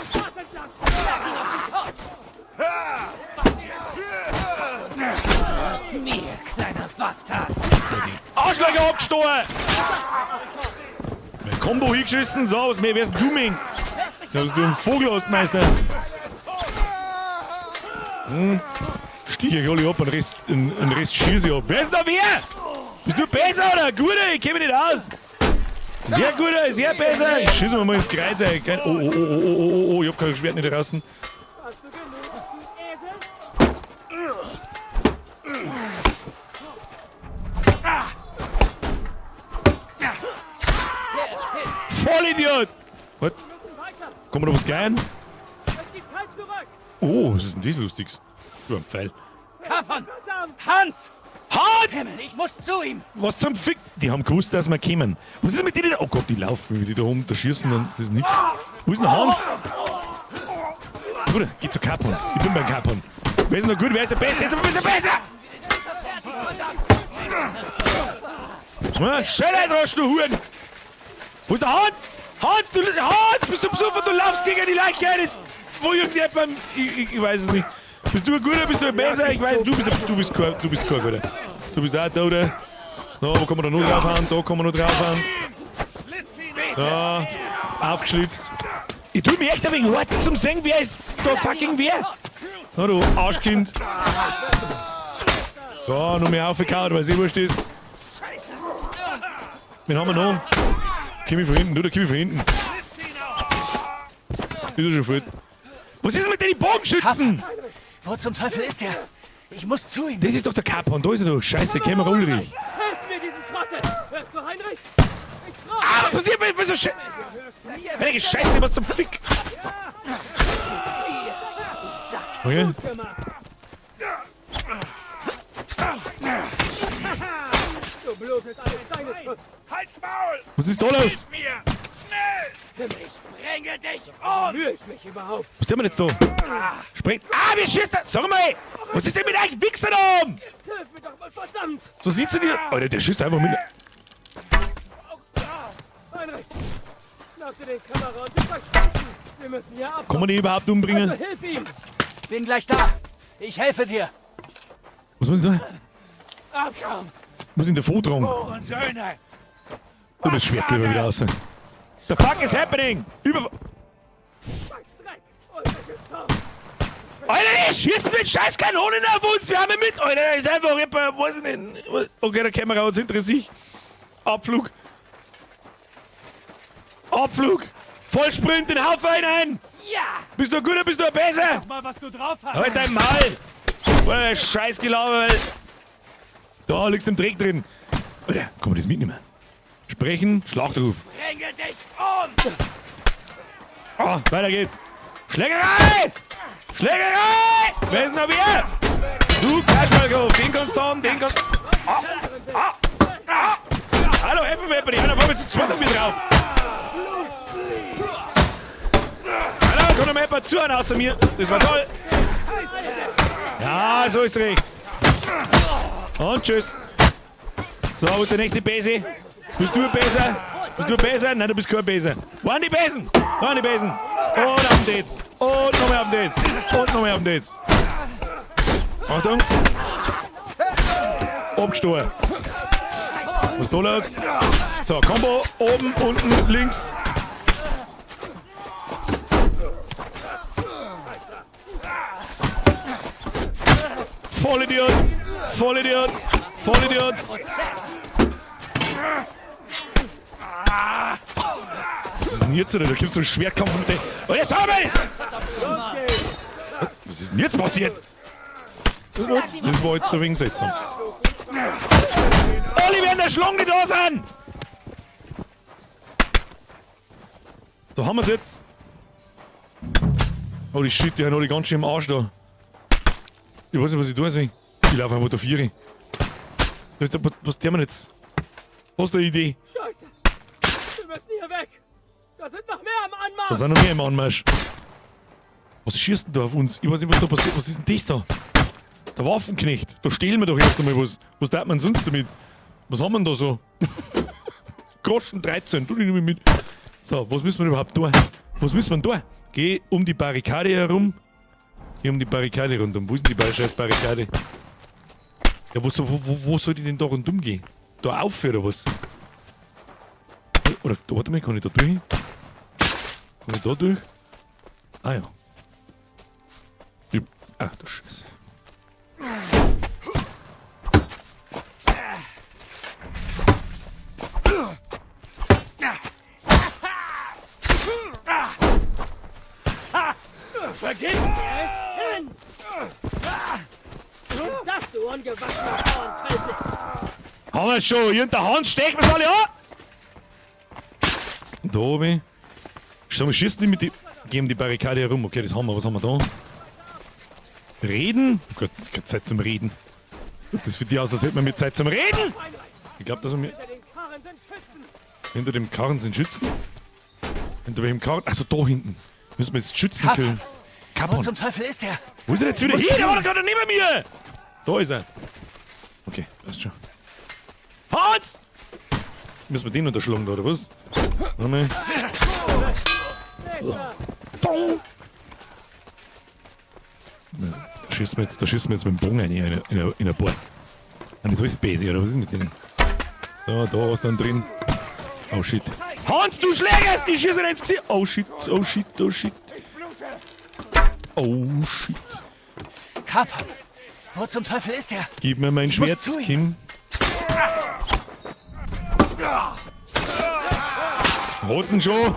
Straße entlang! Schlag ihn auf den Kopf! Du mir, kleiner Bastard! Arschlöcher abgestochen! Mein Kombo hingeschissen, so, was mehr wärst du, Ming? Was du ein Vogel hast, Meister. Hm. Stich euch alle ab und Rest, den Rest schieße ich ab. Wer ist denn da wer? Bist du besser oder? Guter, ich kenn mich nicht aus. Sehr guter, sehr besser. Ich schieße mir mal ins Kreuz. ey. Kein, oh, oh, oh, oh, oh, oh, oh, ich hab kein Schwert nicht draußen. Vollidiot! Was? Kommt da was rein? Oh, was ist denn das Lustiges? Du ein Pfeil. Kapern! Hans! Hans! Himmel, ich muss zu ihm! Was zum Fick? Die haben gewusst, dass wir kommen. Was ist mit denen? Oh Gott, die laufen, wenn die da oben da schießen, dann das ist nix. Wo ist denn Hans? Bruder, geh zu Capon. Ich bin beim Capon. Wer ist noch gut? Wer ist der Beste? Wer ist der Besser? Schneller, Drosch, du Huren! Wo ist der Hans? Hans, du, Hans, bist du besoffen? Du laufst gegen die Leiche eines... Wo irgendjemand... Ich weiß es nicht. Bist du ein guter, bist du ein besser? Ich weiß, du bist kein guter. Du bist auch da, oder? So, wo kann man da noch draufhauen? Da kann man noch draufhauen. So, aufgeschlitzt. Ich tue mich echt ein wenig hart zum sehen, wer ist da fucking wer? Na du Arschkind. So, noch mehr aufgekaut, weil es eh wurscht ist. Wen haben wir noch? Komm ich von hinten, du, da komm ich von hinten. Ist er schon fort. Was ist denn mit den Bogenschützen? Wo zum Teufel ist er? Ich muss zu ihm. Das ist doch der Capon, da ist er doch. Scheiße, Kämmerer Ulrich. Helft mir diesen Trottel! Hörst du, Heinrich? Ah, was passiert? Was so Welche Scheiße, was zum Fick? Okay. Halt's Maul! Was ist da los? Gib mir! Schnell! Ich bringe dich um! Mühe ich mich überhaupt? Was tun wir jetzt da? Springt. Ah, wir schießen! Sag mal! Was ist denn mit euch Wichsern da oben? Hilf mir doch mal, verdammt! So sieht's denn hier. Alter, der schießt einfach mit. Heinrich! Schnapp dir den Kamera und wir verschwinden! Wir müssen hier abhauen! Kann man die überhaupt umbringen? Also hilf ihm! Bin gleich da. Ich helfe dir. Was muss ich da? Abschaum! Muss in der Vortrag. Oh, und Söhne! Du bist Schwertkleber wieder raus. The fuck is happening? Über. Alter, die schießen mit scheiß Kanonen auf uns! Wir haben ja mit! Alter, ist einfach jemand, weiß ich nicht. Okay, der Kamera hat's hinter sich. Abflug. Abflug! Vollsprint den Haufen hinein! Ja! Bist du ein guter, bist du ein besser? Sag mal, was du drauf hast! Halt dein Maul! Alter, scheiß Gelaber! Da liegst du im Dreck drin. Alter, kann man das mitnehmen? Sprechen, Schlachtruf. Bringe dich um! Ah, weiter geht's. Schlägerei! Schlägerei! Wer ist denn da wer? Du, Kasperlkopf, den kannst du haben, den kannst du... Ah, ah, ah. Hallo, helfen mir, die anderen fahren wir zu zweit auf mir drauf. Hallo, kann noch mal jemand zuhören außer mir? Das war toll. Ja, so ist recht. Und tschüss. So, wo ist der nächste Bese? Bist du ein Beser? Bist du ein Beser? Nein, du bist kein Beser. Wo sind die Besen? Da sind die Besen. Und auf den Dates. Und nochmal auf den Dates. Und nochmal auf den Dates. Achtung. Abgestochen. Was ist da los? So, Combo. Oben, unten, links. Vollidiot. Vollidiot. Vollidiot. Was ist denn jetzt, oder? Da gibt's so einen Schwertkampf mit dem. Oh, jetzt haben wir! Was ist denn jetzt passiert? Das war jetzt ein wenig seltsam. Alle werden erschlagen, die da sind! Da haben wir's jetzt. Holy shit, die haben alle ganz schön im Arsch da. Ich weiß nicht, was ich tun soll. Ich laufe einfach da vier. Was tun wir jetzt? Was ist die Idee? Scheiße! Wir müssen hier weg! Da sind noch mehr am Anmarsch! Da sind noch mehr im Anmarsch. Was schießt denn da auf uns? Ich weiß nicht, was da passiert. Was ist denn das da? Der Waffenknecht. Da stehlen wir doch erst einmal was. Was tat man sonst damit? Was haben wir denn da so? Groschen 13. Tu die nicht mehr mit. So, was müssen wir überhaupt tun? Was müssen wir denn tun? Geh um die Barrikade herum. Geh um die Barrikade rundum. Wo ist denn die scheiß Barrikade? Ja, wo soll ich denn da rundum gehen? Da auf oder was? Oder, warte mal, kann ich da durch? Kann ich da durch? Ah ja. Ach du Scheiße. Vergib mir! Hin! Und das, du ungewaschener Bauernfälschling! Haben wir schon! Hier in der Hand stechen wir's alle an! Und da oben. Schau mal, schießen die mit die. Gehen die Barrikade herum. Okay, das haben wir. Was haben wir da? Reden? Oh Gott, keine Zeit zum Reden. Das für die aus, als hätten wir mir Zeit zum Reden. Ich glaube, dass wir mir. Hinter dem Karren sind Schützen? Hinter welchem Karren? Achso, da hinten. Müssen wir jetzt Schützen killen. Wo zum Teufel ist er? Wo ist er jetzt wieder? Hier, der war doch gerade neben mir! Da ist er. Okay, passt schon. Hans! Müssen wir den unterschlagen da, oder was? Warte mal. Dong! Da schießen wir jetzt, da schießen wir jetzt mit dem Bogen rein in ein Board. Das ist alles basic, oder was ist mit denen? Da, da was dann drin. Oh shit. Hans, du schlägerst! Ich schieße ins Gesicht! Oh shit, oh shit, oh shit. Oh shit. Kapon! Wo zum Teufel ist er? Gib mir mein Ich muss Schwert, zu ihm. Kim. Hotzen schon!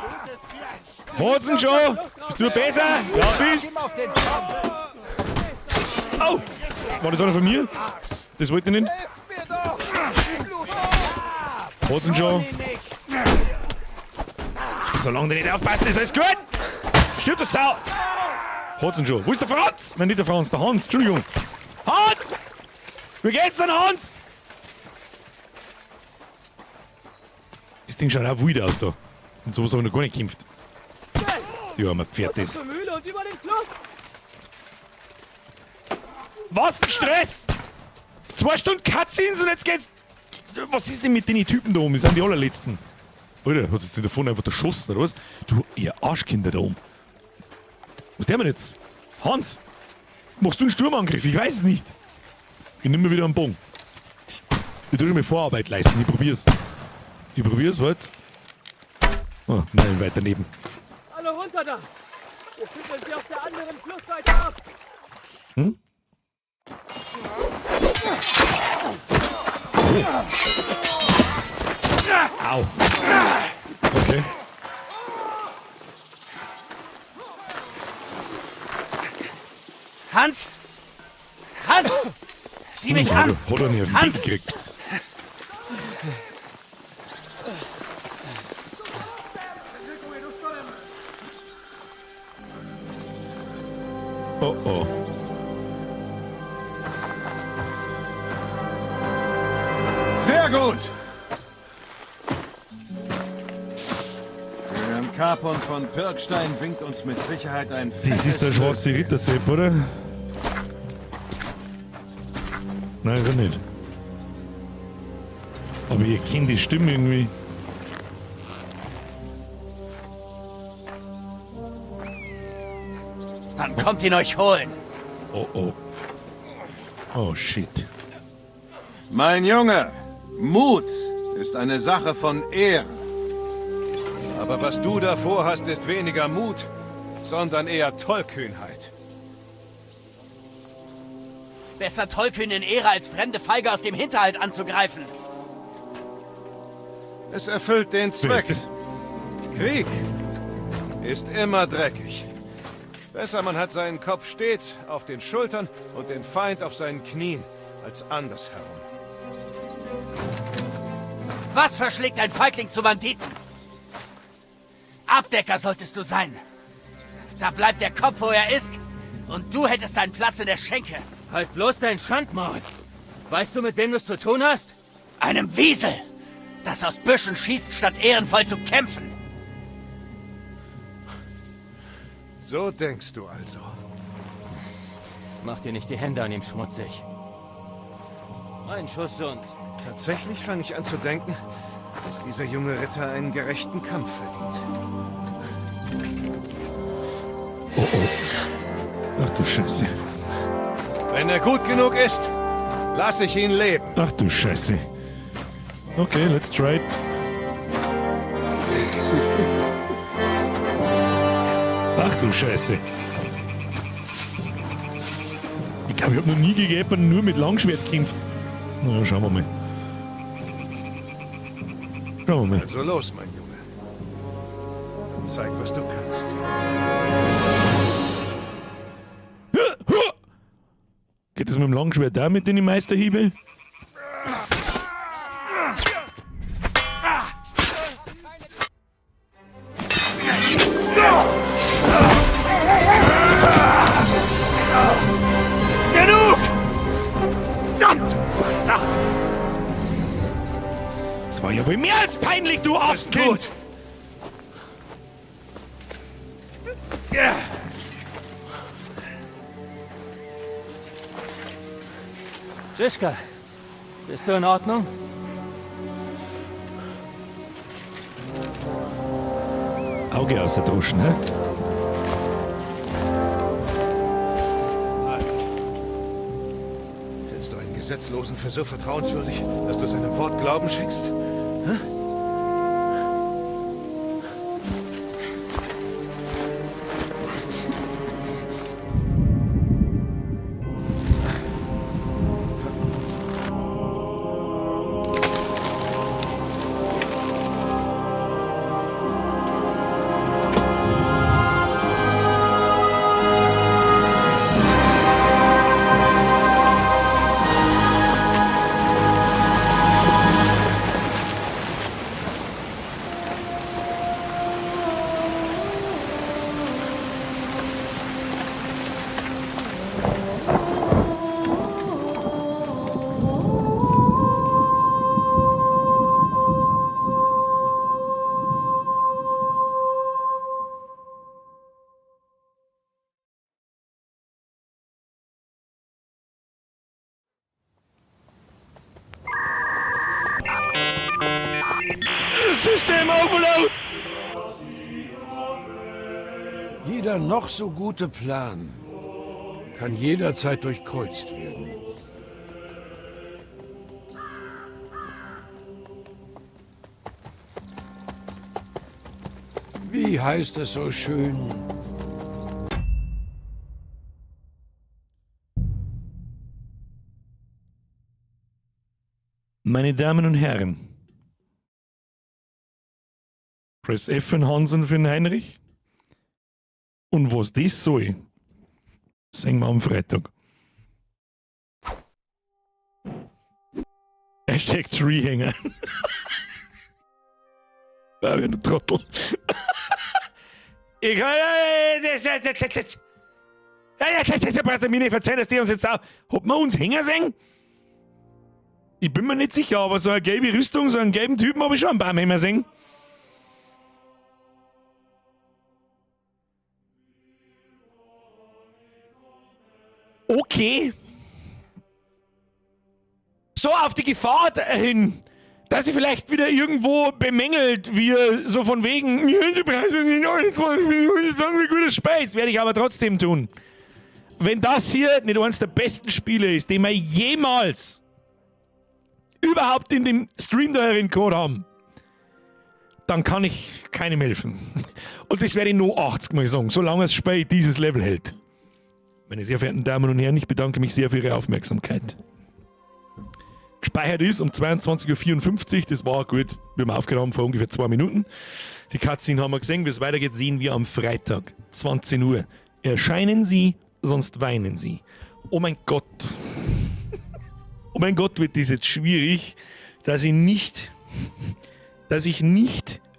Hotzen schon! Bist du besser? Ja, bist! Au! War das einer von mir? Das wollte ich nicht. Hotzen schon! Solange die nicht aufpassen, ist alles gut! Stirb, du Sau! Hotzen schon! Wo ist der Franz? Nein, nicht der Franz, der Hans, Entschuldigung! Hans! Wie geht's denn, Hans? Das Ding schaut auch wild aus da. Und sowas habe ich noch gar nicht gekämpft. Die arme Pferd das. Zur Mühle und über den Fluss. Was ein Stress! 2 Stunden Cutscenes und jetzt geht's. Was ist denn mit den Typen da oben? Die sind die allerletzten. Alter, hat sich da vorne einfach erschossen, oder was? Du, ihr Arschkinder da oben. Was der denn jetzt? Hans! Machst du einen Sturmangriff? Ich weiß es nicht. Ich nehme mir wieder einen Bogen. Ich tue schon mal Vorarbeit leisten. Ich probier's. Ich probier's, warte. Oh, nein, weiter neben. Alle runter da. Wir schütteln sie auf der anderen Flussseite ab. Hm? Oh. Au. Okay. Hans! Hans! Sieh mich an! Hat er nicht auf den Hans! Deckel gekriegt. Oh oh. Sehr gut! Herrn Capon von Pirkstein winkt uns mit Sicherheit ein Das ist der schwarze Ritter-Sepp, oder? Nein, ist er nicht. Aber ihr kennt die Stimme irgendwie. Dann kommt ihn euch holen. Oh oh. Oh shit. Mein Junge, Mut ist eine Sache von Ehre. Aber was du davor hast, ist weniger Mut, sondern eher Tollkühnheit. Besser tollkühn in Ehre, als fremde Feige aus dem Hinterhalt anzugreifen. Es erfüllt den Wer Zweck. ist das? Krieg ist immer dreckig. Besser, man hat seinen Kopf stets auf den Schultern und den Feind auf seinen Knien, als andersherum. Was verschlägt ein Feigling zu Banditen? Abdecker solltest du sein. Da bleibt der Kopf, wo er ist, und du hättest deinen Platz in der Schenke. Halt bloß dein Schandmaul. Weißt du, mit wem du es zu tun hast? Einem Wiesel, das aus Büschen schießt, statt ehrenvoll zu kämpfen. So denkst du also. Mach dir nicht die Hände an ihm schmutzig. Ein Schuss und... Tatsächlich fange ich an zu denken, dass dieser junge Ritter einen gerechten Kampf verdient. Oh oh. Ach du Scheiße. Wenn er gut genug ist, lass ich ihn leben. Ach du Scheiße. Okay, let's try it. Ach du Scheiße. Ich glaube, ich habe noch nie gegen jemanden nur mit Langschwert gekämpft. Na ja, schauen wir mal. Schauen wir mal. Also los, mein Junge. Dann zeig, was du kannst. Geht das mit dem Langschwert da mit den Meisterhiebe? Genug! Verdammt, du Bastard! Das war ja wohl mehr als peinlich, du Affenkind! Gut. Ja. Žižka, bist du in Ordnung? Auge aus der Druschen, hä? Also. Hältst du einen Gesetzlosen für so vertrauenswürdig, dass du seinem Wort Glauben schenkst? Hä? System Overload! Jeder noch so gute Plan kann jederzeit durchkreuzt werden. Wie heißt es so schön? Meine Damen und Herren, Press F für den Hans und für den Heinrich. Und was das soll, sehen wir am Freitag. Hashtag Treehanger. Fabian, du Trottel. Ich kann. Das, das, das, das, das. Das, das, das brauchst du mir nicht verzeihen, dass die uns jetzt auch. Hat man uns hängen sehen? Ich bin mir nicht sicher, aber so eine gelbe Rüstung, so einen gelben Typen habe ich schon am Baum hängen sehen. Okay. So, auf die Gefahr hin, dass ich vielleicht wieder irgendwo bemängelt wir so von wegen, die Preise sind wie gutes Space, werde ich aber trotzdem tun. Wenn das hier nicht eines der besten Spiele ist, den wir jemals überhaupt in dem Stream da herin gehabt haben, dann kann ich keinem helfen. Und das werde ich nur 80 Mal sagen, solange das Spiel dieses Level hält. Meine sehr verehrten Damen und Herren, ich bedanke mich sehr für Ihre Aufmerksamkeit. Gespeichert ist um 22.54 Uhr, das war gut, wir haben aufgenommen vor ungefähr 2 Minuten. Die Cutscene haben wir gesehen, wie es weitergeht, sehen wir am Freitag, 20 Uhr. Erscheinen Sie, sonst weinen Sie. Oh mein Gott. Oh mein Gott, wird das jetzt schwierig, dass ich nicht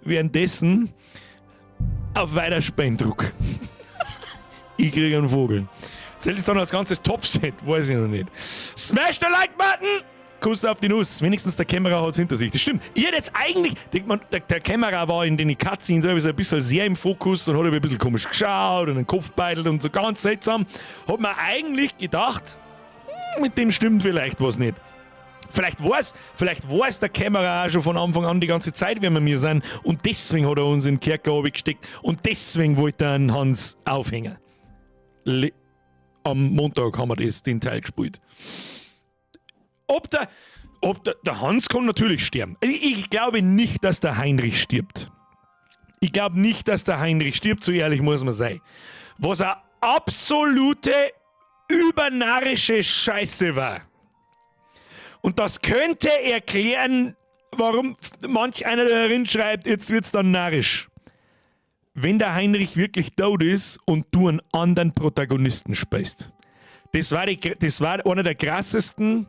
währenddessen auf Weiterspielen drücke. Ich kriege einen Vogel. Zählt es dann als ganzes Topset? Weiß ich noch nicht. Smash the Like Button! Kuss auf die Nuss. Wenigstens der Kämmerer hat's hinter sich. Das stimmt. Ich hätte jetzt eigentlich, denkt man, der Kämmerer war in den Cutscenes so ein bisschen sehr im Fokus und hat ein bisschen komisch geschaut und den Kopf beidelt und so ganz seltsam. Hat man eigentlich gedacht, mit dem stimmt vielleicht was nicht. Vielleicht weiß der Kämmerer auch schon von Anfang an die ganze Zeit, wer wir mir sind. Und deswegen hat er uns in den Kerker gesteckt und deswegen wollte er einen Hans aufhängen. Am Montag haben wir den Teil gespielt. Der Hans kann natürlich sterben. Ich glaube nicht, dass der Heinrich stirbt. Ich glaube nicht, dass der Heinrich stirbt, so ehrlich muss man sein. Was eine absolute übernarrische Scheiße war. Und das könnte erklären, warum manch einer darin schreibt, jetzt wird's dann narrisch. Wenn der Heinrich wirklich tot ist und du einen anderen Protagonisten spielst. Das war einer der krassesten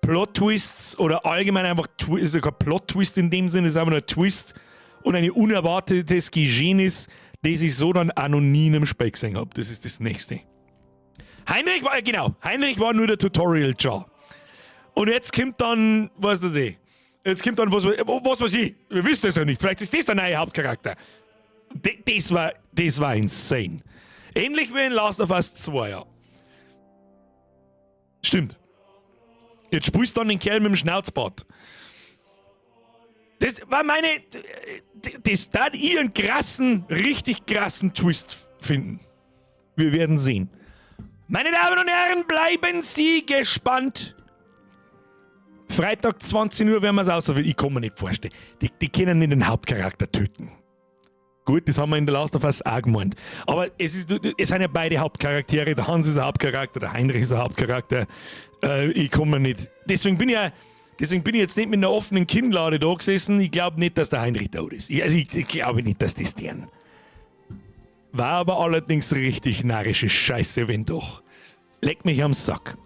Plot-Twists oder allgemein einfach, ist ja kein Plot-Twist in dem Sinne, ist einfach nur ein Twist und ein unerwartetes Geschehnis, das ich so dann auch noch nie in einem Spiel gesehen habe. Das ist das Nächste. Heinrich war, genau, Heinrich war nur der Tutorial-Jar. Und jetzt kommt dann, was weiß ich, jetzt kommt dann, was weiß ich, wir wissen es ja nicht, vielleicht ist das der neue Hauptcharakter. Das war insane. Ähnlich wie in Last of Us 2, ja. Stimmt. Jetzt spielst du dann den Kerl mit dem Schnauzbart. Das war meine. Das da ich einen krassen, richtig krassen Twist finden. Wir werden sehen. Meine Damen und Herren, bleiben Sie gespannt. Freitag 20 Uhr werden wir es außer. Ich kann mir nicht vorstellen. Die können nicht den Hauptcharakter töten. Gut, das haben wir in der Last of Us auch gemeint. Aber es sind ja beide Hauptcharaktere. Der Hans ist ein Hauptcharakter, der Heinrich ist ein Hauptcharakter. Ich komme nicht. Deswegen bin ich jetzt nicht mit einer offenen Kinnlade da gesessen. Ich glaube nicht, dass der Heinrich tot ist. Ich glaube nicht, dass das deren. War aber allerdings richtig narrische Scheiße, wenn doch. Leck mich am Sack.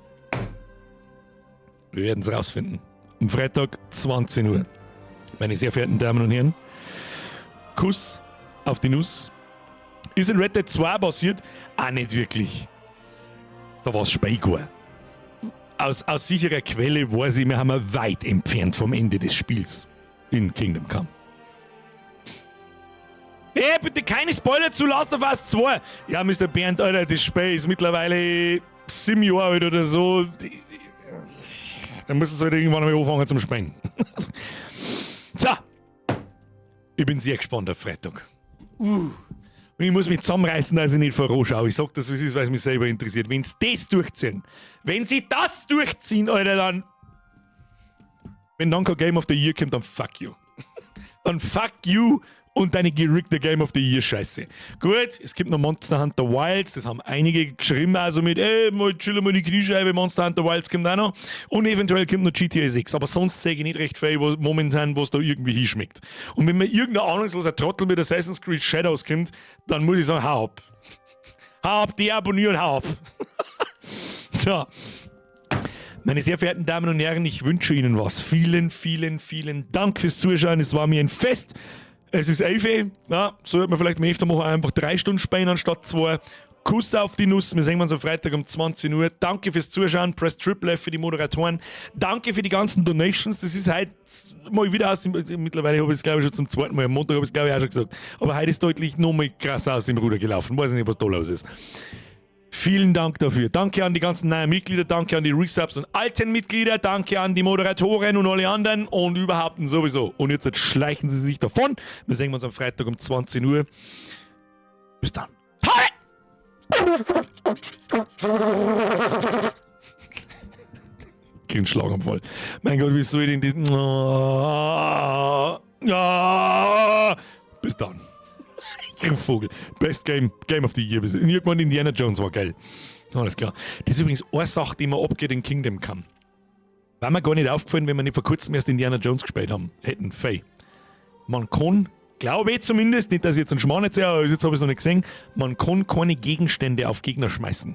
Wir werden es rausfinden. Am Freitag, 20 Uhr. Meine sehr verehrten Damen und Herren, Kuss auf die Nuss. Ist in Red Dead 2 passiert? Auch nicht wirklich. Da war es Speigur. Aus sicherer Quelle weiß ich, wir haben weit entfernt vom Ende des Spiels in Kingdom Come. Hey, bitte keine Spoiler zu Last of Us 2. Ja, Mr. Bernd, Alter, das Spiel ist mittlerweile 7 Jahre alt oder so. Da müssen sie halt irgendwann einmal anfangen zum Spielen. So. Ich bin sehr gespannt auf Freitag. Und ich muss mich zusammenreißen, dass ich nicht vorausschaue. Ich sag das, wie es ist, weil es mich selber interessiert. Wenn sie das durchziehen, wenn sie das durchziehen, Alter, dann. Wenn dann kein Game of the Year kommt, dann fuck you. Dann fuck you und deine geriggte Game of the Year Scheiße. Gut, es gibt noch Monster Hunter Wilds, das haben einige geschrieben, also mit, ey, mal chill mal die Kniescheibe, Monster Hunter Wilds kommt auch noch. Und eventuell kommt noch GTA 6, aber sonst sehe ich nicht recht viel, was, momentan, was da irgendwie hinschmeckt. Und wenn mir irgendein ahnungsloser Trottel mit Assassin's Creed Shadows kommt, dann muss ich sagen, hau ab. Hau ab, deabonnieren, hau ab. So. Meine sehr verehrten Damen und Herren, ich wünsche Ihnen was. Vielen, vielen, vielen Dank fürs Zuschauen. Es war mir ein Fest. Es ist 11 Uhr. Ja, sollte man vielleicht mal öfter machen, einfach 3 Stunden spielen anstatt 2. Kuss auf die Nuss. Wir sehen uns am Freitag um 20 Uhr. Danke fürs Zuschauen. Press Triple F für die Moderatoren. Danke für die ganzen Donations. Das ist heute mal wieder aus dem. Mittlerweile habe ich es, glaube ich, schon zum zweiten Mal. Am Montag habe ich es, glaube ich, auch schon gesagt. Aber heute ist deutlich nochmal krass aus dem Ruder gelaufen. Weiß nicht, was da los ist. Vielen Dank dafür. Danke an die ganzen neuen Mitglieder, danke an die Resubs und alten Mitglieder, danke an die Moderatoren und alle anderen und überhaupt und sowieso. Und jetzt schleichen sie sich davon. Wir sehen uns am Freitag um 20 Uhr. Bis dann. Hi! Kein Schlaganfall. Mein Gott, wie soll ich denn die... Bis dann. Vogel. Best Game, Game of the Year. Irgendwann Indiana Jones war geil. Alles klar. Das ist übrigens eine Sache, die mir abgeht in Kingdom Come. War mir gar nicht aufgefallen, wenn wir nicht vor kurzem erst Indiana Jones gespielt haben. Hätten. Fei. Man kann, glaube ich zumindest, nicht, dass ich jetzt einen Schmarrn erzähle, aber jetzt habe ich es noch nicht gesehen, man kann keine Gegenstände auf Gegner schmeißen.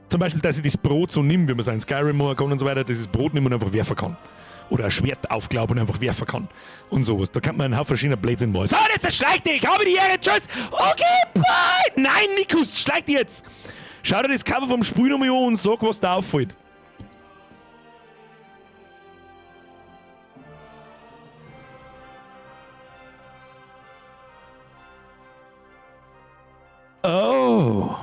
Zum Beispiel, dass ich das Brot so nimm, wie man es in Skyrim machen kann und so weiter, dass ich das Brot nimm und einfach werfen kann. Oder ein Schwert aufglauben und einfach werfen kann. Und sowas. Da kann man einen Haufen verschiedener Blödsinn machen. So, jetzt schleicht dich! Ich habe die Ehre! Tschüss! Okay, bye! Nein, Nikus, schleicht dich jetzt! Schau dir das Cover vom Spiel nochmal an und sag, was da auffällt. Oh.